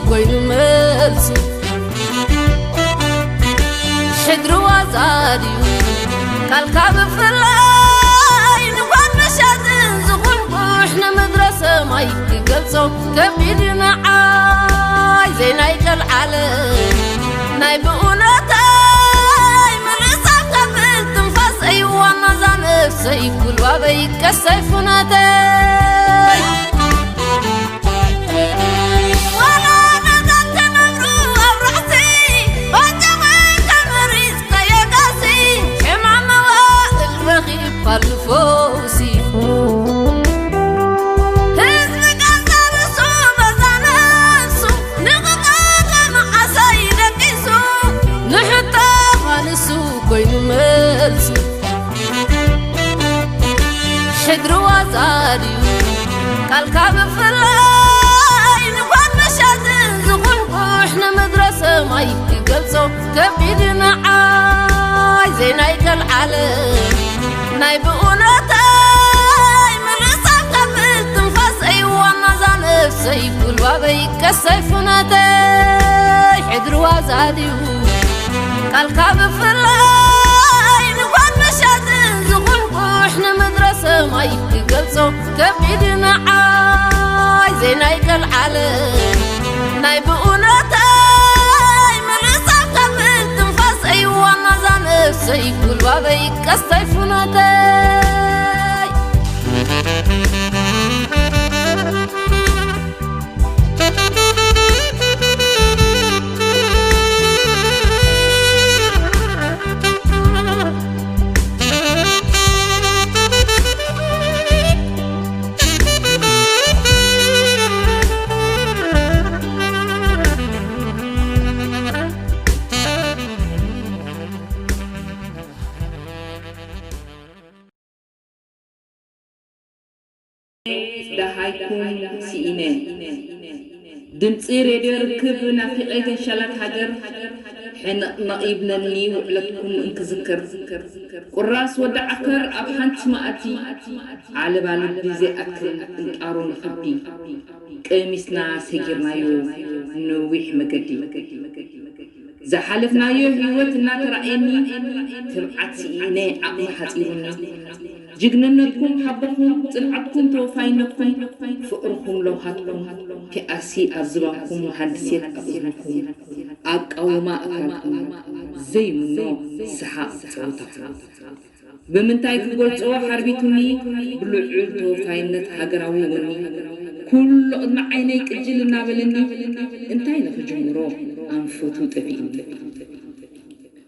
ኮይኑ መልሱ ሕድሪ ዋዛ ድዩ ቃልካ ብፍላይ ንጓድ መሸጥን ዝኹንኩሕ ንምድረ ሰማይ ክገልጾ ከቢድ ንዓይ ዘይናይ ቀልዓለ ናይ ብኡነታይ ምልእሳብ ከብል ትንፋሰይ ዋናዛ ነፍሰይ ጉልባበይ ቀሰይ ፍነተይ ዛድዩ ቃልካ ብፍላይ ንጓድ መሻትን ዝኹንኩሕ ንምድረ ሰማይ ክገልጾ ከቢድ ንዓይ ዘይናይ ገልዓለ ናይ ብእውነተይ ምልእሳን ከብል ትንፋሰይ ዋና ዛ ነፍሰይ ጉልባበይ ቀሰይ ፍነተይ ሕድሪ ዋዛድዩ ቃልካ ብፍላይ ንጓድ መሻትን ዝኹንኩሕ ንምድረ ሰማይ ክገልጾ ከቢድ ንዓይ ዘይናይ ገልዓለ ናይ ብእውነተይ ምልእሳን ከብል ትንፋሰይ ዋና ዛ ነፍሰይ ጉልባበይ ቀስተይ ፍነተይ ደሃይኩም ስኢነ። ድምፂ ሬድዮ ርክብ ናፊቐ ገንሻላት ሃገር ሕንቕንቕ ይብለኒ ውዕለትኩም እንክዝክር። ቁራስ ወዲ ዓከር ኣብ ሓንቲ መኣዲ ዓለባ ልቢ ዘይኣክል እንጣሮ ንኽቢ ቀሚስና ሰጊርናዮ ነዊሕ መገዲ። ዝሓለፍናዮ ህይወት እናተራእየኒ ትብዓት ስኢነ ዓቕሚ ሓፂሩኒ። ጅግንነትኩም ሓቦኹም፣ ፅንዓትኩም፣ ተወፋይነትኩም፣ ፍቕርኹም፣ ለውሃትኩም ፒኣርሲ ኣብ ዝባንኩም፣ መሃንድሴት ኣብ እዝንኩም፣ ኣቃውማ ኣካልኩም፣ ዘይምኖ ሰሓቕ ጸወታኹም። ብምንታይ ክገልጾ ሓርቢቱኒ ብልዑል ተወፋይነት ሃገራዊ ወኒ። ኩሉ ቅድሚ ዓይነይ ቅጅል እናበለኒ እንታይ ንኽጅምሮ ኣንፈቱ ጠፊእኒ።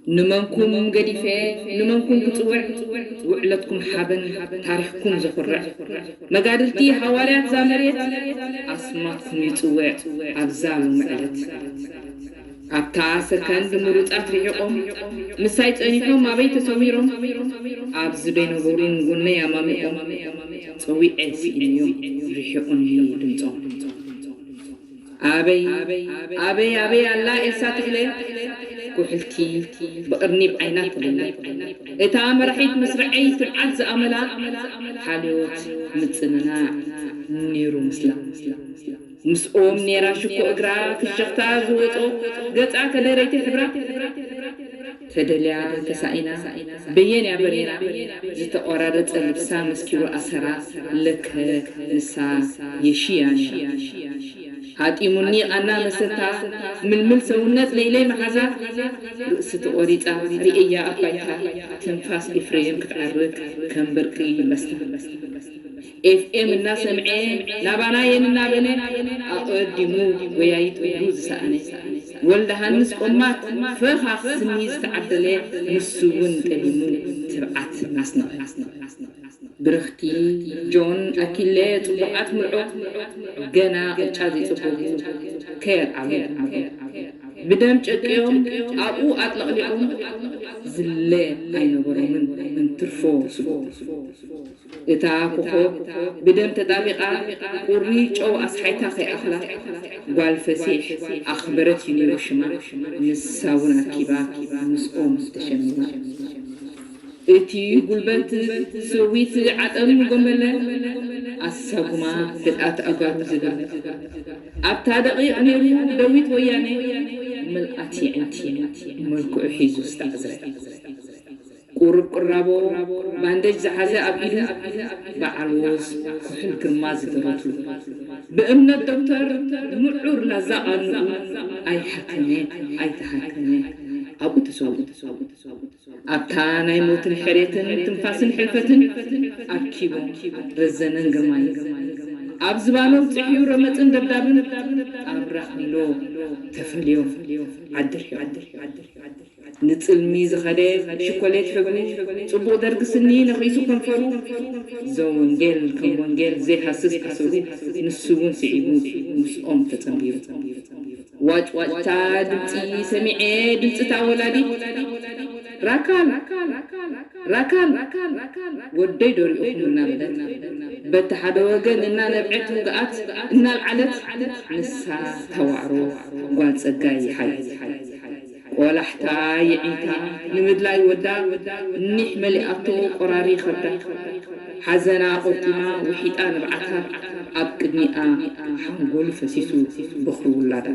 ንመንኩም ገዲፈ ንመንኩም ክጽውዕ ውዕለትኩም ሓበን ታሪኽኩም ዘኹርዕ መጋድልቲ ሃዋርያት ዛ መሬት ኣስማትኩም ይጽውዕ ኣብዛ ሎሚ ዕለት። ኣብታ ሰከንድ ምሩጻት ርሒቖም ምሳይ ጸኒሖም ኣበይ ተሰዊሮም ኣብዚ ደይነበሩን ጎነይ ኣማሚቖም ጸዊዐ ስኢነዮም ርሒቑኒ ድምጾም። ኣበይ ኣበይ ኣበይ ኣላ ኤልሳ ተኽለ ኩሕልቲ ብቕርኒብ ዓይና ተለለ እታ መራሒት ምስርዐይ ትብዓት ዝኣመላ ሓልዮት ምጽንናዕ ነይሩ ምስላ። ምስኦም ኔራ ሽኮ እግራ ፍሽኽታ ዝወጾ ገጻ ከደረይቲ ሕብራ ተደልያ ተሳኢና በየንያ በሬራ ዝተቖራረጸ ልብሳ መስኪሩ ኣሰራ ለከ ንሳ የሽያ ነይራ። ኣጢሙኒ ቃና መሰታ ምልምል ሰውነት ለይለይ መሓዛ ርእሲ ተቖሪጻ ርእያ ኣባይታ ትንፋስ ኤፍሬም ክትዓርግ ከም በርቂ መስታ ኤፍኤም እናሰምዐ ናባና የን እናበለ ኣቐዲሙ ጎያይት እግሩ ዝሰኣነ ወልደ ሃንስ ቆማት ፈኻኽ ስኒ ዝተዓደለ ንሱ እውን ጠሊሙ ትብዓት ናስነቐ። ብርኽቲ ጆን ኣኪለ ጽቡቓት ምርዑ ገና ቅጫ ዘይጸገቡ ከየርዓሉ ይድምዑ። ብደም ጨቅዮም ኣብኡ ኣጥለቕሊቖም ዝለ ኣይነበሮምን እንትርፎ ስብኡ። እታ ኮኾብ ብደም ተጣቢቓ ቁሪ ጨው ኣስሓይታ ከይኣኽላ ጓል ፈሲሕ ኣኽበረት እዩ ነይሩ ሽማ። ንሳ እውን ኣኪባ ምስኦም ተሸሚማ። እቲ ጉልበት ሰዊት ዓጠን ጎመለ ኣሳጉማ ህድኣት ኣጓጉ ዝብል ኣብታ ደቒቕ ነይሩ ደዊት ወያነ ምልኣት የዕንቲ መልክዑ ሒዙ ዝተዓዝረ። ቁሩብ ቅራቦ ባንደጅ ዝሓዘ ኣብ ኢዱ በዓል ወዝ ኩሕል ግርማ ዝደረቱ ብእምነት ዶክተር ምዑር ላዛ ቃንኡ ኣይሓከመ ኣይተሃከመ ኣብኡ ተሰዊኡ። ኣብታ ናይ ሞትን ሕሬትን ትንፋስን ሕልፈትን ኣርኪቦም ረዘነን ግርማይን ኣብ ዝባኖም ጽሕዩ ረመጽን ደብዳብን ኣብ ራኽቢሎ ተፈልዮም ዓዲ ርሒቖም። ንጽልሚ ዝኸደ ሽኮሌት ሕብሩ ጽቡቕ ደርጊ ስኒ ነኺሱ ከንፈሩ ዘወንጌል ከም ወንጌል ዘይሃስስ ኣሰሩ ንሱ እውን ስዒቡ ምስኦም ተጸንቢሩ። ዋጭዋጭታ ድምፂ ሰሚዐ ድምፂታ ወላዲት ራካል ራካል ወደይ ዶ ሪእኹም እናበለት በቲ ሓደ ወገን እናነብዐት ውግኣት እናልዓለት ንሳ ተዋዕሮ ጓል ጸጋይ ይሓይ ቆላሕታ የዒንታ ንምድላይ ወዳ ኒሕ መሊኣቶ ቆራሪ ከብዳ ሓዘና ቆጢማ ውሒጣ ንብዓታ ኣብ ቅድሚኣ ሓንጎል ፈሲሱ በኽሪ ውላዳ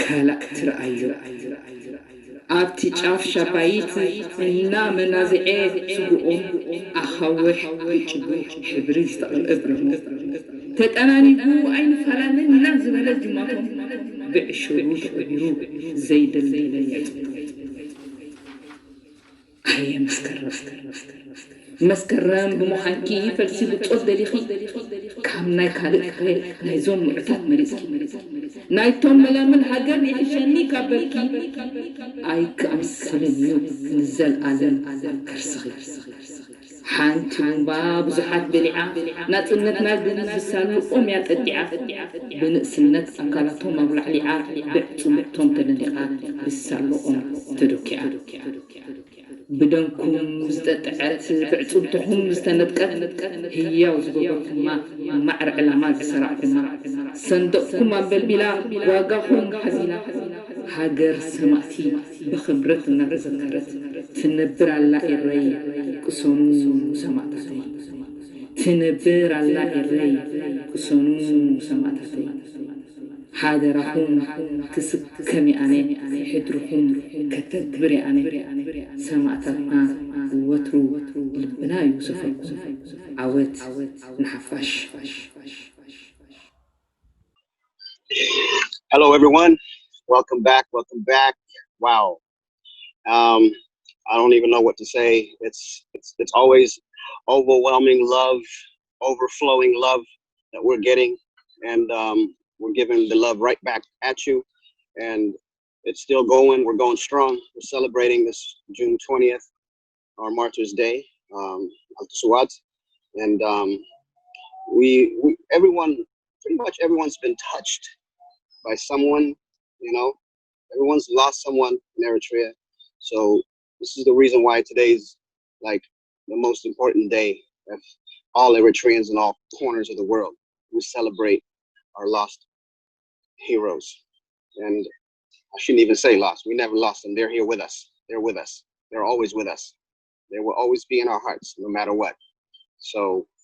ከላእ ትርኣዮ ኣብቲ ጫፍ ሻባይት እና መናዝዔ ስጉኦም ኣኻውሕ ብጭቡ ሕብሪ ዝተቐብአ ብርሞ ተጠናኒጉ ኣይንፈላለን ኢና ዝበለ ጅማቶም ብዕሽሩ ተቐቢሩ ዘይደልደለ የጥቶ ኣየ መስከረም መስከረም ብምዃንኪ ፈልሲ ብጾት ደሊኺ ካብ ናይ ካልእ ፍረ ናይዞም ምዑታት መሪጽኪ ናይቶም መላምል ሃገር ይሕሸኒ ካብ በልኪ ኣይክኣምስልን እዩ ንዘልኣለም ከርስኺ ሓንቲ ቡምባ ብዙሓት በሊዓ ናጽነትና ግን ብሳልኦም እያ ጠጢዓ ብንእስነት ኣካላቶም ኣብ ላዕሊዓ ብዕጹምቶም ተደኒቓ ብሳልኦም ተዶኪዓ ብደምኩም ዝጠጥዐት ብዕጹምትኹም ዝተነጥቀት ህያው ዝገበርኩማ ማዕረ ዕላማ ዝሰራዕኩማ ሰንደቕኩም ኣንበልቢላ ዋጋኹም ሓዚላ ሃገር ሰማእቲ ብኽብረት እናተዘከረት ትነብር ኣላ ኤረይ ቅሰኑ ሰማእታተይ ትነብር ኣላ ኤረይ ቅሰኑ ሰማእታተይ ሓደራኹም ክስከም ኣነ ሕድርኹም ከተግብር ኣነ ሰማእታትና ወትሩ ልብና እዩ ሰፈርኩም ዓወት ንሓፋሽ Hello, everyone. Welcome back. Welcome back. Wow. Um, I don't even know what to say. It's it's it's always overwhelming love, overflowing love that we're getting, and um, we're giving the love right back at you. And it's still going. We're going strong. We're celebrating this June twentieth, our Martyrs' Day, um, Al Suwat, and um, we, we everyone, pretty much everyone's been touched by someone. You know, everyone's lost someone in Eritrea, so this is the reason why today's like the most important day of all Eritreans in all corners of the world. We celebrate our lost heroes. And I shouldn't even say lost. We never lost them. They're here with us. They're with us. They're always with us. They will always be in our hearts, no matter what. So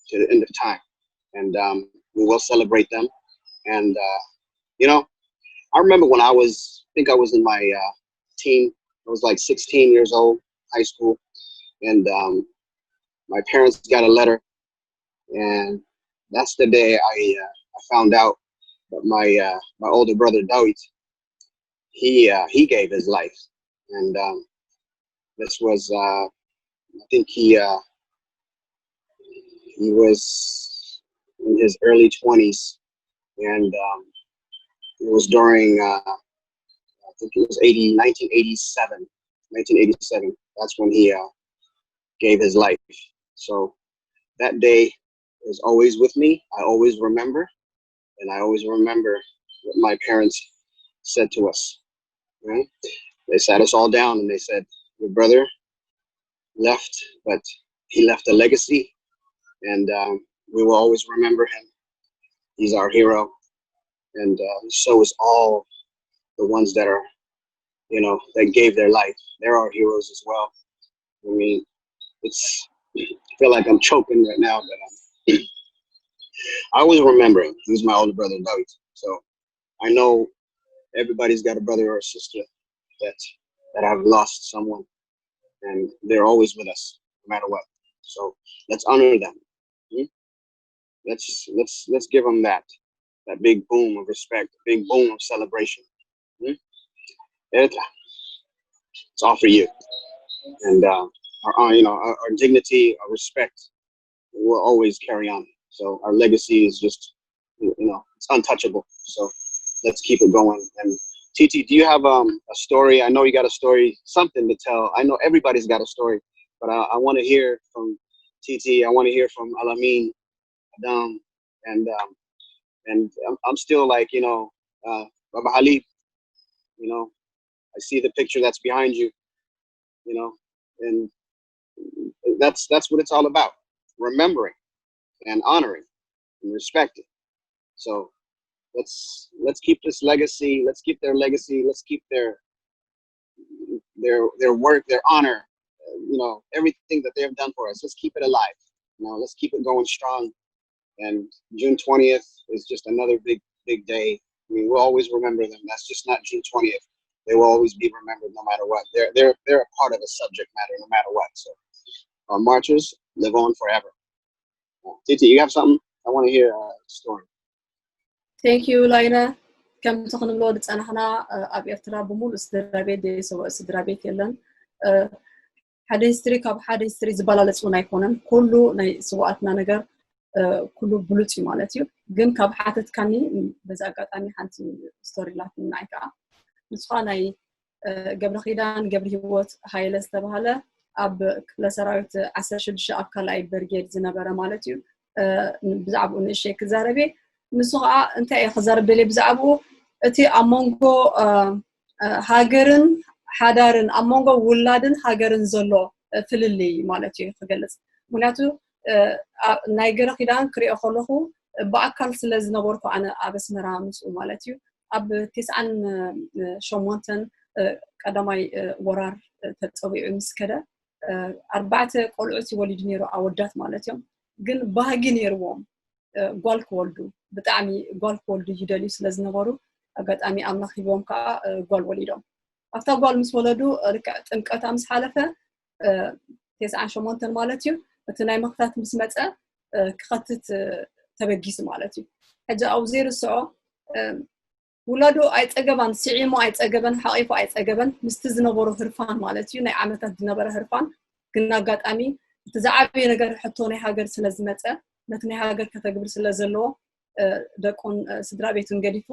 to the end of time. And um, we will celebrate them. And, uh, you know, I remember when I was, I think I was in my uh, teen, I was like sixteen years old, high school. And um, my parents got a letter. And that's the day I, uh, I found out that my, uh, my older brother, Dawit, he, uh, he gave his life. And um, this was, uh, I think he, uh, he was in his early twenties. And um, it was during, uh, I think it was eighty, nineteen eighty-seven, nineteen eighty-seven. That's when he uh, gave his life. So that day is always with me. I always remember. And I always remember what my parents said to us. Right? They sat us all down and they said, your brother left, but he left a legacy. And um, we will always remember him. He's our hero. And uh, so is all the ones that are, you know, that gave their life. They're our heroes as well. I mean, it's, I feel like I'm choking right now, but um, I always remember him. He's my older brother, Dawit. So I know everybody's got a brother or a sister that that have lost someone, and they're always with us, no matter what. So let's honor them. Hmm? Let's let's let's give them that that big boom of respect, big boom of celebration. Hmm? Eritrea, it's all for you, and uh, our, our you know our, our dignity, our respect will always carry on. So our legacy is just you know it's untouchable. So let's keep it going. And T T, do you have um, a story? I know you got a story, something to tell. I know everybody's got a story, but I, I want to hear from T T. I want to hear from Alamin, Adam, and um, and I'm, I'm still like you know, uh, Baba Halid, you know, I see the picture that's behind you, you know, and that's that's what it's all about: remembering and honoring and respecting. So let's let's keep this legacy. Let's keep their legacy. Let's keep their their their work, their honor. Uh, you know, everything that they have done for us. Let's keep it alive. You know, let's keep it going strong. And June twentieth is just another big big day. I mean, we'll always remember them. That's just not June twentieth. They will always be remembered no matter what. They're they're they're a part of the subject matter no matter what. So our martyrs live on forever. Titi, you have something? I want to hear a story. Thank you, ላይነ። ከምቲ ክንብሎ ዝፀናሕና ኣብ ኤርትራ ብምሉእ ስድራ ቤት ዘይሰውእ ስድራ ቤት የለን። ሓደ ሂስትሪ ካብ ሓደ ሂስትሪ ዝበላለፅ እውን ኣይኮነን። ኩሉ ናይ ስውኣትና ነገር ኩሉ ብሉፅ እዩ ማለት እዩ። ግን ካብ ሓተትካኒ በዚ ኣጋጣሚ ሓንቲ ስቶሪ ላትኒ ንዓይ ከዓ፣ ንስኻ ናይ ገብረ ኪዳን ገብረ ሂወት ሃይለ ዝተባሃለ ኣብ ክፍለ ሰራዊት ዓሰርተ ሽዱሽተ ኣብ ካልኣይ ብርጌድ ዝነበረ ማለት እዩ። ብዛዕባኡ ንእሸይ ክዛረብ እየ። ንሱ ከዓ እንታይ እየ ክዛረብ ደልየ ብዛዕባኡ፣ እቲ ኣብ መንጎ ሃገርን ሓዳርን፣ ኣብ መንጎ ውላድን ሃገርን ዘሎ ፍልልይ ማለት እዩ ክገልፅ። ምክንያቱ ናይ ገረ ኪዳን ክሪኦ ከለኹ ብኣካል ስለ ዝነበርኩ ኣነ ኣብ ኣስመራ ምስኡ ማለት እዩ ኣብ ተስዓን ሸሞንተን ቀዳማይ ወራር ተፀዊዑ ምስ ከደ ኣርባዕተ ቆልዑት ይወሊዱ ነይሩ፣ ኣወዳት ማለት እዮም። ግን ባህጊ ነይርዎም ጓል ክወልዱ፣ ብጣዕሚ ጓል ክወልዱ ይደልዩ ስለ ዝነበሩ ኣጋጣሚ ኣምላኽ ሂቦም ከዓ ጓል ወሊዶም። ኣብታ ጓል ምስ ወለዱ ልክዕ ጥምቀታ ምስ ሓለፈ ተስዓን ሸሞንተን ማለት እዩ፣ እቲ ናይ መኽታት ምስ መፀ ክኸትት ተበጊሱ ማለት እዩ። ሕጂ ኣብኡ ዘይርስዖ ውላዱ ኣይፀገባን፣ ስዒሙ ኣይፀገበን፣ ሓቂፉ ኣይፀገበን። ምስቲ ዝነበሮ ህርፋን ማለት እዩ፣ ናይ ዓመታት ዝነበረ ህርፋን ግን ኣጋጣሚ እቲ ዝዓበየ ነገር ሕቶ ናይ ሃገር ስለ ዝመፀ ነቲ ናይ ሃገር ከተግብር ስለ ዘለዎ ደቁን ስድራ ቤቱን ገዲፉ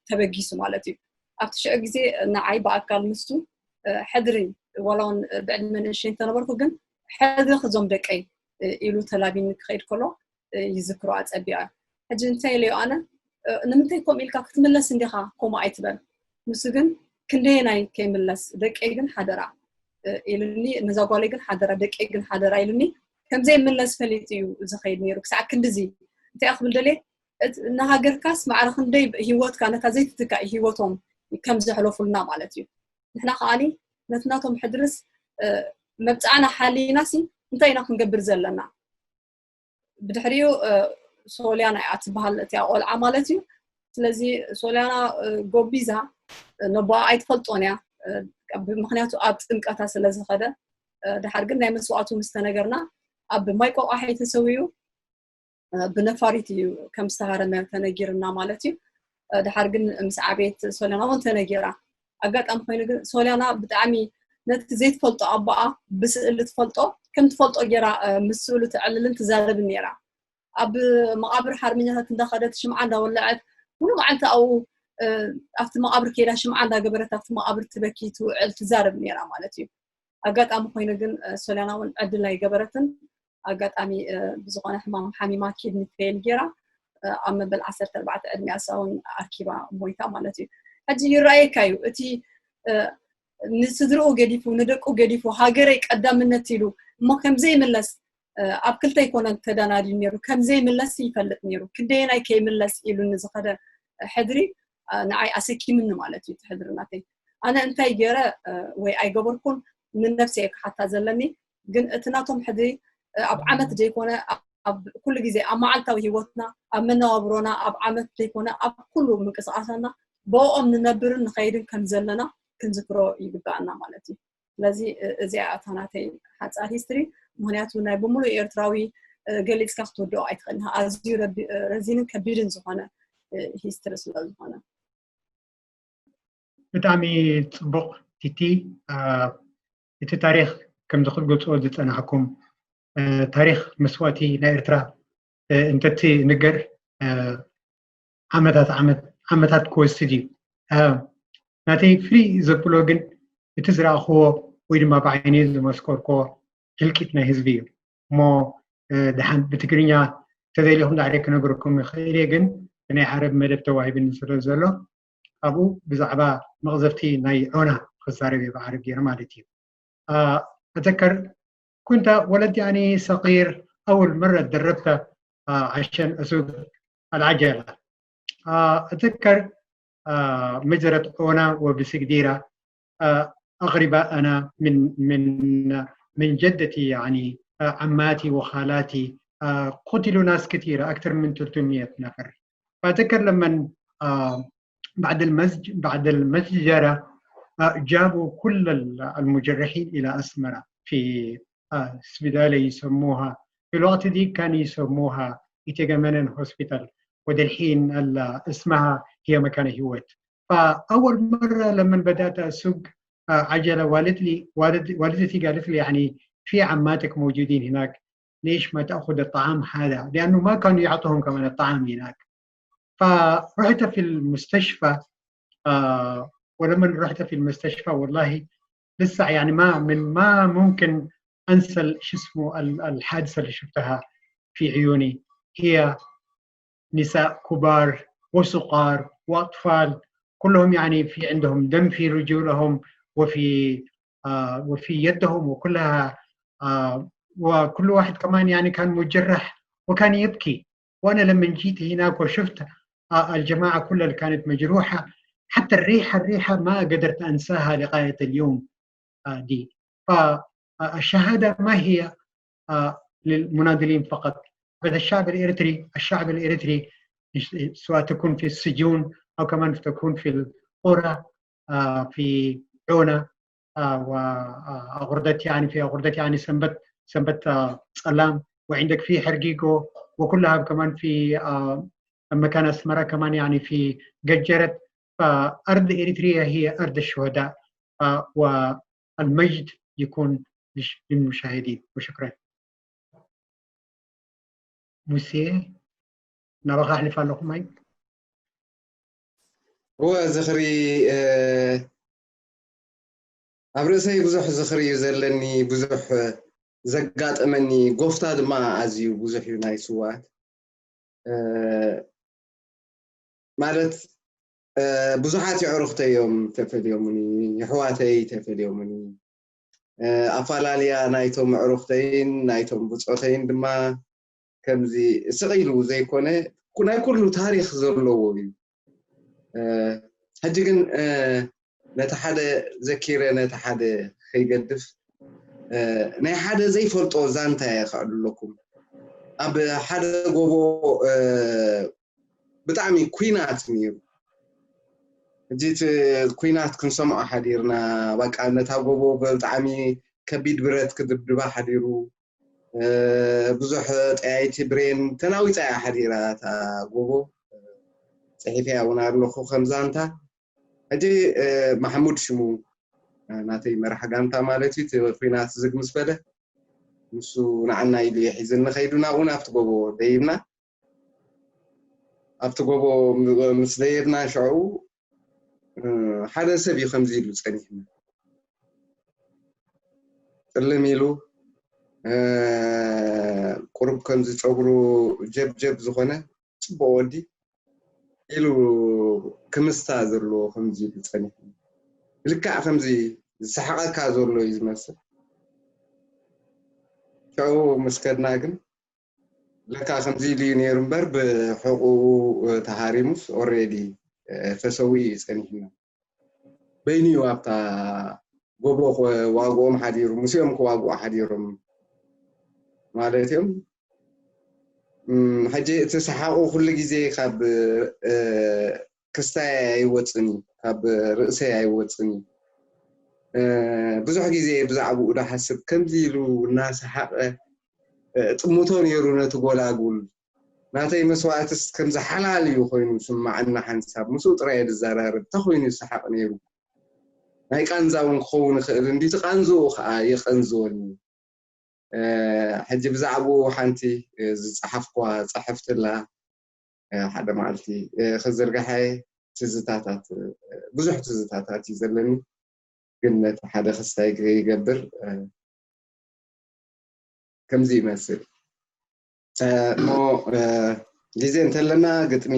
ተበጊሱ ማለት እዩ። ኣብቲ ሽዑ ግዜ ንዓይ ብኣካል ንሱ ሕድሪ ዋላ እውን ብዕድመ ንእሽተይ እንተነበርኩ ግን ሕድሪ ክዞም ደቀይ ኢሉ ተላቢኒ ክኸይድ ከሎ ይዝክሮ ኣፀቢቐ። ሕጂ እንታይ ኢለዮ ኣነ፣ ንምንታይ ከምኡ ኢልካ ክትምለስ እንዲኻ ከምኡ ኣይትበል። ንሱ ግን ክንደየናይ ከይምለስ ደቀይ ግን ሓደራ ኢሉኒ፣ ነዛ ጓለይ ግን ሓደራ ደቀይ ግን ሓደራ ኢሉኒ። ከምዘይምለስ ፈሊጡ እዩ ዝኸይድ ነይሩ ክሳዕ ክንድዚ። እንታይ ክብል ደልየ፣ ንሃገርካስ ማዕረ ክንደይ ህይወትካ ነታ ዘይትትካእ ህይወቶም ከም ዘሕለፉልና ማለት እዩ። ንሕና ከዓኒ ነቲ ናቶም ሕድርስ መብፃዕና ሓሊና ሲ እንታይ ኢና ክንገብር ዘለና? ብድሕሪኡ ሶልያና እያ ትበሃል እቲኣ ቆልዓ ማለት እዩ። ስለዚ ሶልያና ጎቢዛ ነቦኣ ኣይትፈልጦን እያ፣ ምክንያቱ ኣብ ጥምቀታ ስለ ዝኸደ። ድሓር ግን ናይ መስዋእቱ ምስ ተነገርና ኣብ ማይ ቆቋሐይ ተሰዊኡ ብነፋሪት እዩ ከም ዝተሃረመ ተነጊርና ማለት እዩ። ድሓር ግን ምስ ዓበየት ሶልያና እውን ተነጊራ። ኣጋጣሚ ኮይኑ ግን ሶልያና ብጣዕሚ ነቲ ዘይትፈልጦ ኣቦኣ ብስእሊ ትፈልጦ፣ ከም ትፈልጦ ገይራ ምስ ስእሉ ተዕልልን ትዛረብን ነይራ። ኣብ መቓብር ሓርበኛታት እንዳኸደት ሽምዓ እንዳወለዐት ሙሉ መዓልቲ ኣብኡ ኣብቲ መቓብር ከይዳ ሽምዓ እንዳገበረት ኣብቲ መቓብር ትበኪ ትውዕል ትዛረብ ነይራ ማለት እዩ። ኣጋጣሚ ኮይኑ ግን ሶልያና እውን ዕድል ኣይገበረትን። ኣጋጣሚ ብዝኾነ ሕማም ሓሚማ ኪድኒ ፌል ገይራ ኣብ መበል ዓሰርተ ኣርባዕተ ዕድሚኣ እሳ እውን ኣርኪባ ሞይታ ማለት እዩ። ሕጂ ይረኣየካ እዩ እቲ ንስድርኡ ገዲፉ ንደቁ ገዲፉ ሃገረይ ቀዳምነት ኢሉ እሞ ከምዘይምለስ ኣብ ክልተ ኣይኮነን ተዳናዲዩ ነይሩ፣ ከምዘይምለስ ይፈልጥ ነይሩ። ክንደየናይ ከይምለስ ኢሉ ንዝኸደ ሕድሪ ንዓይ ኣሰኪምኒ ማለት እዩ። እቲ ሕድሪ ናተይ ኣነ እንታይ ገይረ ወይ ኣይገበርኩን ንነብሰይ ክሓታ ዘለኒ። ግን እቲ ናቶም ሕድሪ ኣብ ዓመት ዘይኮነ ኣብ ኩሉ ግዜ ኣብ መዓልታዊ ህይወትና ኣብ መነባብሮና ኣብ ዓመት ዘይኮነ ኣብ ኩሉ ምንቅስቃሳትና ብኦም ንነብርን ንኸይድን ከም ዘለና ክንዝክሮ ይግባኣና ማለት እዩ። ስለዚ እዚኣ እታ ናተይ ሓፃር ሂስትሪ፣ ምክንያቱ ናይ ብምሉእ ኤርትራዊ ገሊፅካ ክትወድኦ ኣይትኽእልን፣ ኣዝዩ ረዚንን ከቢድን ዝኾነ ሂስትሪ ስለ ዝኾነ። ብጣዕሚ ፅቡቕ ቲቲ። እቲ ታሪክ ከምዚ ክትገልፅዎ ዝፀናሕኩም ታሪክ መስዋእቲ ናይ ኤርትራ እንተትንገር ዓመታት ዓመታት ክወስድ እዩ። ናተይ ፍልይ ዘብሎ ግን እቲ ዝረኣኽዎ ወይ ድማ ብዓይነይ ዝመስከርክዎ ህልቂት ናይ ህዝቢ እዩ እሞ ድሓን ብትግርኛ ተዘይሊኹም ዳዕረ ክነግረኩም ይኽእል እየ፣ ግን ብናይ ዓረብ መደብ ተዋሂብኒ ስለ ዘሎ ኣብኡ ብዛዕባ መቕዘፍቲ ናይ ዖና ክዛረብ እየ ብዓረብ ገይረ ማለት እዩ። ኣተከር ኩንተ ወለድ ያኒ ሰቂር ኣውል መረ ደረብተ ዓሸን እሱግ ኣልዓጀላ ኣተከር መጀረት ዖና ወብስግዲራ ኣቅሪባ ኣና ምን ጀደቲ ያኒ ዓማቲ ወኻላቲ ቁትሉ ናስ ክትይረ ኣክተር ምን ትልቱሚየት ነፈር فأتذكر لما بعد المسج بعد المسجرة جابوا كل المجرحين إلى أسمرة في سبيدالة يسموها في الوقت دي كان يسموها إتيجامانن هوسبيتال ودلحين اسمها هي مكان هيوت فأول مرة لما بدأت أسوق عجلة والد لي والد والدتي قالت لي يعني في عماتك موجودين هناك ليش ما تأخذ الطعام هذا؟ لأنه ما كانوا يعطوهم كمان الطعام هناك. فرحت في المستشفى آه ولما رحت في المستشفى والله لسه يعني ما من ما ممكن انسى شو اسمه الحادثه اللي شفتها في عيوني هي نساء كبار وصغار واطفال كلهم يعني في عندهم دم في رجولهم وفي آه وفي يدهم وكلها آه وكل واحد كمان يعني كان مجرح وكان يبكي وانا لما جيت هناك وشفت آه الجماعه كلها اللي كانت مجروحه حتى الريحه الريحه ما قدرت انساها لغايه اليوم آه دي فالشهاده ما هي آه للمناضلين فقط بل الشعب الاريتري الشعب الاريتري سواء تكون في السجون او كمان تكون في القرى في ዑና وغردة يعني في غردة يعني ሰንበት ሰንበት ጸላም وعندك في حرقيقو وكلها كمان في مكان أسمرة كمان يعني في قجرت فأرض إريتريا هي أرض الشهداء والمجد يكون للمشاهدين وشكرا ሙሴ ናባኻ ኣሕልፍ ኣለኹ ማይክ እወ ዝኽሪ ኣብ ርእሰይ ብዙሕ ዝኽሪ እዩ ዘለኒ ብዙሕ ዘጋጠመኒ ጎፍታ ድማ ኣዝዩ ብዙሕ እዩ ናይ ስዋት ማለት ብዙሓት የዕሩኽተይ እዮም ተፈልዮምኒ የሕዋተይ ተፈልዮምኒ ኣፋላልያ ናይቶም ኣዕሩኽተይን ናይቶም ብፆተይን ድማ ከምዚ ስቕ ኢሉ ዘይኮነ ናይ ኩሉ ታሪክ ዘለዎ እዩ ሕጂ ግን ነቲ ሓደ ዘኪረ ነቲ ሓደ ከይገድፍ ናይ ሓደ ዘይፈልጦ ዛንታ እየ ከዕልለኩም ኣብ ሓደ ጎቦ ብጣዕሚ ኩናት ነይሩ ሕጂ እቲ ኩናት ክንሰምዖ ሓዲርና በቃ ነታ ጎቦ ብጣዕሚ ከቢድ ብረት ክድብድባ ሓዲሩ ብዙሕ ጠያይቲ ብሬን ተናዊፃ እያ ሓዲራ እታ ጎቦ ፅሒፈያ እውን ኣለኹ ከምዛንታ ሕጂ ማሕሙድ ሽሙ ናተይ መራሕ ጋንታ ማለት እዩ እቲ ኩናት ዝግ ምስ በለ ንሱ ንዓና ኢሉ እዩ ሒዝኒ ከይዱ ናብኡ ናብቲ ጎቦ ደይብና ኣብቲ ጎቦ ምስ ደየብና ሽዑ ሓደ ሰብ እዩ ከምዚ ኢሉ ፀኒሕና ጥልም ኢሉ ቁሩብ ከምዚ ፀጉሩ ጀብጀብ ዝኾነ ፅቡቅ ወዲ ኢሉ ክምስታ ዘለዎ ከምዚ ኢሉ ፀኒሕና ልክዕ ከምዚ ዝሰሓቀካ ዘሎ እዩ ዝመስል ሽዑ ምስ ከድና ግን ለካ ከምዚ ኢሉ እዩ ነይሩ እምበር ብሕቁኡ ተሃሪሙስ already ተሰዊኡ እዩ ፀኒሕና በይኑ እዩ ኣብታ ጎቦ ዋግኦም ሓዲሩ ምስኦም ክዋግኡ ሓዲሮም ማለት እዮም ሕጂ እቲ ሰሓቁ ኩሉ ግዜ ካብ ክስታይ ኣይወፅን እዩ ካብ ርእሰይ ኣይወፅን እዩ ብዙሕ ግዜ ብዛዕባኡ ዳሓስብ ከምዚ ኢሉ እናሰሓቀ ጥምቶ ነይሩ ነቲ ጎላጉል ናተይ መስዋእትስ ከምዚ ሓላል እዩ ኮይኑ ስማዓና ሓንሳብ ምስኡ ጥራይ ዝዘራረብ እንተኮይኑ ይሰሓቅ ነይሩ ናይ ቃንዛ እውን ክኸውን ይኽእል እንዲ እቲ ቃንዝኡ ከዓ የቀንዝወኒ ሕጂ ብዛዕባኡ ሓንቲ ዝፀሓፍኩዋ ፀሕፍትላ ሓደ መዓልቲ ክዝርግሐ ትዝታታት ብዙሕ ትዝታታት እዩ ዘለኒ ግን ነቲ ሓደ ክስታይ ይገብር ከምዚ ይመስል እሞ ግዜ እንተለና ግጥሚ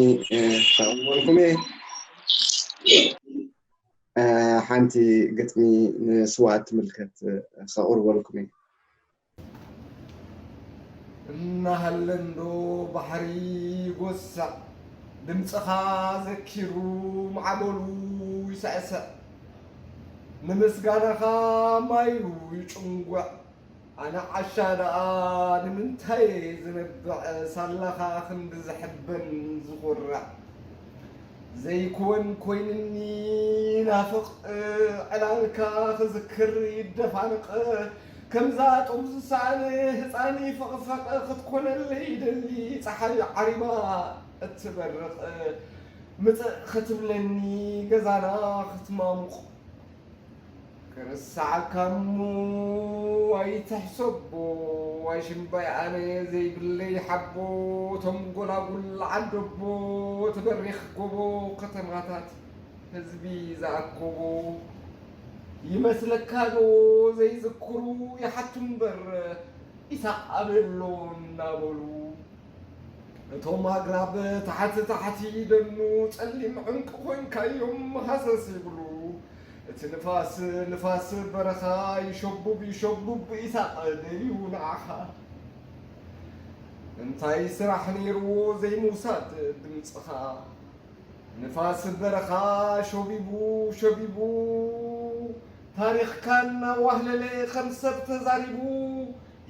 ከቕርበልኩም እየ ሓንቲ ግጥሚ ንስዋኣት ትምልከት ከቕርበልኩም እየ። እናሃለንዶ ባሕሪ ይጎስዕ፣ ድምፅኻ ዘኪሩ ማዕበሉ ይስዕስዕ፣ ንምስጋናኻ ማዩ ይጭንጉዕ። ኣነ ዓሻ ደኣ ንምንታይ ዝነብዕ፣ ሳላኻ ክንዲ ዝሕበን ዝኹርዕ። ዘይክወን ኮይንኒ ናፍቕ፣ ዕላልካ ክዝክር ይደፋንቕ። ከምዛ ጡብ ዝሰኣነ ህፃን ይፍቕፈቕ፣ ክትኮነለይ ይደሊ ፀሓይ ዓሪባ እትበርቕ። ምፅእ ክትብለኒ ገዛና ክትማሙቕ። ክርሳዓካ እሞ ኣይትሕሰቦ፣ ኣይሽምባይ ኣነ ዘይብለይ ሓቦ። እቶም ጎላጉል ዓደቦ፣ እቲ በሪኽ ጎቦ ከተማታት ህዝቢ ዝኣከቦ። ይመስለካ ዶ ዘይዝክሩ ይሓቱ እምበር፣ ኢሳቕ ኣበሎ እናበሉ። እቶም ኣግራብ ታሕቲ ታሕቲ ይደኑ፣ ጸሊም ዕንቂ ኮይንካዮም ሃሰስ ይብሉ። እቲ ንፋስ ንፋስ በረኻ ይሸቡብ ይሸቡብ ኢሳቕ ደልዩ ንዓኻ። እንታይ ስራሕ ነይርዎ ዘይምውሳድ ድምፅኻ? ንፋስ በረኻ ሸቢቡ ሸቢቡ ታሪኽካ እናዋህለለ ከም ሰብ ተዛሪቡ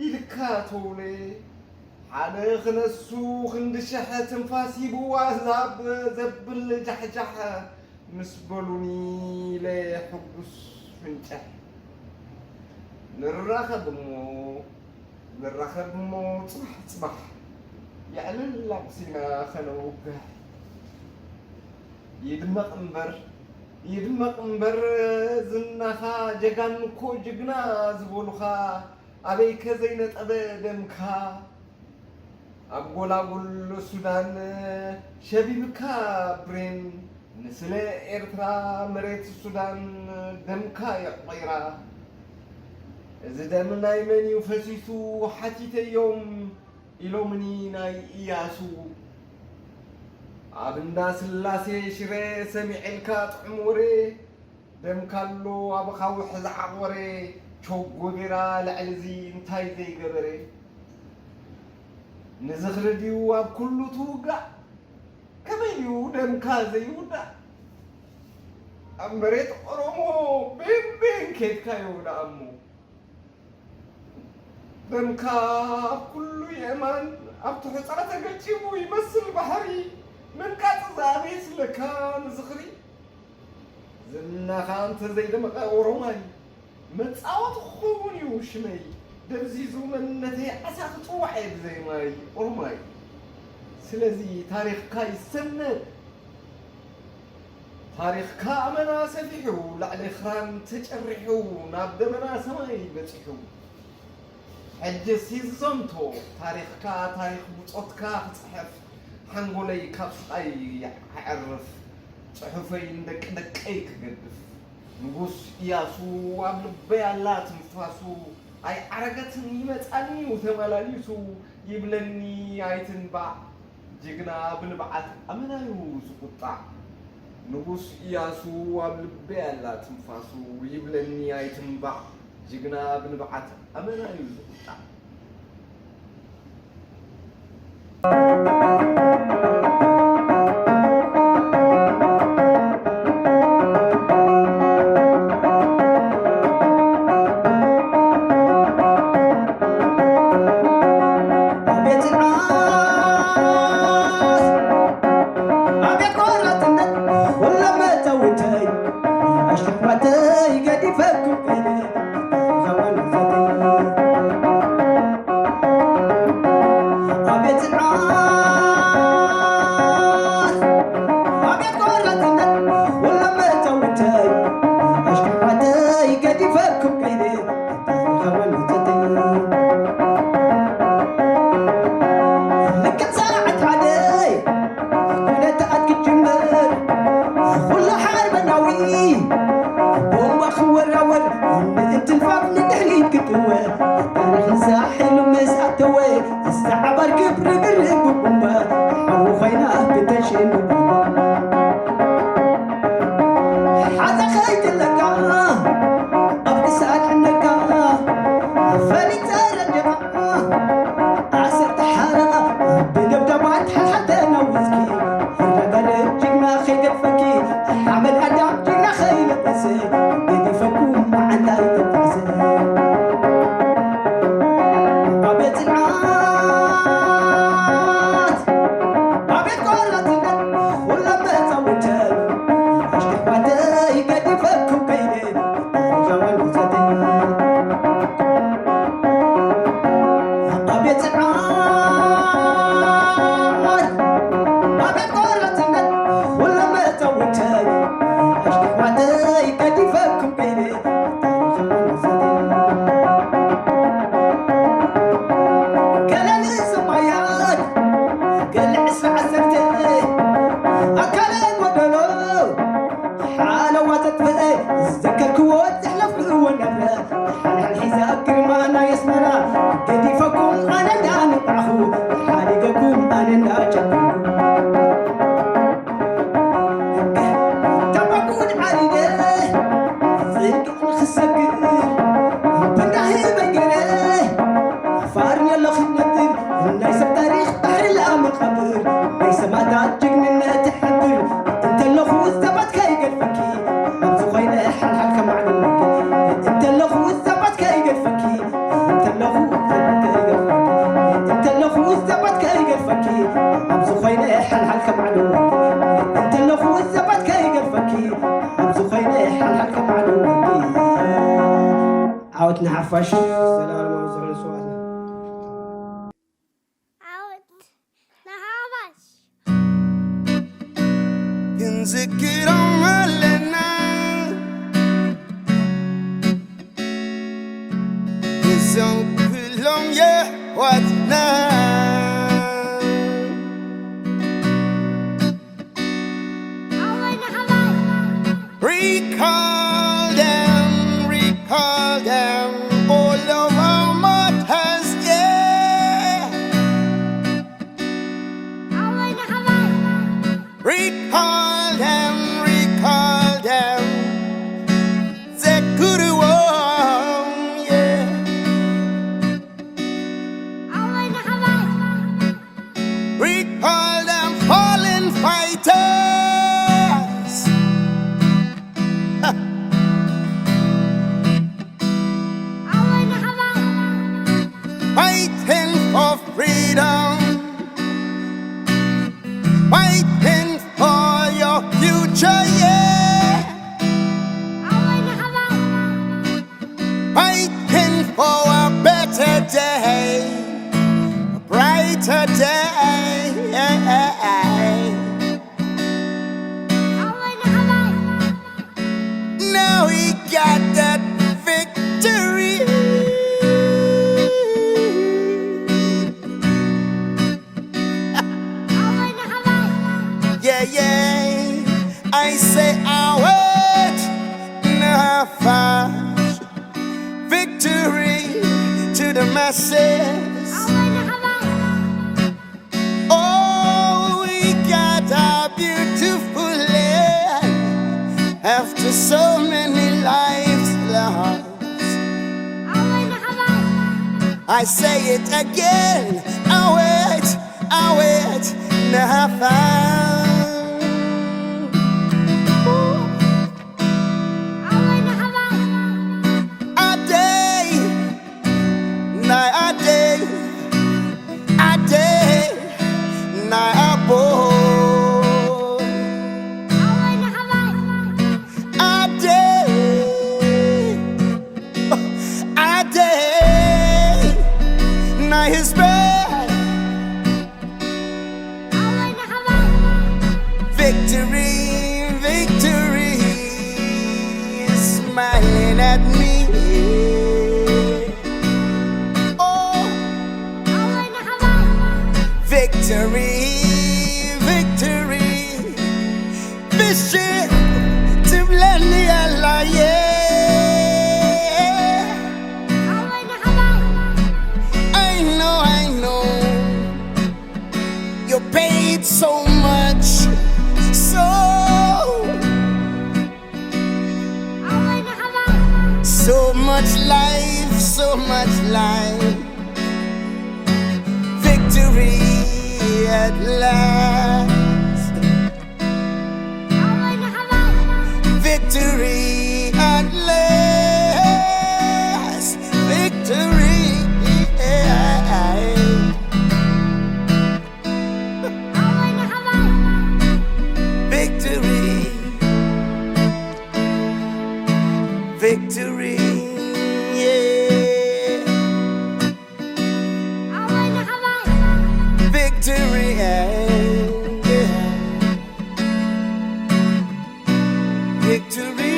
ኢልካ ተውለ። ሓደ ክነሱ ክንዲ ሽሕ ትንፋስ ሂቡ ኣዛብ ዘብል ጃሕጃሕ ምስ በሉኒ ኢለ ሕጉስ ፍንጭሕ። ንራኸብ እሞ ንራኸብ እሞ ጽባሕ ጽባሕ የዕልል ኣምሲና ከነውግሕ። ይድመቕ እምበር ይድመቕ እምበር ዝናኻ ጀጋኑ እኮ ጅግና ዝበሉኻ ኣበይከ ዘይነጠበ ደምካ። ኣብ ጎላጉል ሱዳን ሸቢብካ ብሬን ንስለ ኤርትራ መሬት ሱዳን ደምካ የቑቒራ። እዚ ደም ናይ መን እዩ ፈሲሱ ሓቲተዮም ኢሎምኒ ናይ ኢያሱ። ኣብ እንዳ ስላሴ ሽረ ሰሚዐልካ ጥዑም ወሬ ደምካ ኣሎ ኣብ ኣኻውሕ ዝዓቖረ ቸጎቤራ ልዕሊ እዚ እንታይ ዘይገበረ። ንዝኽሪ ድዩ ኣብ ኩሉ ትውጋእ? ከመይ ድዩ ደምካ ዘይውዳእ? ኣብ መሬት ኦሮሞ ቤን ቤን ኬድካዮ ደኣ እሞ ደምካ ኣብ ኩሉ የማን ኣብቲ ሑጻ ተገጪቡ ይመስል ባሕሪ ምንቃጽ ዝኣበየስ ለካ ንዝኽሪ። ዝናኻ እንተዘይደመቐ ኦሮማይ መጻወቲ ክኸውን እዩ ሽመይ። ደብዚዙ መንነተይ ዓሳ ክጽዋዕ እየ ብዘይ ማይ ኦሮማይ። ስለዚ ታሪኽካ ይሰነድ። ታሪኽካ ኣመና ሰፊሑ ላዕሊ ክራን ተጨሪሑ ናብ ደመና ሰማይ በጺሑ። ሕጅስ ይዘምቶ ታሪኽካ ታሪኽ ብጾትካ ክጽሕፍ ሓንጎለይ ካብ ስቓይ የዕርፍ። ጽሑፈይ ንደቂ ደቀይ ክገድፍ። ንጉስ ኢያሱ ኣብ ልበይ ኣላ ትንፋሱ ኣይዓረገትን ይመጻኒ እዩ ተመላሊሱ ይብለኒ ኣይትንባዕ። ጅግና ብንብዓት ኣመናዩ ዝቁጣዕ ንጉስ ኢያሱ ኣብ ልበይ ኣላ ትንፋሱ ይብለኒ ኣይትንባዕ። ጅግና ብንብዓት ኣመናዩ ዝቁጣዕ። ዓወት ንሓፋሽ፣ ዘላለማዊ ዝኽሪ ንስውኣትና። ዓወት ንሓፋሽ። ክንዝክሮም ኣለና እዞም ኩሎም የሕዋትና። Recall them, recall them, all of our martyrs, yeah. Recall them, recall them, the good one, yeah. Recall them fallen fighters. Fighting for freedom. Fighting for your future, yeah. Fighting for a better day, a brighter day. Now we got that victory. Yeah, yeah. I say, Awet Nahafash. Victory to the masses. Oh, we got a beautiful land after so many lives lost. I say it again, Awet, Awet Nahafash. Adei, na adei, adei, na abo. Adei, adei, na his bed. Victory, victory is smiling at me. Oh, victory, victory. Bishop, to blend the alliance. I know, I know. You paid so much, so, so much life, so much life. Victory at last. Victory at last. Victory. Victory. Victory. Yeah. Victory. Yeah. Victory.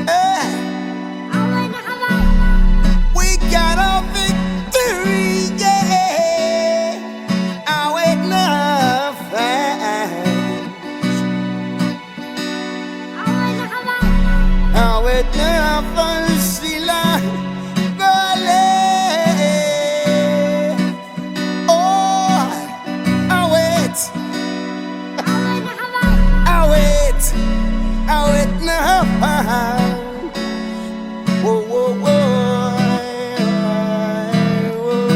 Eh. We got a victory, yeah. Awet Nahafash. Awet Nahafash, Sila Gole. Oh, Awet. Awet. Awet Nahafash. Whoa, whoa, whoa, whoa.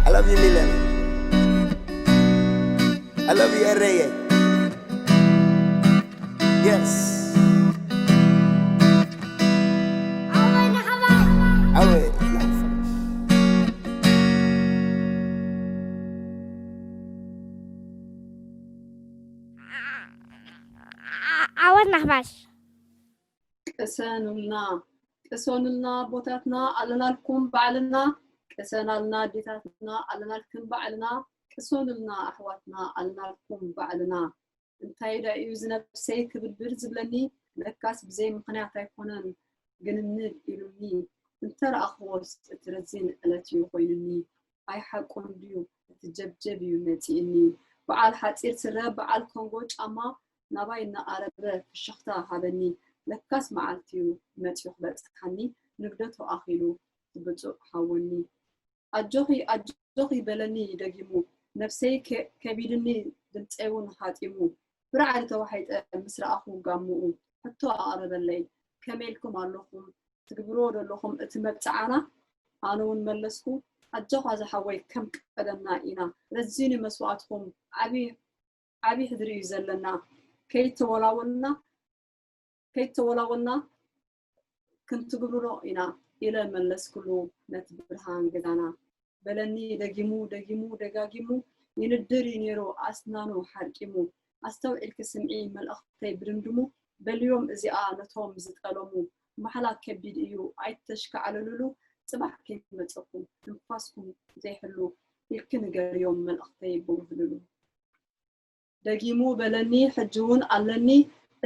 I love you, Milan. I love you, Areye. Yes. Awet. ዓወት ንኣሕባሽ። ቅሰኑልና፣ ቅሰኑልና ኣቦታትና ኣለናልኩም ባዕልና፣ ቅሰናልና ኣዴታትና ኣለናልክን ባዕልና፣ ቅሰኑልና ኣሕዋትና ኣለናልኩም ባዕልና። እንታይ ዳ እዩ እዚ ነብሰይ ክብድብድ ዝብለኒ? ለካስ ብዘይ ምኽንያት ኣይኮነን ግንንብ ኢሉኒ። እንተ ረኣኽዎስ እቲ ረዚን ዕለት እዩ ኮይኑኒ። ኣይ ሓቁን ድዩ እቲ ጀብጀብ እዩ መጺእኒ። በዓል ሓጺር ስረ በዓል ኮንጎ ጫማ ናባይ እናቐረበ ፍሽኽታ ሃበኒ። ለካስ መዓልቲ እዩ መጺኡ ክበጽሓኒ ንግደቱ ኣኺሉ እቲ ብጹእ ሓወኒ። ኣጆኺ ኣጆኺ በለኒ ደጊሙ ነብሰይ ከ- ከቢድኒ ድምጸይ እውን ሃጢሙ ብራዕዲ ተዋሒጠ ምስ ረኣኹ ጋሙኡ ሕቶ ኣቕረበለይ ከመይ ኢልኩም ኣለኹም ትግብርዎ ዘለኹም እቲ መብጽዓና ኣነ እውን መለስኩ ኣጆኻ ዝሓወይ ከም ቀደምና ኢና ረዚኑ መስዋእትኹም ዓቢ ዓቢ ሕድሪ እዩ ዘለና ከይተወላወልና ከይተወላወልና ክንትግብሮ ኢና ኢለ መለስኩሉ ነቲ ብርሃን ገዛና በለኒ ደጊሙ ደጊሙ ደጋጊሙ ይንድር እዩ ነይሩ ኣስናኑ ሓርቂሙ ኣስተውዒልኪ ስምዒ መልእኽተይ ብድምድሙ በልዮም እዚኣ ነቶም ዝጠለሙ ማሕላ ከቢድ እዩ ኣይተሽካዕልልሉ ጽባሕ ከይመጸኩም ትንፋስኩም ዘይሕሉ ኢልኪ ንገርዮም መልእኽተይ ብውህልሉ። ደጊሙ በለኒ ሕጂ እውን ኣለኒ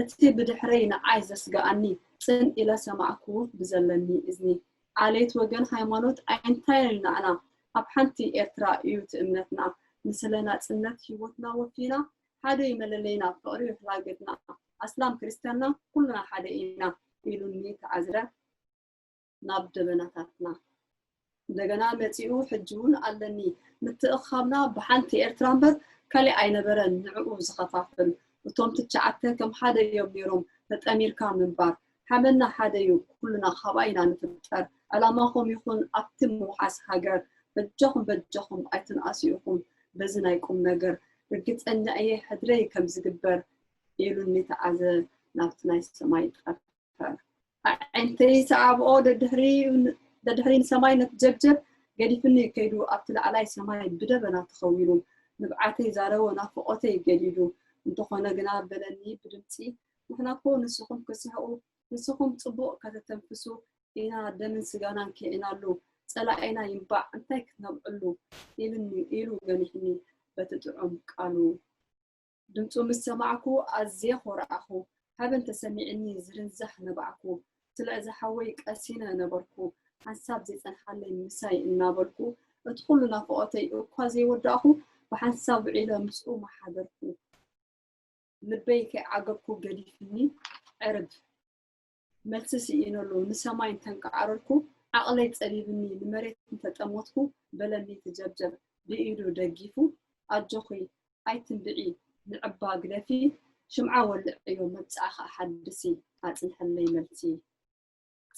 እቲ ብድሕረይ ንዓይ ዘስግኣኒ ጽን ኢለ ሰማዕኩ ብዘለኒ እዝኒ ዓሌት ወገን ሃይማኖት ኣይንታይን ንዓና ኣብ ሓንቲ ኤርትራ እዩ እቲ እምነትና ንስለ ናጽነት ሂወትና ወፊና ሓደ እዩ መለለይና ፍቕሪ እዩ ሕላገትና ኣስላም ክርስትያንና ኩልና ሓደ ኢና ኢሉኒ ተዓዝረ ናብ ደበናታትና እንደገና መጺኡ ሕጂ እውን ኣለኒ ምትእኻብና ብሓንቲ ኤርትራ እምበር ካሊእ ኣይነበረን ንዕኡ ዝኸፋፍል እቶም ትሽዓተ ከም ሓደ እዮም ነይሮም ተጠሚርካ ምንባር ሓመና ሓደ እዩ ኩልና ካብኣ ኢና ንፍጠር ዕላማኹም ይኹን ኣብቲ ምውሓስ ሃገር በጃኹም በጃኹም ኣይትንኣሱ ኢኹም በዚ ናይ ቁም ነገር ርግጸኛ እየ ሕድረይ ከም ዝግበር ኢሉኒ ተዓዘ ናብቲ ናይ ሰማይ ጠፈር ኣዒንተይ ሰዓብኦ ደድሕሪ ንሰማይ ነቲ ጀብጀብ ገዲፍኒ ከይዱ ኣብቲ ላዕላይ ሰማይ ብደበና ተኸዊሉ ንብዓተይ ዛረቦ ናፍቖተይ ገዲዱ እንተኾነ ግና በለኒ ብድምፂ ንሕና እኮ ንስኹም ክስሕቑ ንስኹም ፅቡቕ ከተተንፍሱ ኢና ደምን ስጋናን ክኢናሉ ፀላኢና ይንባዕ እንታይ ክትነብዕሉ ኢልኒ ኢሉ ገኒሕኒ በቲ ጥዑም ቃሉ ድምፁ ምስ ሰማዕኩ ኣዝየ ኾርዓኹ። ሃበን ተሰሚዕኒ ዝርንዛሕ ነባዕኩ። ስለእዚ ሓወይ ቀሲነ ነበርኩ። ሓንሳብ ዘይፀንሓለይ ምሳይ እናበልኩ እቲ ኩሉ ናፍቖተይ እኳ ዘይወዳእኹ ብሓንሳብ ውዒለ ምስኡ ምሓደርኩ። ልበይ ከይዓገብኩ ገዲፍኒ ዕርብ። መልሲ ስኢነሉ ንሰማይ እንተንቀዓረርኩ ዓቕለይ ጸቢብኒ ንመሬት እንተጠሞትኩ በለኒ እቲ ጀብጀብ ብኢዱ ደጊፉ ኣጆኺ ኣይትንብዒ ንዕባ ግደፊ ሽምዓ ወልዕዮ መብጽዓ ከኣ ሓድሲ ኣጽንሐለይ መልሲ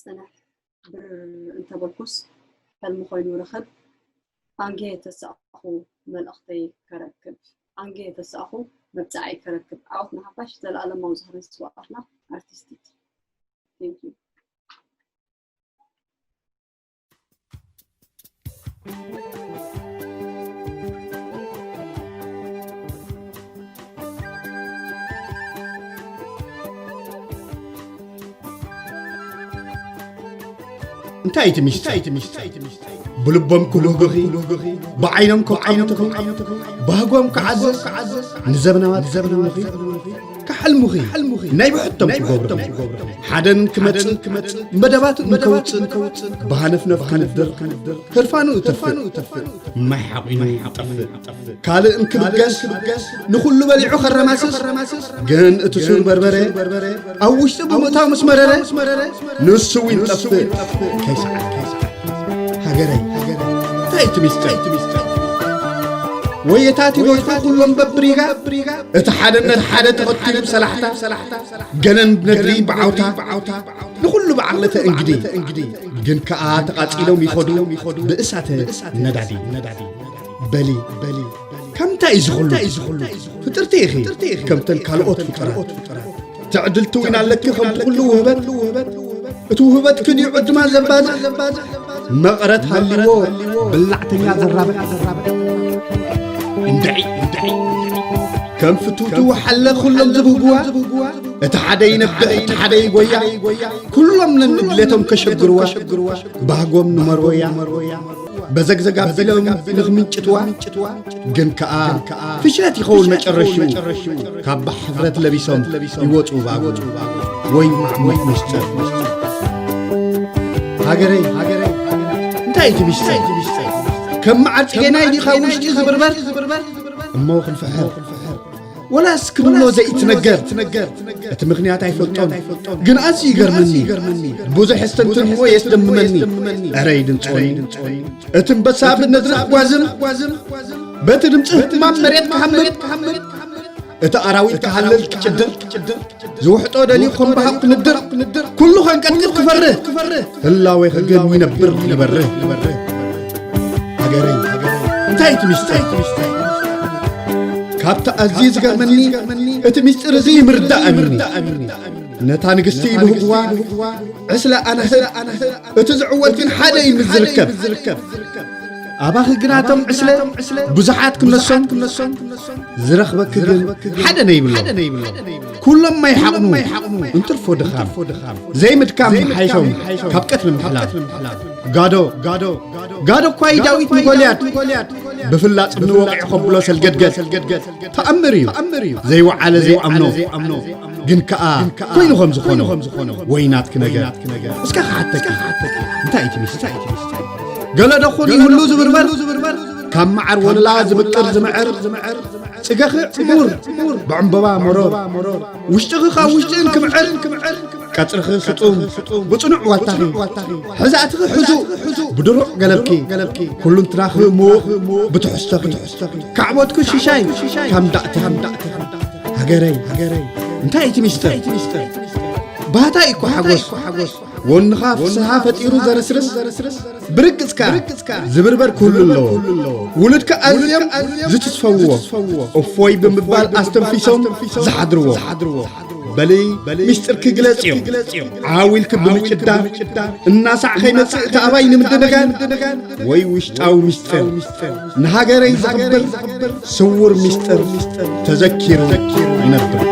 ጽንሕ ብር እንተበልኩስ ሕልሚ ኮይኑ ርኽብ ኣንጌ ተሳእኹ መልእኽተይ ከረክብ ኣንጌ ተሳእኹ መብጽዓይ ከረክብ ዓወት ንሓፋሽ ዘለኣለማዊ ዝኽርን ስውኣትና ኣርቲስቲት Thank you. እንታይ እቲ ሚስጥር? ብልቦም ክብህጉኺ፣ ብዓይኖም ክቃምቱኺ፣ ባህጎም ክዓዝዝ፣ ንዘበናት ክሕልዉኺ፣ ክሓልሙኺ፣ ናይ ብሕቶም ክገብሩኺ፣ ሓደን ክመጽእ፣ መደባት እንከውጽእ፣ ብሃነፍነፍ ክንድር፣ ህርፋኑ እተፍእ፣ ማይ ሓቒኑ ይጠፍእ። ካልእ እንክብገስ ንኹሉ በሊዑ ከረማስስ ግን እቲ ሱር በርበረ ኣብ ውሽጢ ብምእታው ምስ መረረ ንሱ እውን ይጠፍእ ከይሰዓል ሃገረይ እንታይ እቲ ሚስጥር ወየታት ይበዝሑ ኩሎም በብሪጋ እቲ ሓደነት ሓደ ተኸቲሉ ብሰላሕታ ገለን ነድሪ ብዓውታ ንኹሉ ብዓቕሊ ተእንግዲ ግን ከኣ ተቓጺሎም ይኸዱ ብእሳተ ነዳዲ በሊ በሊ ከምታይ እዩ ዝኹሉ ፍጥርቲ ኢኺ ከምተን ካልኦት ፍጡራት ትዕድልቲ እውን ኣለኪ ከምቲ ኩሉ ውህበት እቲ ውህበት ክድዩ ዕድማ ዘባዝእ መቐረት ሃልዎ ብላዕተኛ ዘራብዕ እንድዒ እንድዒ ከም ፍትውትው ሓለ ኩሎም ዝብህግዋ እቲ ሓደ ይነብሕ፣ እቲ ሓደ ይጎያ። ኩሎም ነንድሌቶም ከሸግርዋ፣ ባህጎም ንመርወያ። በዘግዘግ ኣቢሎም ንኽምንጭትዋ፣ ግን ከኣ ፍሽለት ይኸውን መጨረሽኡ። ካባ ሕፍረት ለቢሶም ይወጹ ባጉ። ወይ ማዕሙቕ ምስጢር። ሃገረይ፣ እንታይ እቲ ምስጢር? ከም መዓር ጽጌናይ ዲኻ ውሽጢ ዝብርበር? እሞ ክንፍሕር። ወላስ ክንብሎ ዘይትነገር? እቲ ምኽንያት ኣይፈልጦን፣ ግን ኣዝዩ ይገርመኒ። ብዙሕ የስተንትንዎ የስደምመኒ። ኧረ ይድንጾኒ። እቲ እምበሳ ብነድሪ ክጓዝም፣ በቲ ድምፂ ህማም መሬት ክሃምም፣ እቲ ኣራዊት ክሃልል ክጭድር፣ ዝውሕጦ ደልዩ ከም በሃቕ ክንድር፣ ኩሉ ከንቀጥቅጥ ክፈርህ፣ ህላዌኺ ግን ይነብር ይበርህ። ሃገረይ፣ እንታይ እቲ ሚስጥር? ካብቲ ኣዝዩ ዝገርመኒ፣ እቲ ሚስጥር እዚ ይምርዳእ ኣሚኒ። ነታ ንግስቲ ይብህግዋ፣ ዕስለ ኣናህር፣ እቲ ዝዕወት ግን ሓደ እዩ ምስ ዝርከብ። ኣባኺ ግናቶም ዕስለ ብዙሓት ክነሶም፣ ዝረኽበኪ ግን ሓደ ነይብሎም። ኩሎም ማይ ሓቕኑ፣ እንትርፎ ድኻም። ዘይምድካም ሓይሾም ካብ ቀትሪ ምሕላፍ። ጋዶ፣ ጋዶ እኳ እዩ ዳዊት ንጎልያድ፣ ብፍላጽ ንወቕዒ ከብሎ ሰልገድገድ። ተኣምር እዩ ዘይወዓለ ዘይኣምኖ፣ ግን ከኣ ኮይኑ ከም ዝኾኖ። ወይ ናትኪ ነገር እስከ ክሓተኪ፣ እንታይ እዩ እቲ ሚስጥር? ገለ ዶ ኾን ይህሉ ዝብርበር፣ ካብ መዓር ወለላ ዝብጥር ዝምዕር፣ ጽገኺ ዕሙር ብዕምበባ መሮር፣ ውሽጥኺ ካብ ውሽጥን ክምዕር፣ ቀጽርኺ ስጡም ብጽኑዕ ዋልታኺ፣ ሕዛእትኺ ሕዙእ ብድሩቕ ገለብኪ፣ ኩሉንትናኺ ምዉቕ ብትሕዝቶኺ፣ ካዕቦትኪ ሽሻይ ካብ ዳእትኺ። ሃገረይ፣ እንታይ እዩ እቲ ሚስጥር? ባህታ እዩ እኮ ሓጎስ። ጎንኻ ፍስሃ ፈጢሩ ዘረስርስ፣ ብርግጽካ ዝብርበር ኩሉ ኣለዎ። ውሉድካ ኣዝዮም ዝትስፈውዎ፣ እፎይ ብምባል ኣስተንፊሶም ዝሓድርዎ። በሊ፣ ሚስጥርኪ ግለጽዮ። ዓው ኢልኪ ብምጭዳ፣ እናሳዕ ከይመጽእ እቲ ኣባይ ንምድንጋር፣ ወይ ውሽጣዊ ሚስጥር፣ ንሃገረይ ዘኽብር ስዉር ሚስጥር ተዘኪሩ ይነብር።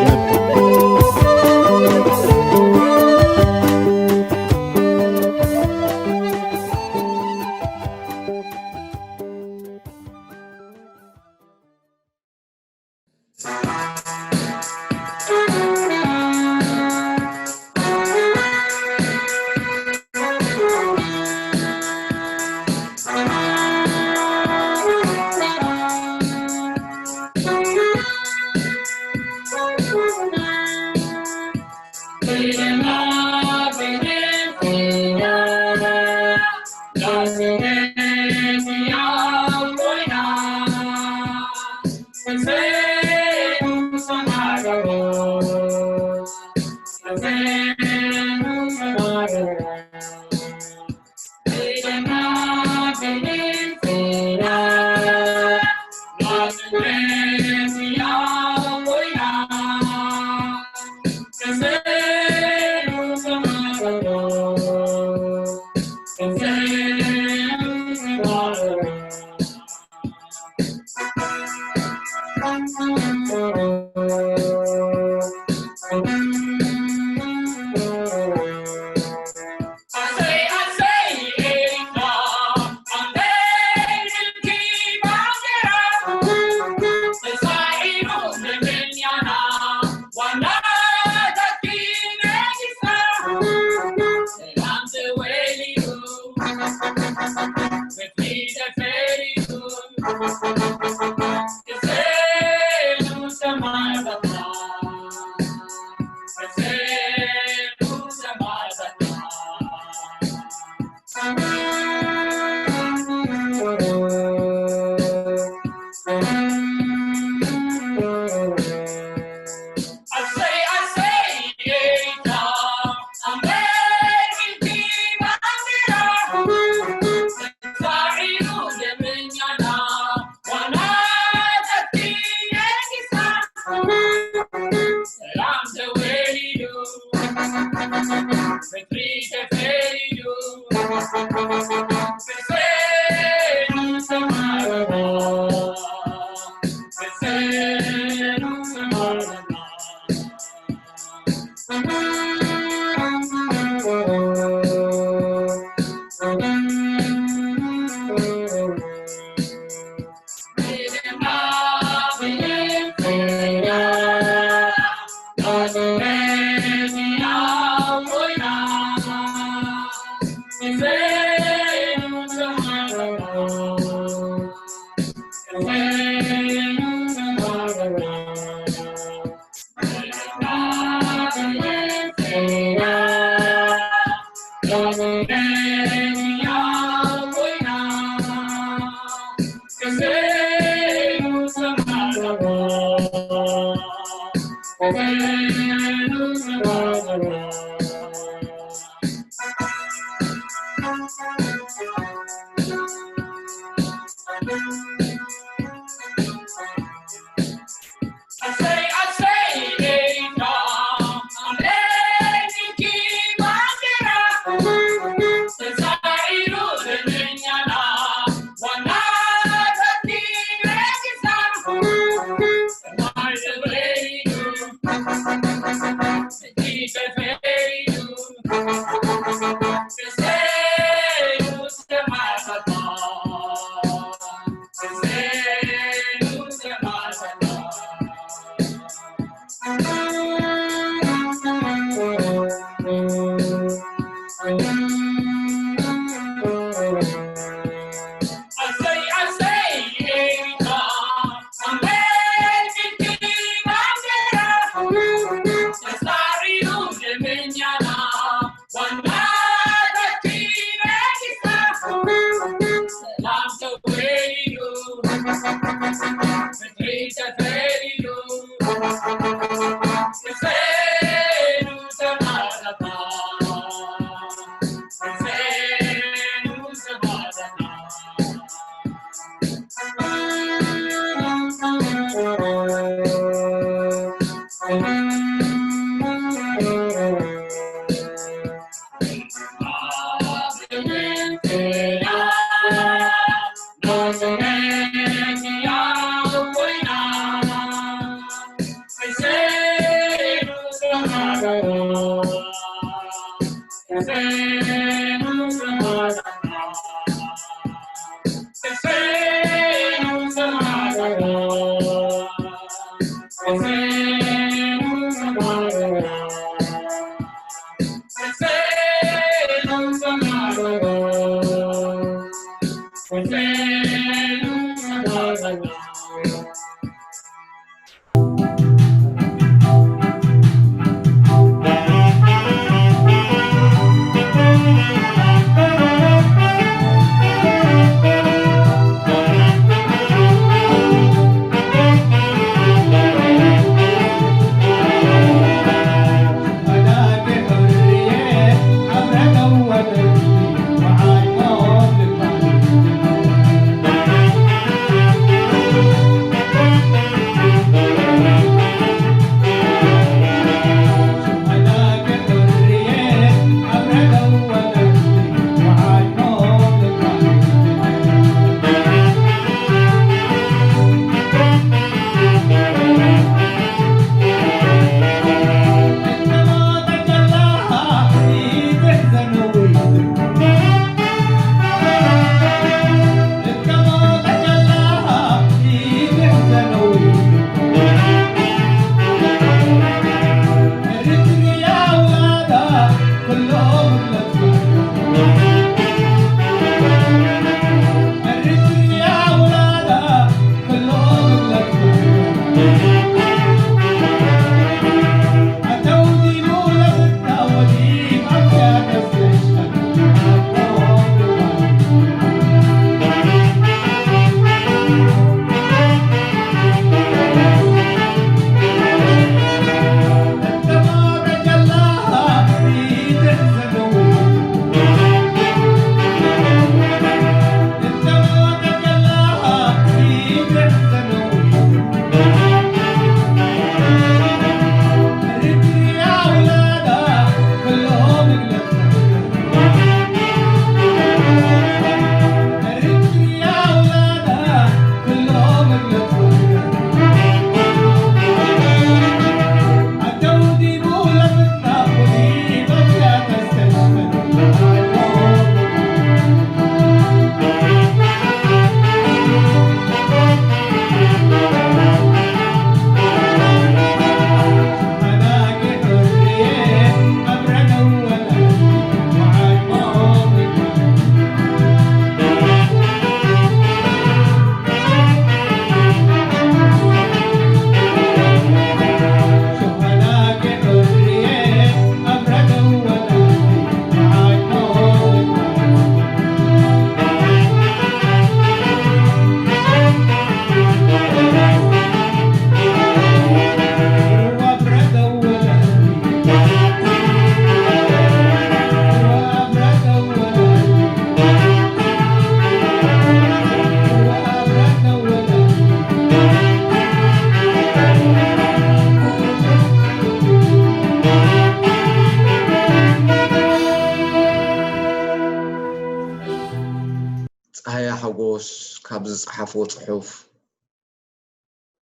ሓጎስ ካብ ዝጸሓፎ ጽሑፍ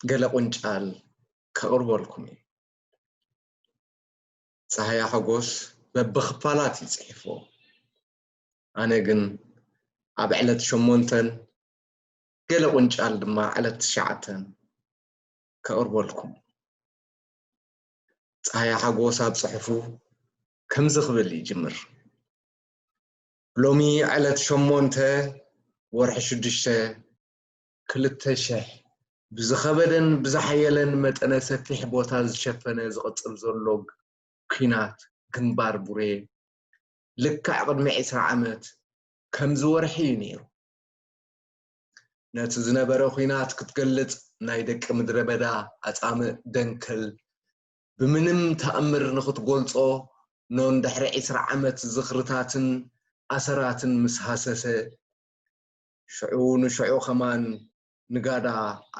ገለ ቁንጫል ከቕርበልኩም እዩ። ጸሃያ ሓጎስ በብኽፋላት እዩ ጽሒፎ። ኣነ ግን ኣብ ዕለት ሸሞንተን ገለ ቁንጫል ድማ ዕለት ትሽዓተን ከቕርበልኩም። ጸሃያ ሓጎስ ኣብ ጽሑፉ ከምዚ ክብል ይጅምር። ሎሚ ዕለት ሸሞንተ ወርሒ ሽዱሽተ ክልተ ሽሕ ብዝኸበደን ብዝሓየለን መጠነ ሰፊሕ ቦታ ዝሸፈነ ዝቕጽል ዘሎ ኲናት ግንባር ቡሬ ልክዕ ቅድሚ ዕስራ ዓመት ከምዚ ወርሒ እዩ ነይሩ። ነቲ ዝነበረ ኲናት ክትገልጽ ናይ ደቂ ምድረ በዳ ኣጻምእ ደንከል ብምንም ተኣምር ንኽትገልጾ ኖን ድሕሪ ዕስራ ዓመት ዝኽርታትን ኣሰራትን ምስ ሃሰሰ ሽዑ ንሽዑ ኸማን ንጋዳ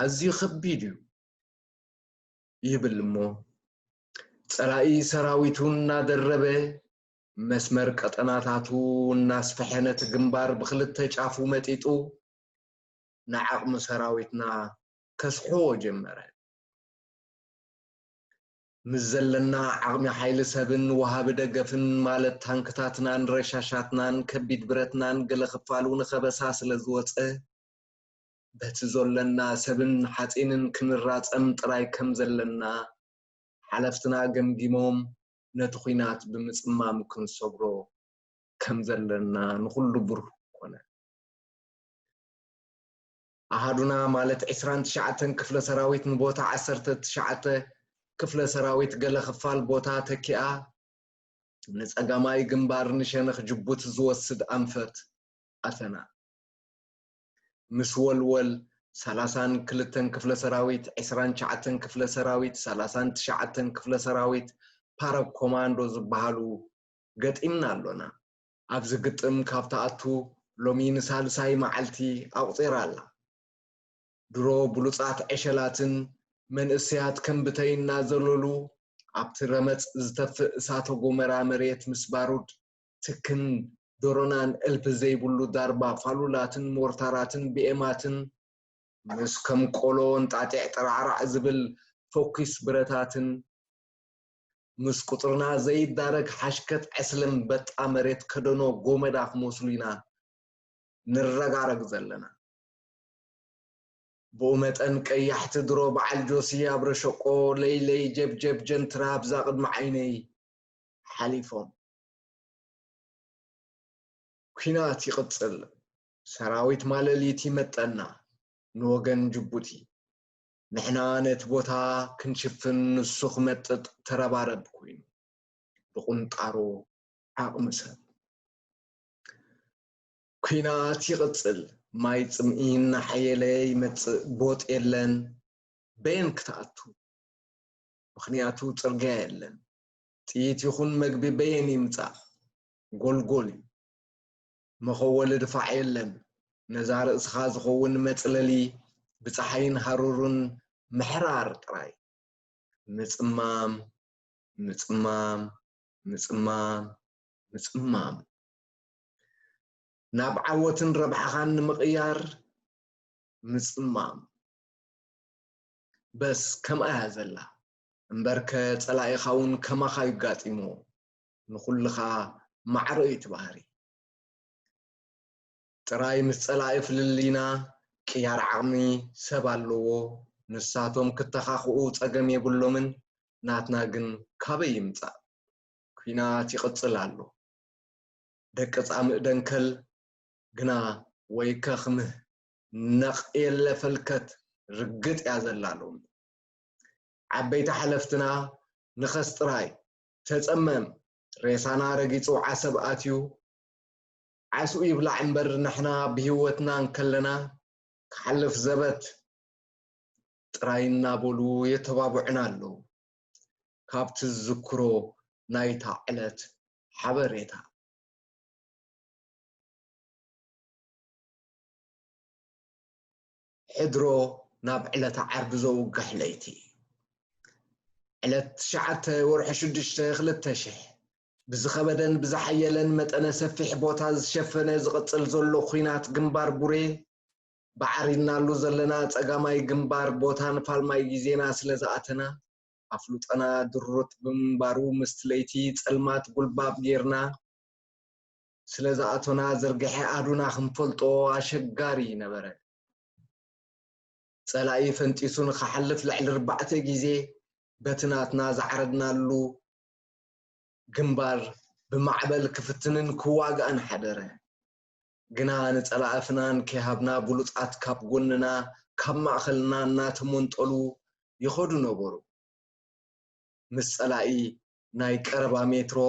ኣዝዩ ኸቢድ እዩ ይብል እሞ ጸላኢ ሰራዊቱ እናደረበ መስመር ቀጠናታቱ እናስፈሐ ነቲ ግንባር ብኽልተ ጫፉ መጢጡ ንዓቕሚ ሰራዊትና ከስሕዎ ጀመረ። ምስ ዘለና ዓቕሚ ሓይሊ ሰብን ወሃቢ ደገፍን ማለት ታንክታትናን ረሻሻትናን ከቢድ ብረትናን ገለ ክፋሉ ንኸበሳ ስለ ዝወፀ በቲ ዘሎና ሰብን ሓፂንን ክንራፀም ጥራይ ከም ዘለና ሓለፍትና ገምጊሞም ነቲ ኲናት ብምፅማም ክንሰግሮ ከም ዘለና ንኹሉ ብሩህ ኮነ። ኣሃዱና ማለት ዕስራን ትሽዓተን ክፍለ ሰራዊት ንቦታ ዓሰርተ ትሽዓተ ክፍለ ሰራዊት ገለ ክፋል ቦታ ተኪኣ ንጸጋማይ ግንባር ንሸነኽ ጅቡቲ ዝወስድ ኣንፈት ኣተና። ምስ ወልወል ሰላሳን ክልተን ክፍለ ሰራዊት፣ ዕስራን ትሽዓተን ክፍለ ሰራዊት፣ ሰላሳን ትሽዓተን ክፍለ ሰራዊት ፓራ ኮማንዶ ዝበሃሉ ገጢምና ኣሎና። ኣብዚ ግጥም ካብ ትኣቱ ሎሚ ንሳልሳይ መዓልቲ ኣቑጺራ ኣላ። ድሮ ብሉጻት ዕሸላትን መንእሰያት ከም ብተይ እናዘለሉ ኣብቲ ረመጽ ዝተፍእ እሳተ ጎመራ መሬት ምስ ባሩድ ትክን ዶሮናን እልፊ ዘይብሉ ዳርባ ፋሉላትን ሞርታራትን ቢኤማትን ምስ ከም ቆሎ እንጣጢዕ ጥራዕራዕ ዝብል ፈኲስ ብረታትን ምስ ቁጽርና ዘይዳረግ ሓሽከት ዕስልን በጣ መሬት ከደኖ ጎመዳ ክመስሉ ኢና ንረጋረግ ዘለና። ብኡ መጠን ቀያሕቲ ድሮ በዓል ጆሲ ኣብ ረሸቆ ለይለይ ጀብጀብ ጀንትራ ኣብዛ ቅድሚ ዓይነይ ሓሊፎም። ኲናት ይቕጽል። ሰራዊት ማለሊት ይመጠና ንወገን ጅቡቲ። ንሕና ነቲ ቦታ ክንሽፍን ንሱ ክመጥጥ ተረባረብ ኮይኑ ብቁንጣሮ ዓቕሚ ሰብ። ኲናት ይቕጽል። ማይ ጽምኢ እናሓየለ ይመጽእ። ቦጥ የለን። በየን ክትኣቱ? ምኽንያቱ ጽርግያ የለን። ጥይት ይኹን መግቢ በየን ይምጻእ? ጎልጎል እዩ። መኸወሊ ድፋዕ የለን። ነዛ ርእስኻ ዝኸውን መጽለሊ ብጸሓይን ሃሩርን ምሕራር ጥራይ። ምጽማም፣ ምጽማም፣ ምጽማም፣ ምጽማም። ናብ ዓወትን ረብሓኻን ንምቕያር ምጽማም። በስ ከምኣ እያ ዘላ። እምበርከ ጸላኢኻ እውን ከማኻ እዩ ጋጢሞ። ንኹልኻ ማዕረ እዩ እቲ ባህሪ። ጥራይ ምስ ጸላኢ ፍልልይና ቅያር ዓቕሚ ሰብ ኣለዎ። ንሳቶም ክተኻኽኡ ጸገም የብሎምን። ናትና ግን ካበይ ይምጻእ? ኲናት ይቕጽል ኣሎ። ደቂ ጻምእ ደንከል ግና ወይ ከኽምህ ነቕ የለ ፈልከት ርግጥ እያ ዘላ ሎሚ። ዓበይቲ ሓለፍትና ንኸስ ጥራይ ተጸመም ሬሳና ረጊጹ ዓሰብ ኣትዩ ዓስኡ ይብላዕ እምበር ንሕና ብህይወትና እንከለና ክሓልፍ ዘበት ጥራይ እናበሉ የተባብዑና ኣለዉ። ካብቲ ዝዝክሮ ናይታ ዕለት ሓበሬታ። ሕድሮ ናብ ዕለተ ዓርቢ ዘውግሕ ለይቲ። ዕለት ትሽዓተ ወርሒ ሽዱሽተ ክልተ ሽሕ ብዝኸበደን ብዝሓየለን መጠነ ሰፊሕ ቦታ ዝሸፈነ ዝቕጽል ዘሎ ኲናት ግንባር ቡሬ ባዕሪናሉ ዘለና ጸጋማይ ግንባር ቦታ ንፋልማይ ግዜና ስለ ዝኣተና፣ ኣፍልጦና ድሩት ብምንባሩ ምስቲ ለይቲ ጸልማት ጉልባብ ጌርና ስለ ዝኣቶና ዝርግሐ ኣዱና ክንፈልጦ ኣሸጋሪ ነበረ። ጸላኢ ፈንጢሱ ንኽሓልፍ ልዕሊ ኣርባዕተ ግዜ በቲ ናትና ዝዓረድናሉ ግንባር ብማዕበል ክፍትንን ክዋጋእን ሓደረ። ግና ንጸላእፍናን ከይሃብና ብሉጻት ካብ ጎንና ካብ ማእኸልና እናተመንጠሉ ይኸዱ ነበሩ። ምስ ጸላኢ ናይ ቀረባ ሜትሮ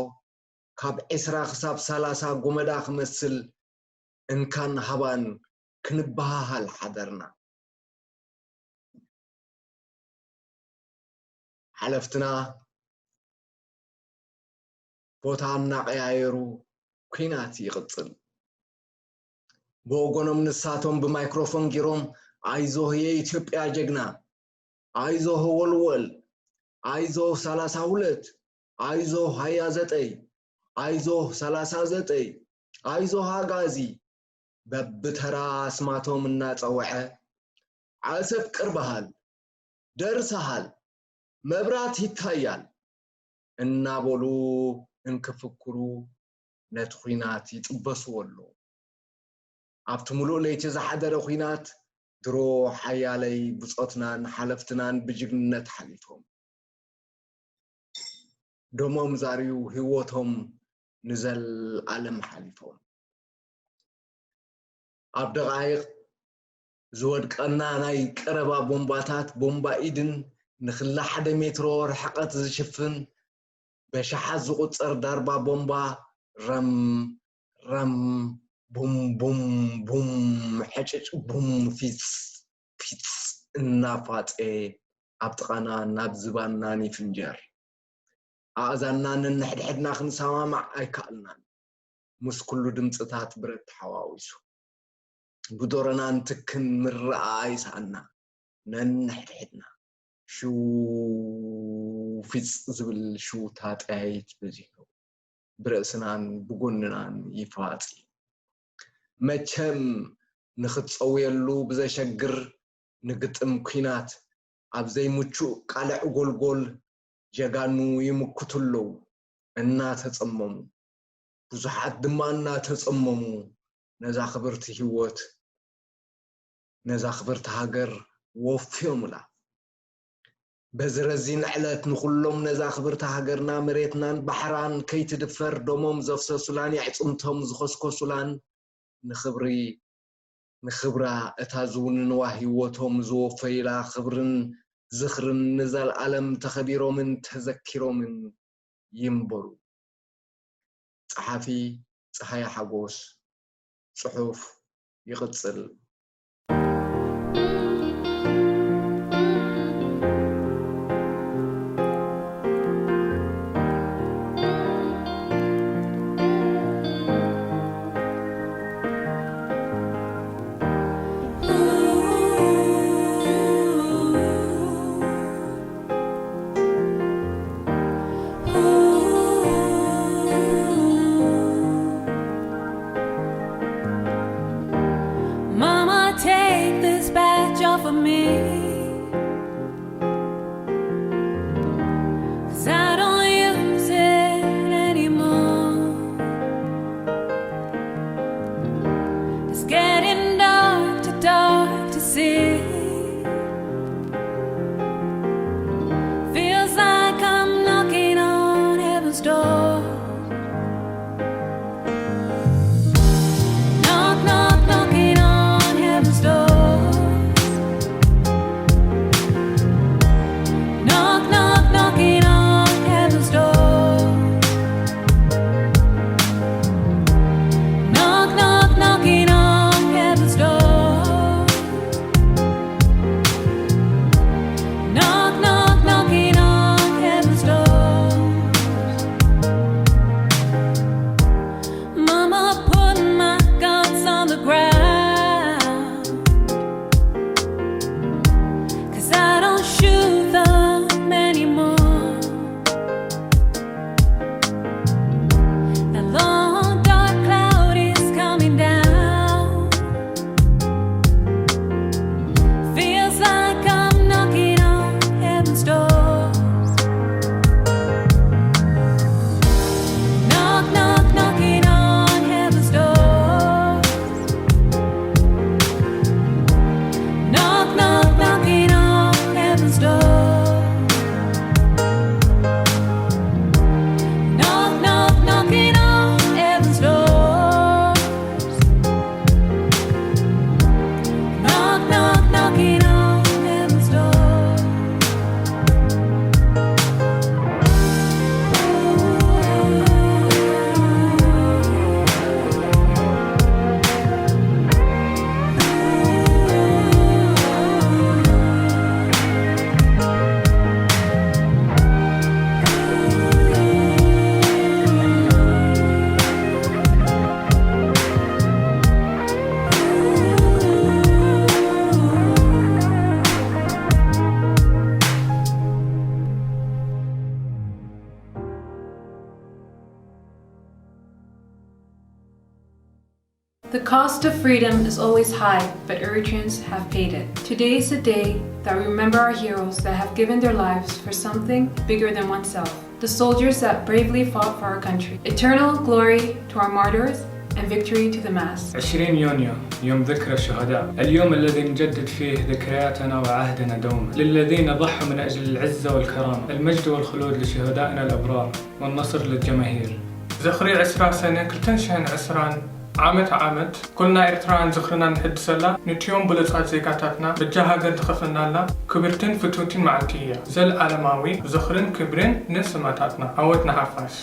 ካብ ዕስራ ክሳብ ሰላሳ ጎመዳ ክመስል እንካን ሃባን ክንበሃሃል ሓደርና። ሓለፍትና ቦታ እናቐያየሩ ኲናት ይቕጽል። ብወገኖም ንሳቶም ብማይክሮፎን ጌሮም፣ "ኣይዞህ የኢትዮጵያ ጀግና፣ ኣይዞህ ወልወል፣ ኣይዞህ ሰላሳ ሁለት፣ ኣይዞህ ሃያ ዘጠኝ፣ ኣይዞህ ሰላሳ ዘጠኝ፣ ኣይዞህ ኣጋዚ" በብተራ ኣስማቶም እናጸውዐ፣ "ዓሰብ ቅርበሃል፣ ደርሰሃል፣ መብራት ይታያል" እናበሉ እንክፍክሩ ነቲ ኲናት ይጥበስዎ ኣለዉ። ኣብቲ ምሉእ ለይቲ ዝሓደረ ኲናት ድሮ ሓያለይ ብጾትናን ሓለፍትናን ብጅግንነት ሓሊፎም። ደሞም ዛርዩ ህይወቶም ንዘለኣለም ሓሊፎም። ኣብ ደቓይቕ ዝወድቀና ናይ ቀረባ ቦምባታት፣ ቦምባ ኢድን ንክለ ሓደ ሜትሮ ርሕቐት ዝሽፍን በሽሓት ዝቑጸር ዳርባ ቦምባ ረም ረም ቡም ቡም ቡም ሕጭጭ ቡም ፊጽ ፊጽ እናፋጸ ኣብ ጥቓና ናብ ዝባንናን ይፍንጀር። ኣእዛንና ነንሕድሕድና ክንሰማማዕ ኣይከኣልናን። ምስ ኩሉ ድምጽታት ብረት ተሓዋዊሱ። ብዶረናን ትክን ምርኣይ ሰኣና። ነንሕድሕድና ሽው ፊጽ ዝብል ሽውታ ጠያይት በዚሑ። ብርእስናን ብጎንናን ይፋጺ። መቸም ንኽትጸውየሉ ብዘሸግር ንግጥም ኲናት ኣብ ዘይምቹእ ቃልዕ ጎልጎል ጀጋኑ ይምክቱ ኣለዉ እናተጸመሙ። ብዙሓት ድማ እናተጸመሙ ነዛ ክብርቲ ህይወት፣ ነዛ ክብርቲ ሃገር ወፍዮምላ። በዚ ረዚን ዕለት ንኹሎም ነዛ ክብርቲ ሃገርና፣ መሬትናን ባሕራን ከይትድፈር ደሞም ዘፍሰሱላን የዕጽምቶም ዝኸስከሱላን ንኽብሪ ንኽብራ እታ ዝውንንዋ ህይወቶም ዝወፈዩላ ክብርን ዝኽርን ንዘለኣለም ተኸቢሮምን ተዘኪሮምን ይንበሩ። ጸሓፊ ጸሃየ ሓጎስ። ጽሑፍ ይቕጽል። The cost of freedom is always high, but Eritreans have paid it. Today is a day that we remember our heroes that have given their lives for something bigger than oneself. The soldiers that bravely fought for our country. Eternal glory to our martyrs and victory to the mass. عشرين يونيو، يوم ذكرى الشهداء، اليوم الذي نجدد فيه ذكرياتنا وعهدنا دوما للذين ضحوا من أجل العزة والكرامة. المجد والخلود لشهدائنا الأبرار، والنصر للجماهير. ዝኽሪ ዕስራ ሰነ ክልተ ሽሕን ዕስራን ዓመት ዓመት ኩልና ኤርትራውያን ዝኽርና ንሕድሰላ፣ ንትዮም ብሉጻት ዜጋታትና በጃ ሃገር ዝኸፈልናላ ክብርትን ፍትውትን መዓልቲ እያ። ዘልኣለማዊ ዝኽርን ክብርን ንስማታትና። ዓወት ንሓፋሽ።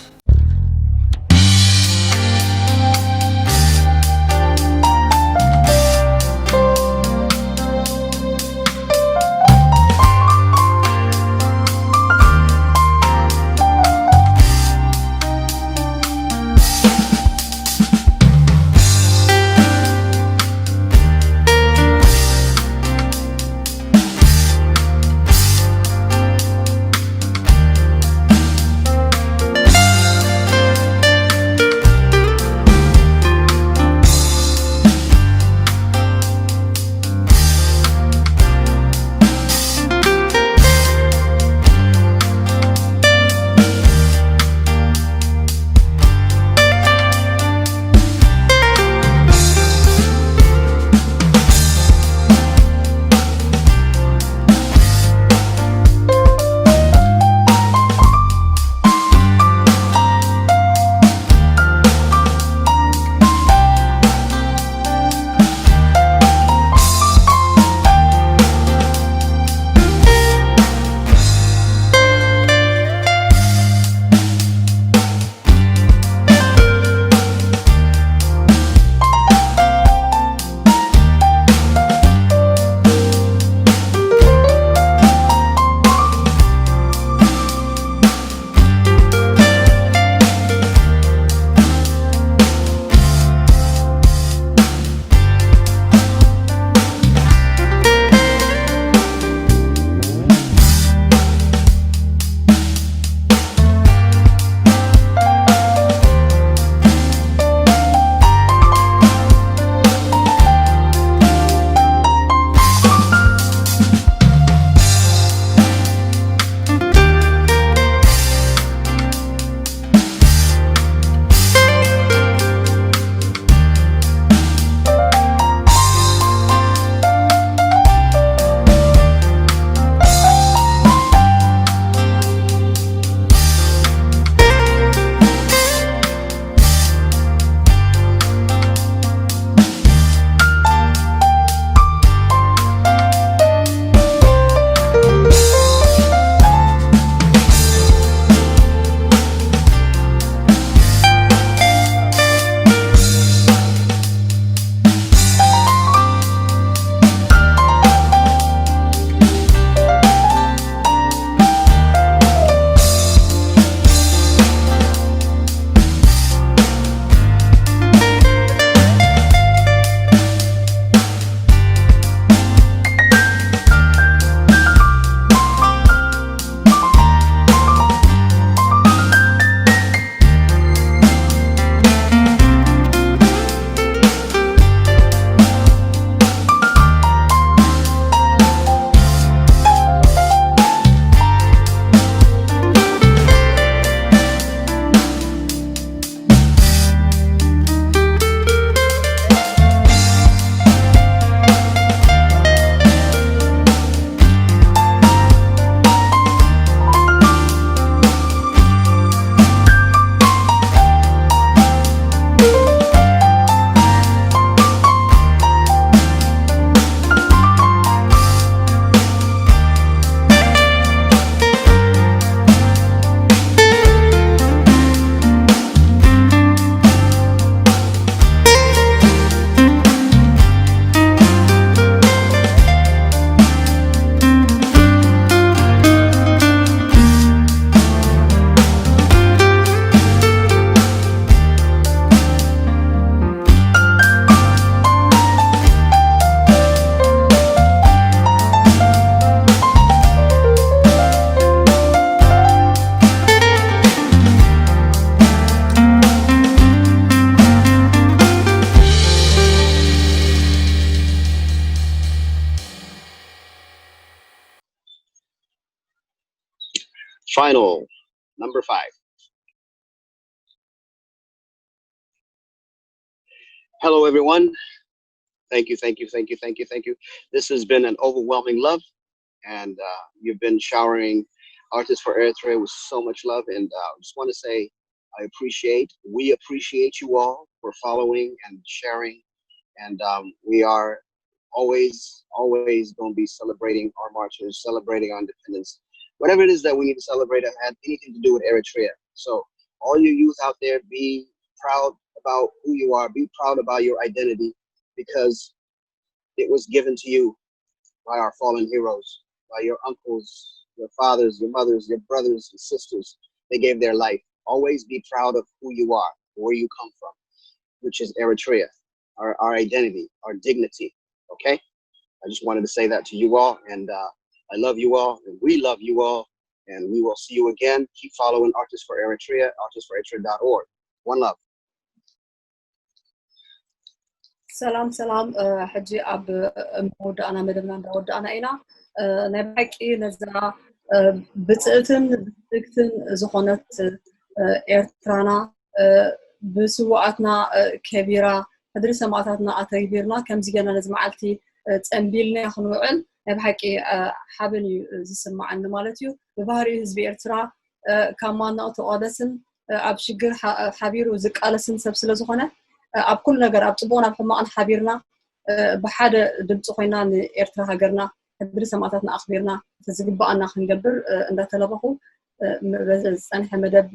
Final, number five. Hello, everyone. Thank you, thank you, thank you, thank you, thank you. This has been an overwhelming love, and uh, you've been showering Artists for Eritrea with so much love. And uh, I just want to say, I appreciate, we appreciate you all for following and sharing. And um, we are always, always going to be celebrating our martyrs, celebrating our independence. Whatever it is that we need to celebrate, it had anything to do with Eritrea. So, all you youth out there, be proud about who you are, be proud about your identity, because it was given to you by our fallen heroes, by your uncles, your fathers, your mothers, your brothers and sisters. They gave their life. Always be proud of who you are, where you come from, which is Eritrea, our, our identity, our dignity. Okay? I just wanted to say that to you all, and uh, I love you all, and we love you all, and we will see you again. Keep following Artists for Eritrea, artists for eritrea dot org. One love. ሰላም ሰላም። ሕጂ ኣብ መወዳእና መደብና እንዳወዳእና ኢና። ናይ ብሓቂ ነዛ ብፅእትን ብትግትን ዝኾነት ኤርትራና ብስዋኣትና ከቢራ ሕድሪ ሰማእታትና ኣተግቢርና ከምዚ ገና ነዚ መዓልቲ ፀንቢልና ክንውዕል ናይ ብሓቂ ሓበን እዩ ዝስማዓኒ ማለት እዩ። ብባህሪኡ ህዝቢ ኤርትራ ካብ ማናቕ ተቋደስን ኣብ ሽግር ሓቢሩ ዝቃለስን ሰብ ስለ ዝኾነ ኣብ ኩሉ ነገር ኣብ ፅቡቕን ኣብ ሕማቕን ሓቢርና ብሓደ ድምፂ ኮይና ንኤርትራ ሃገርና ሕድሪ ሰማእታትና ኣኽቢርና እቲ ዝግባኣና ክንገብር እንዳተለበኹ ዝፀንሐ መደብ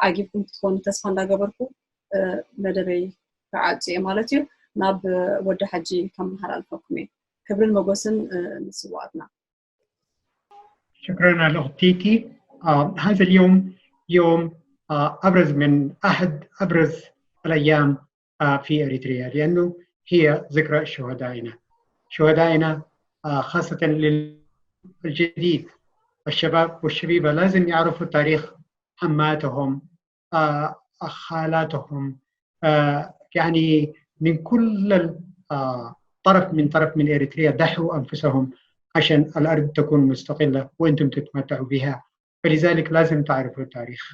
ዓጊብኩም ክትኮኑ ተስፋ እንዳገበርኩ መደበይ ክዓፁ እየ ማለት እዩ። ናብ ወዲ ሓጂ ከመሓላልፈኩም እየ። ክብርን መጎስን ንስዋኣትና። شكرا على أختيتي. آه هذا اليوم يوم آه أبرز من أحد أبرز الأيام آه في إريتريا، لأنه هي ذكرى شهدائنا، شهدائنا آه خاصة للجديد. الشباب والشبيبة لازم يعرفوا تاريخ عماتهم، آه خالاتهم، آه يعني من كل آه طرف من طرف من إريتريا ضحوا أنفسهم عشان الأرض تكون مستقلة وأنتم تتمتعوا بها. فلذلك لازم تعرفوا التاريخ.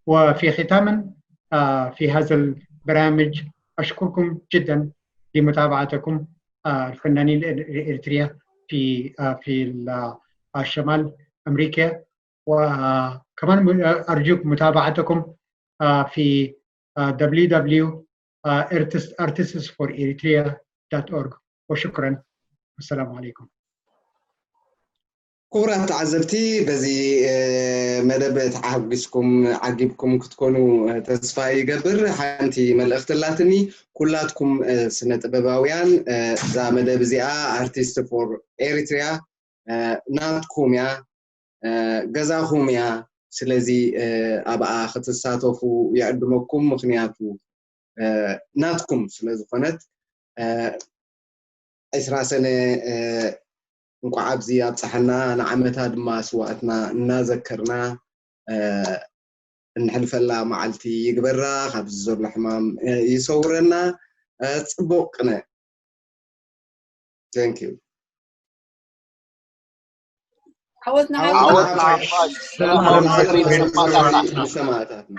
وفي ختاما آه في هذا البرامج أشكركم جدا لمتابعتكم آه الفنانين الإريتريا في آه في آه شمال أمريكا. وكمان أرجوك متابعتكم في www.artistsforeritrea.org. وشكرا. والسلام عليكم. ክቡራት ተዓዘብቲ፣ በዚ መደብ ተዓጊስኩም ዓጊብኩም ክትኮኑ ተስፋ ይገብር። ሓንቲ መልእኽቲ ኣላትኒ። ኩላትኩም ስነ ጥበባውያን፣ እዛ መደብ እዚኣ ኣርቲስት ፎር ኤሪትሪያ ናትኩም እያ፣ ገዛኹም እያ። ስለዚ ኣብኣ ክትሳተፉ ይዕድመኩም። ምኽንያቱ ናትኩም ስለ ዝኾነት። ዕስራ ሰነ እንኳዕ ኣብዚ ኣብፀሐና፣ ንዓመታ ድማ ስዋእትና እናዘከርና እንሕልፈላ መዓልቲ ይግበራ። ካብዚ ዘሎ ሕማም ይሰውረና። ፅቡቅ ቅነ። Thank you። ዓወትና ዓወትና ሓፋሽ። ሰላም ንሰማእታትና።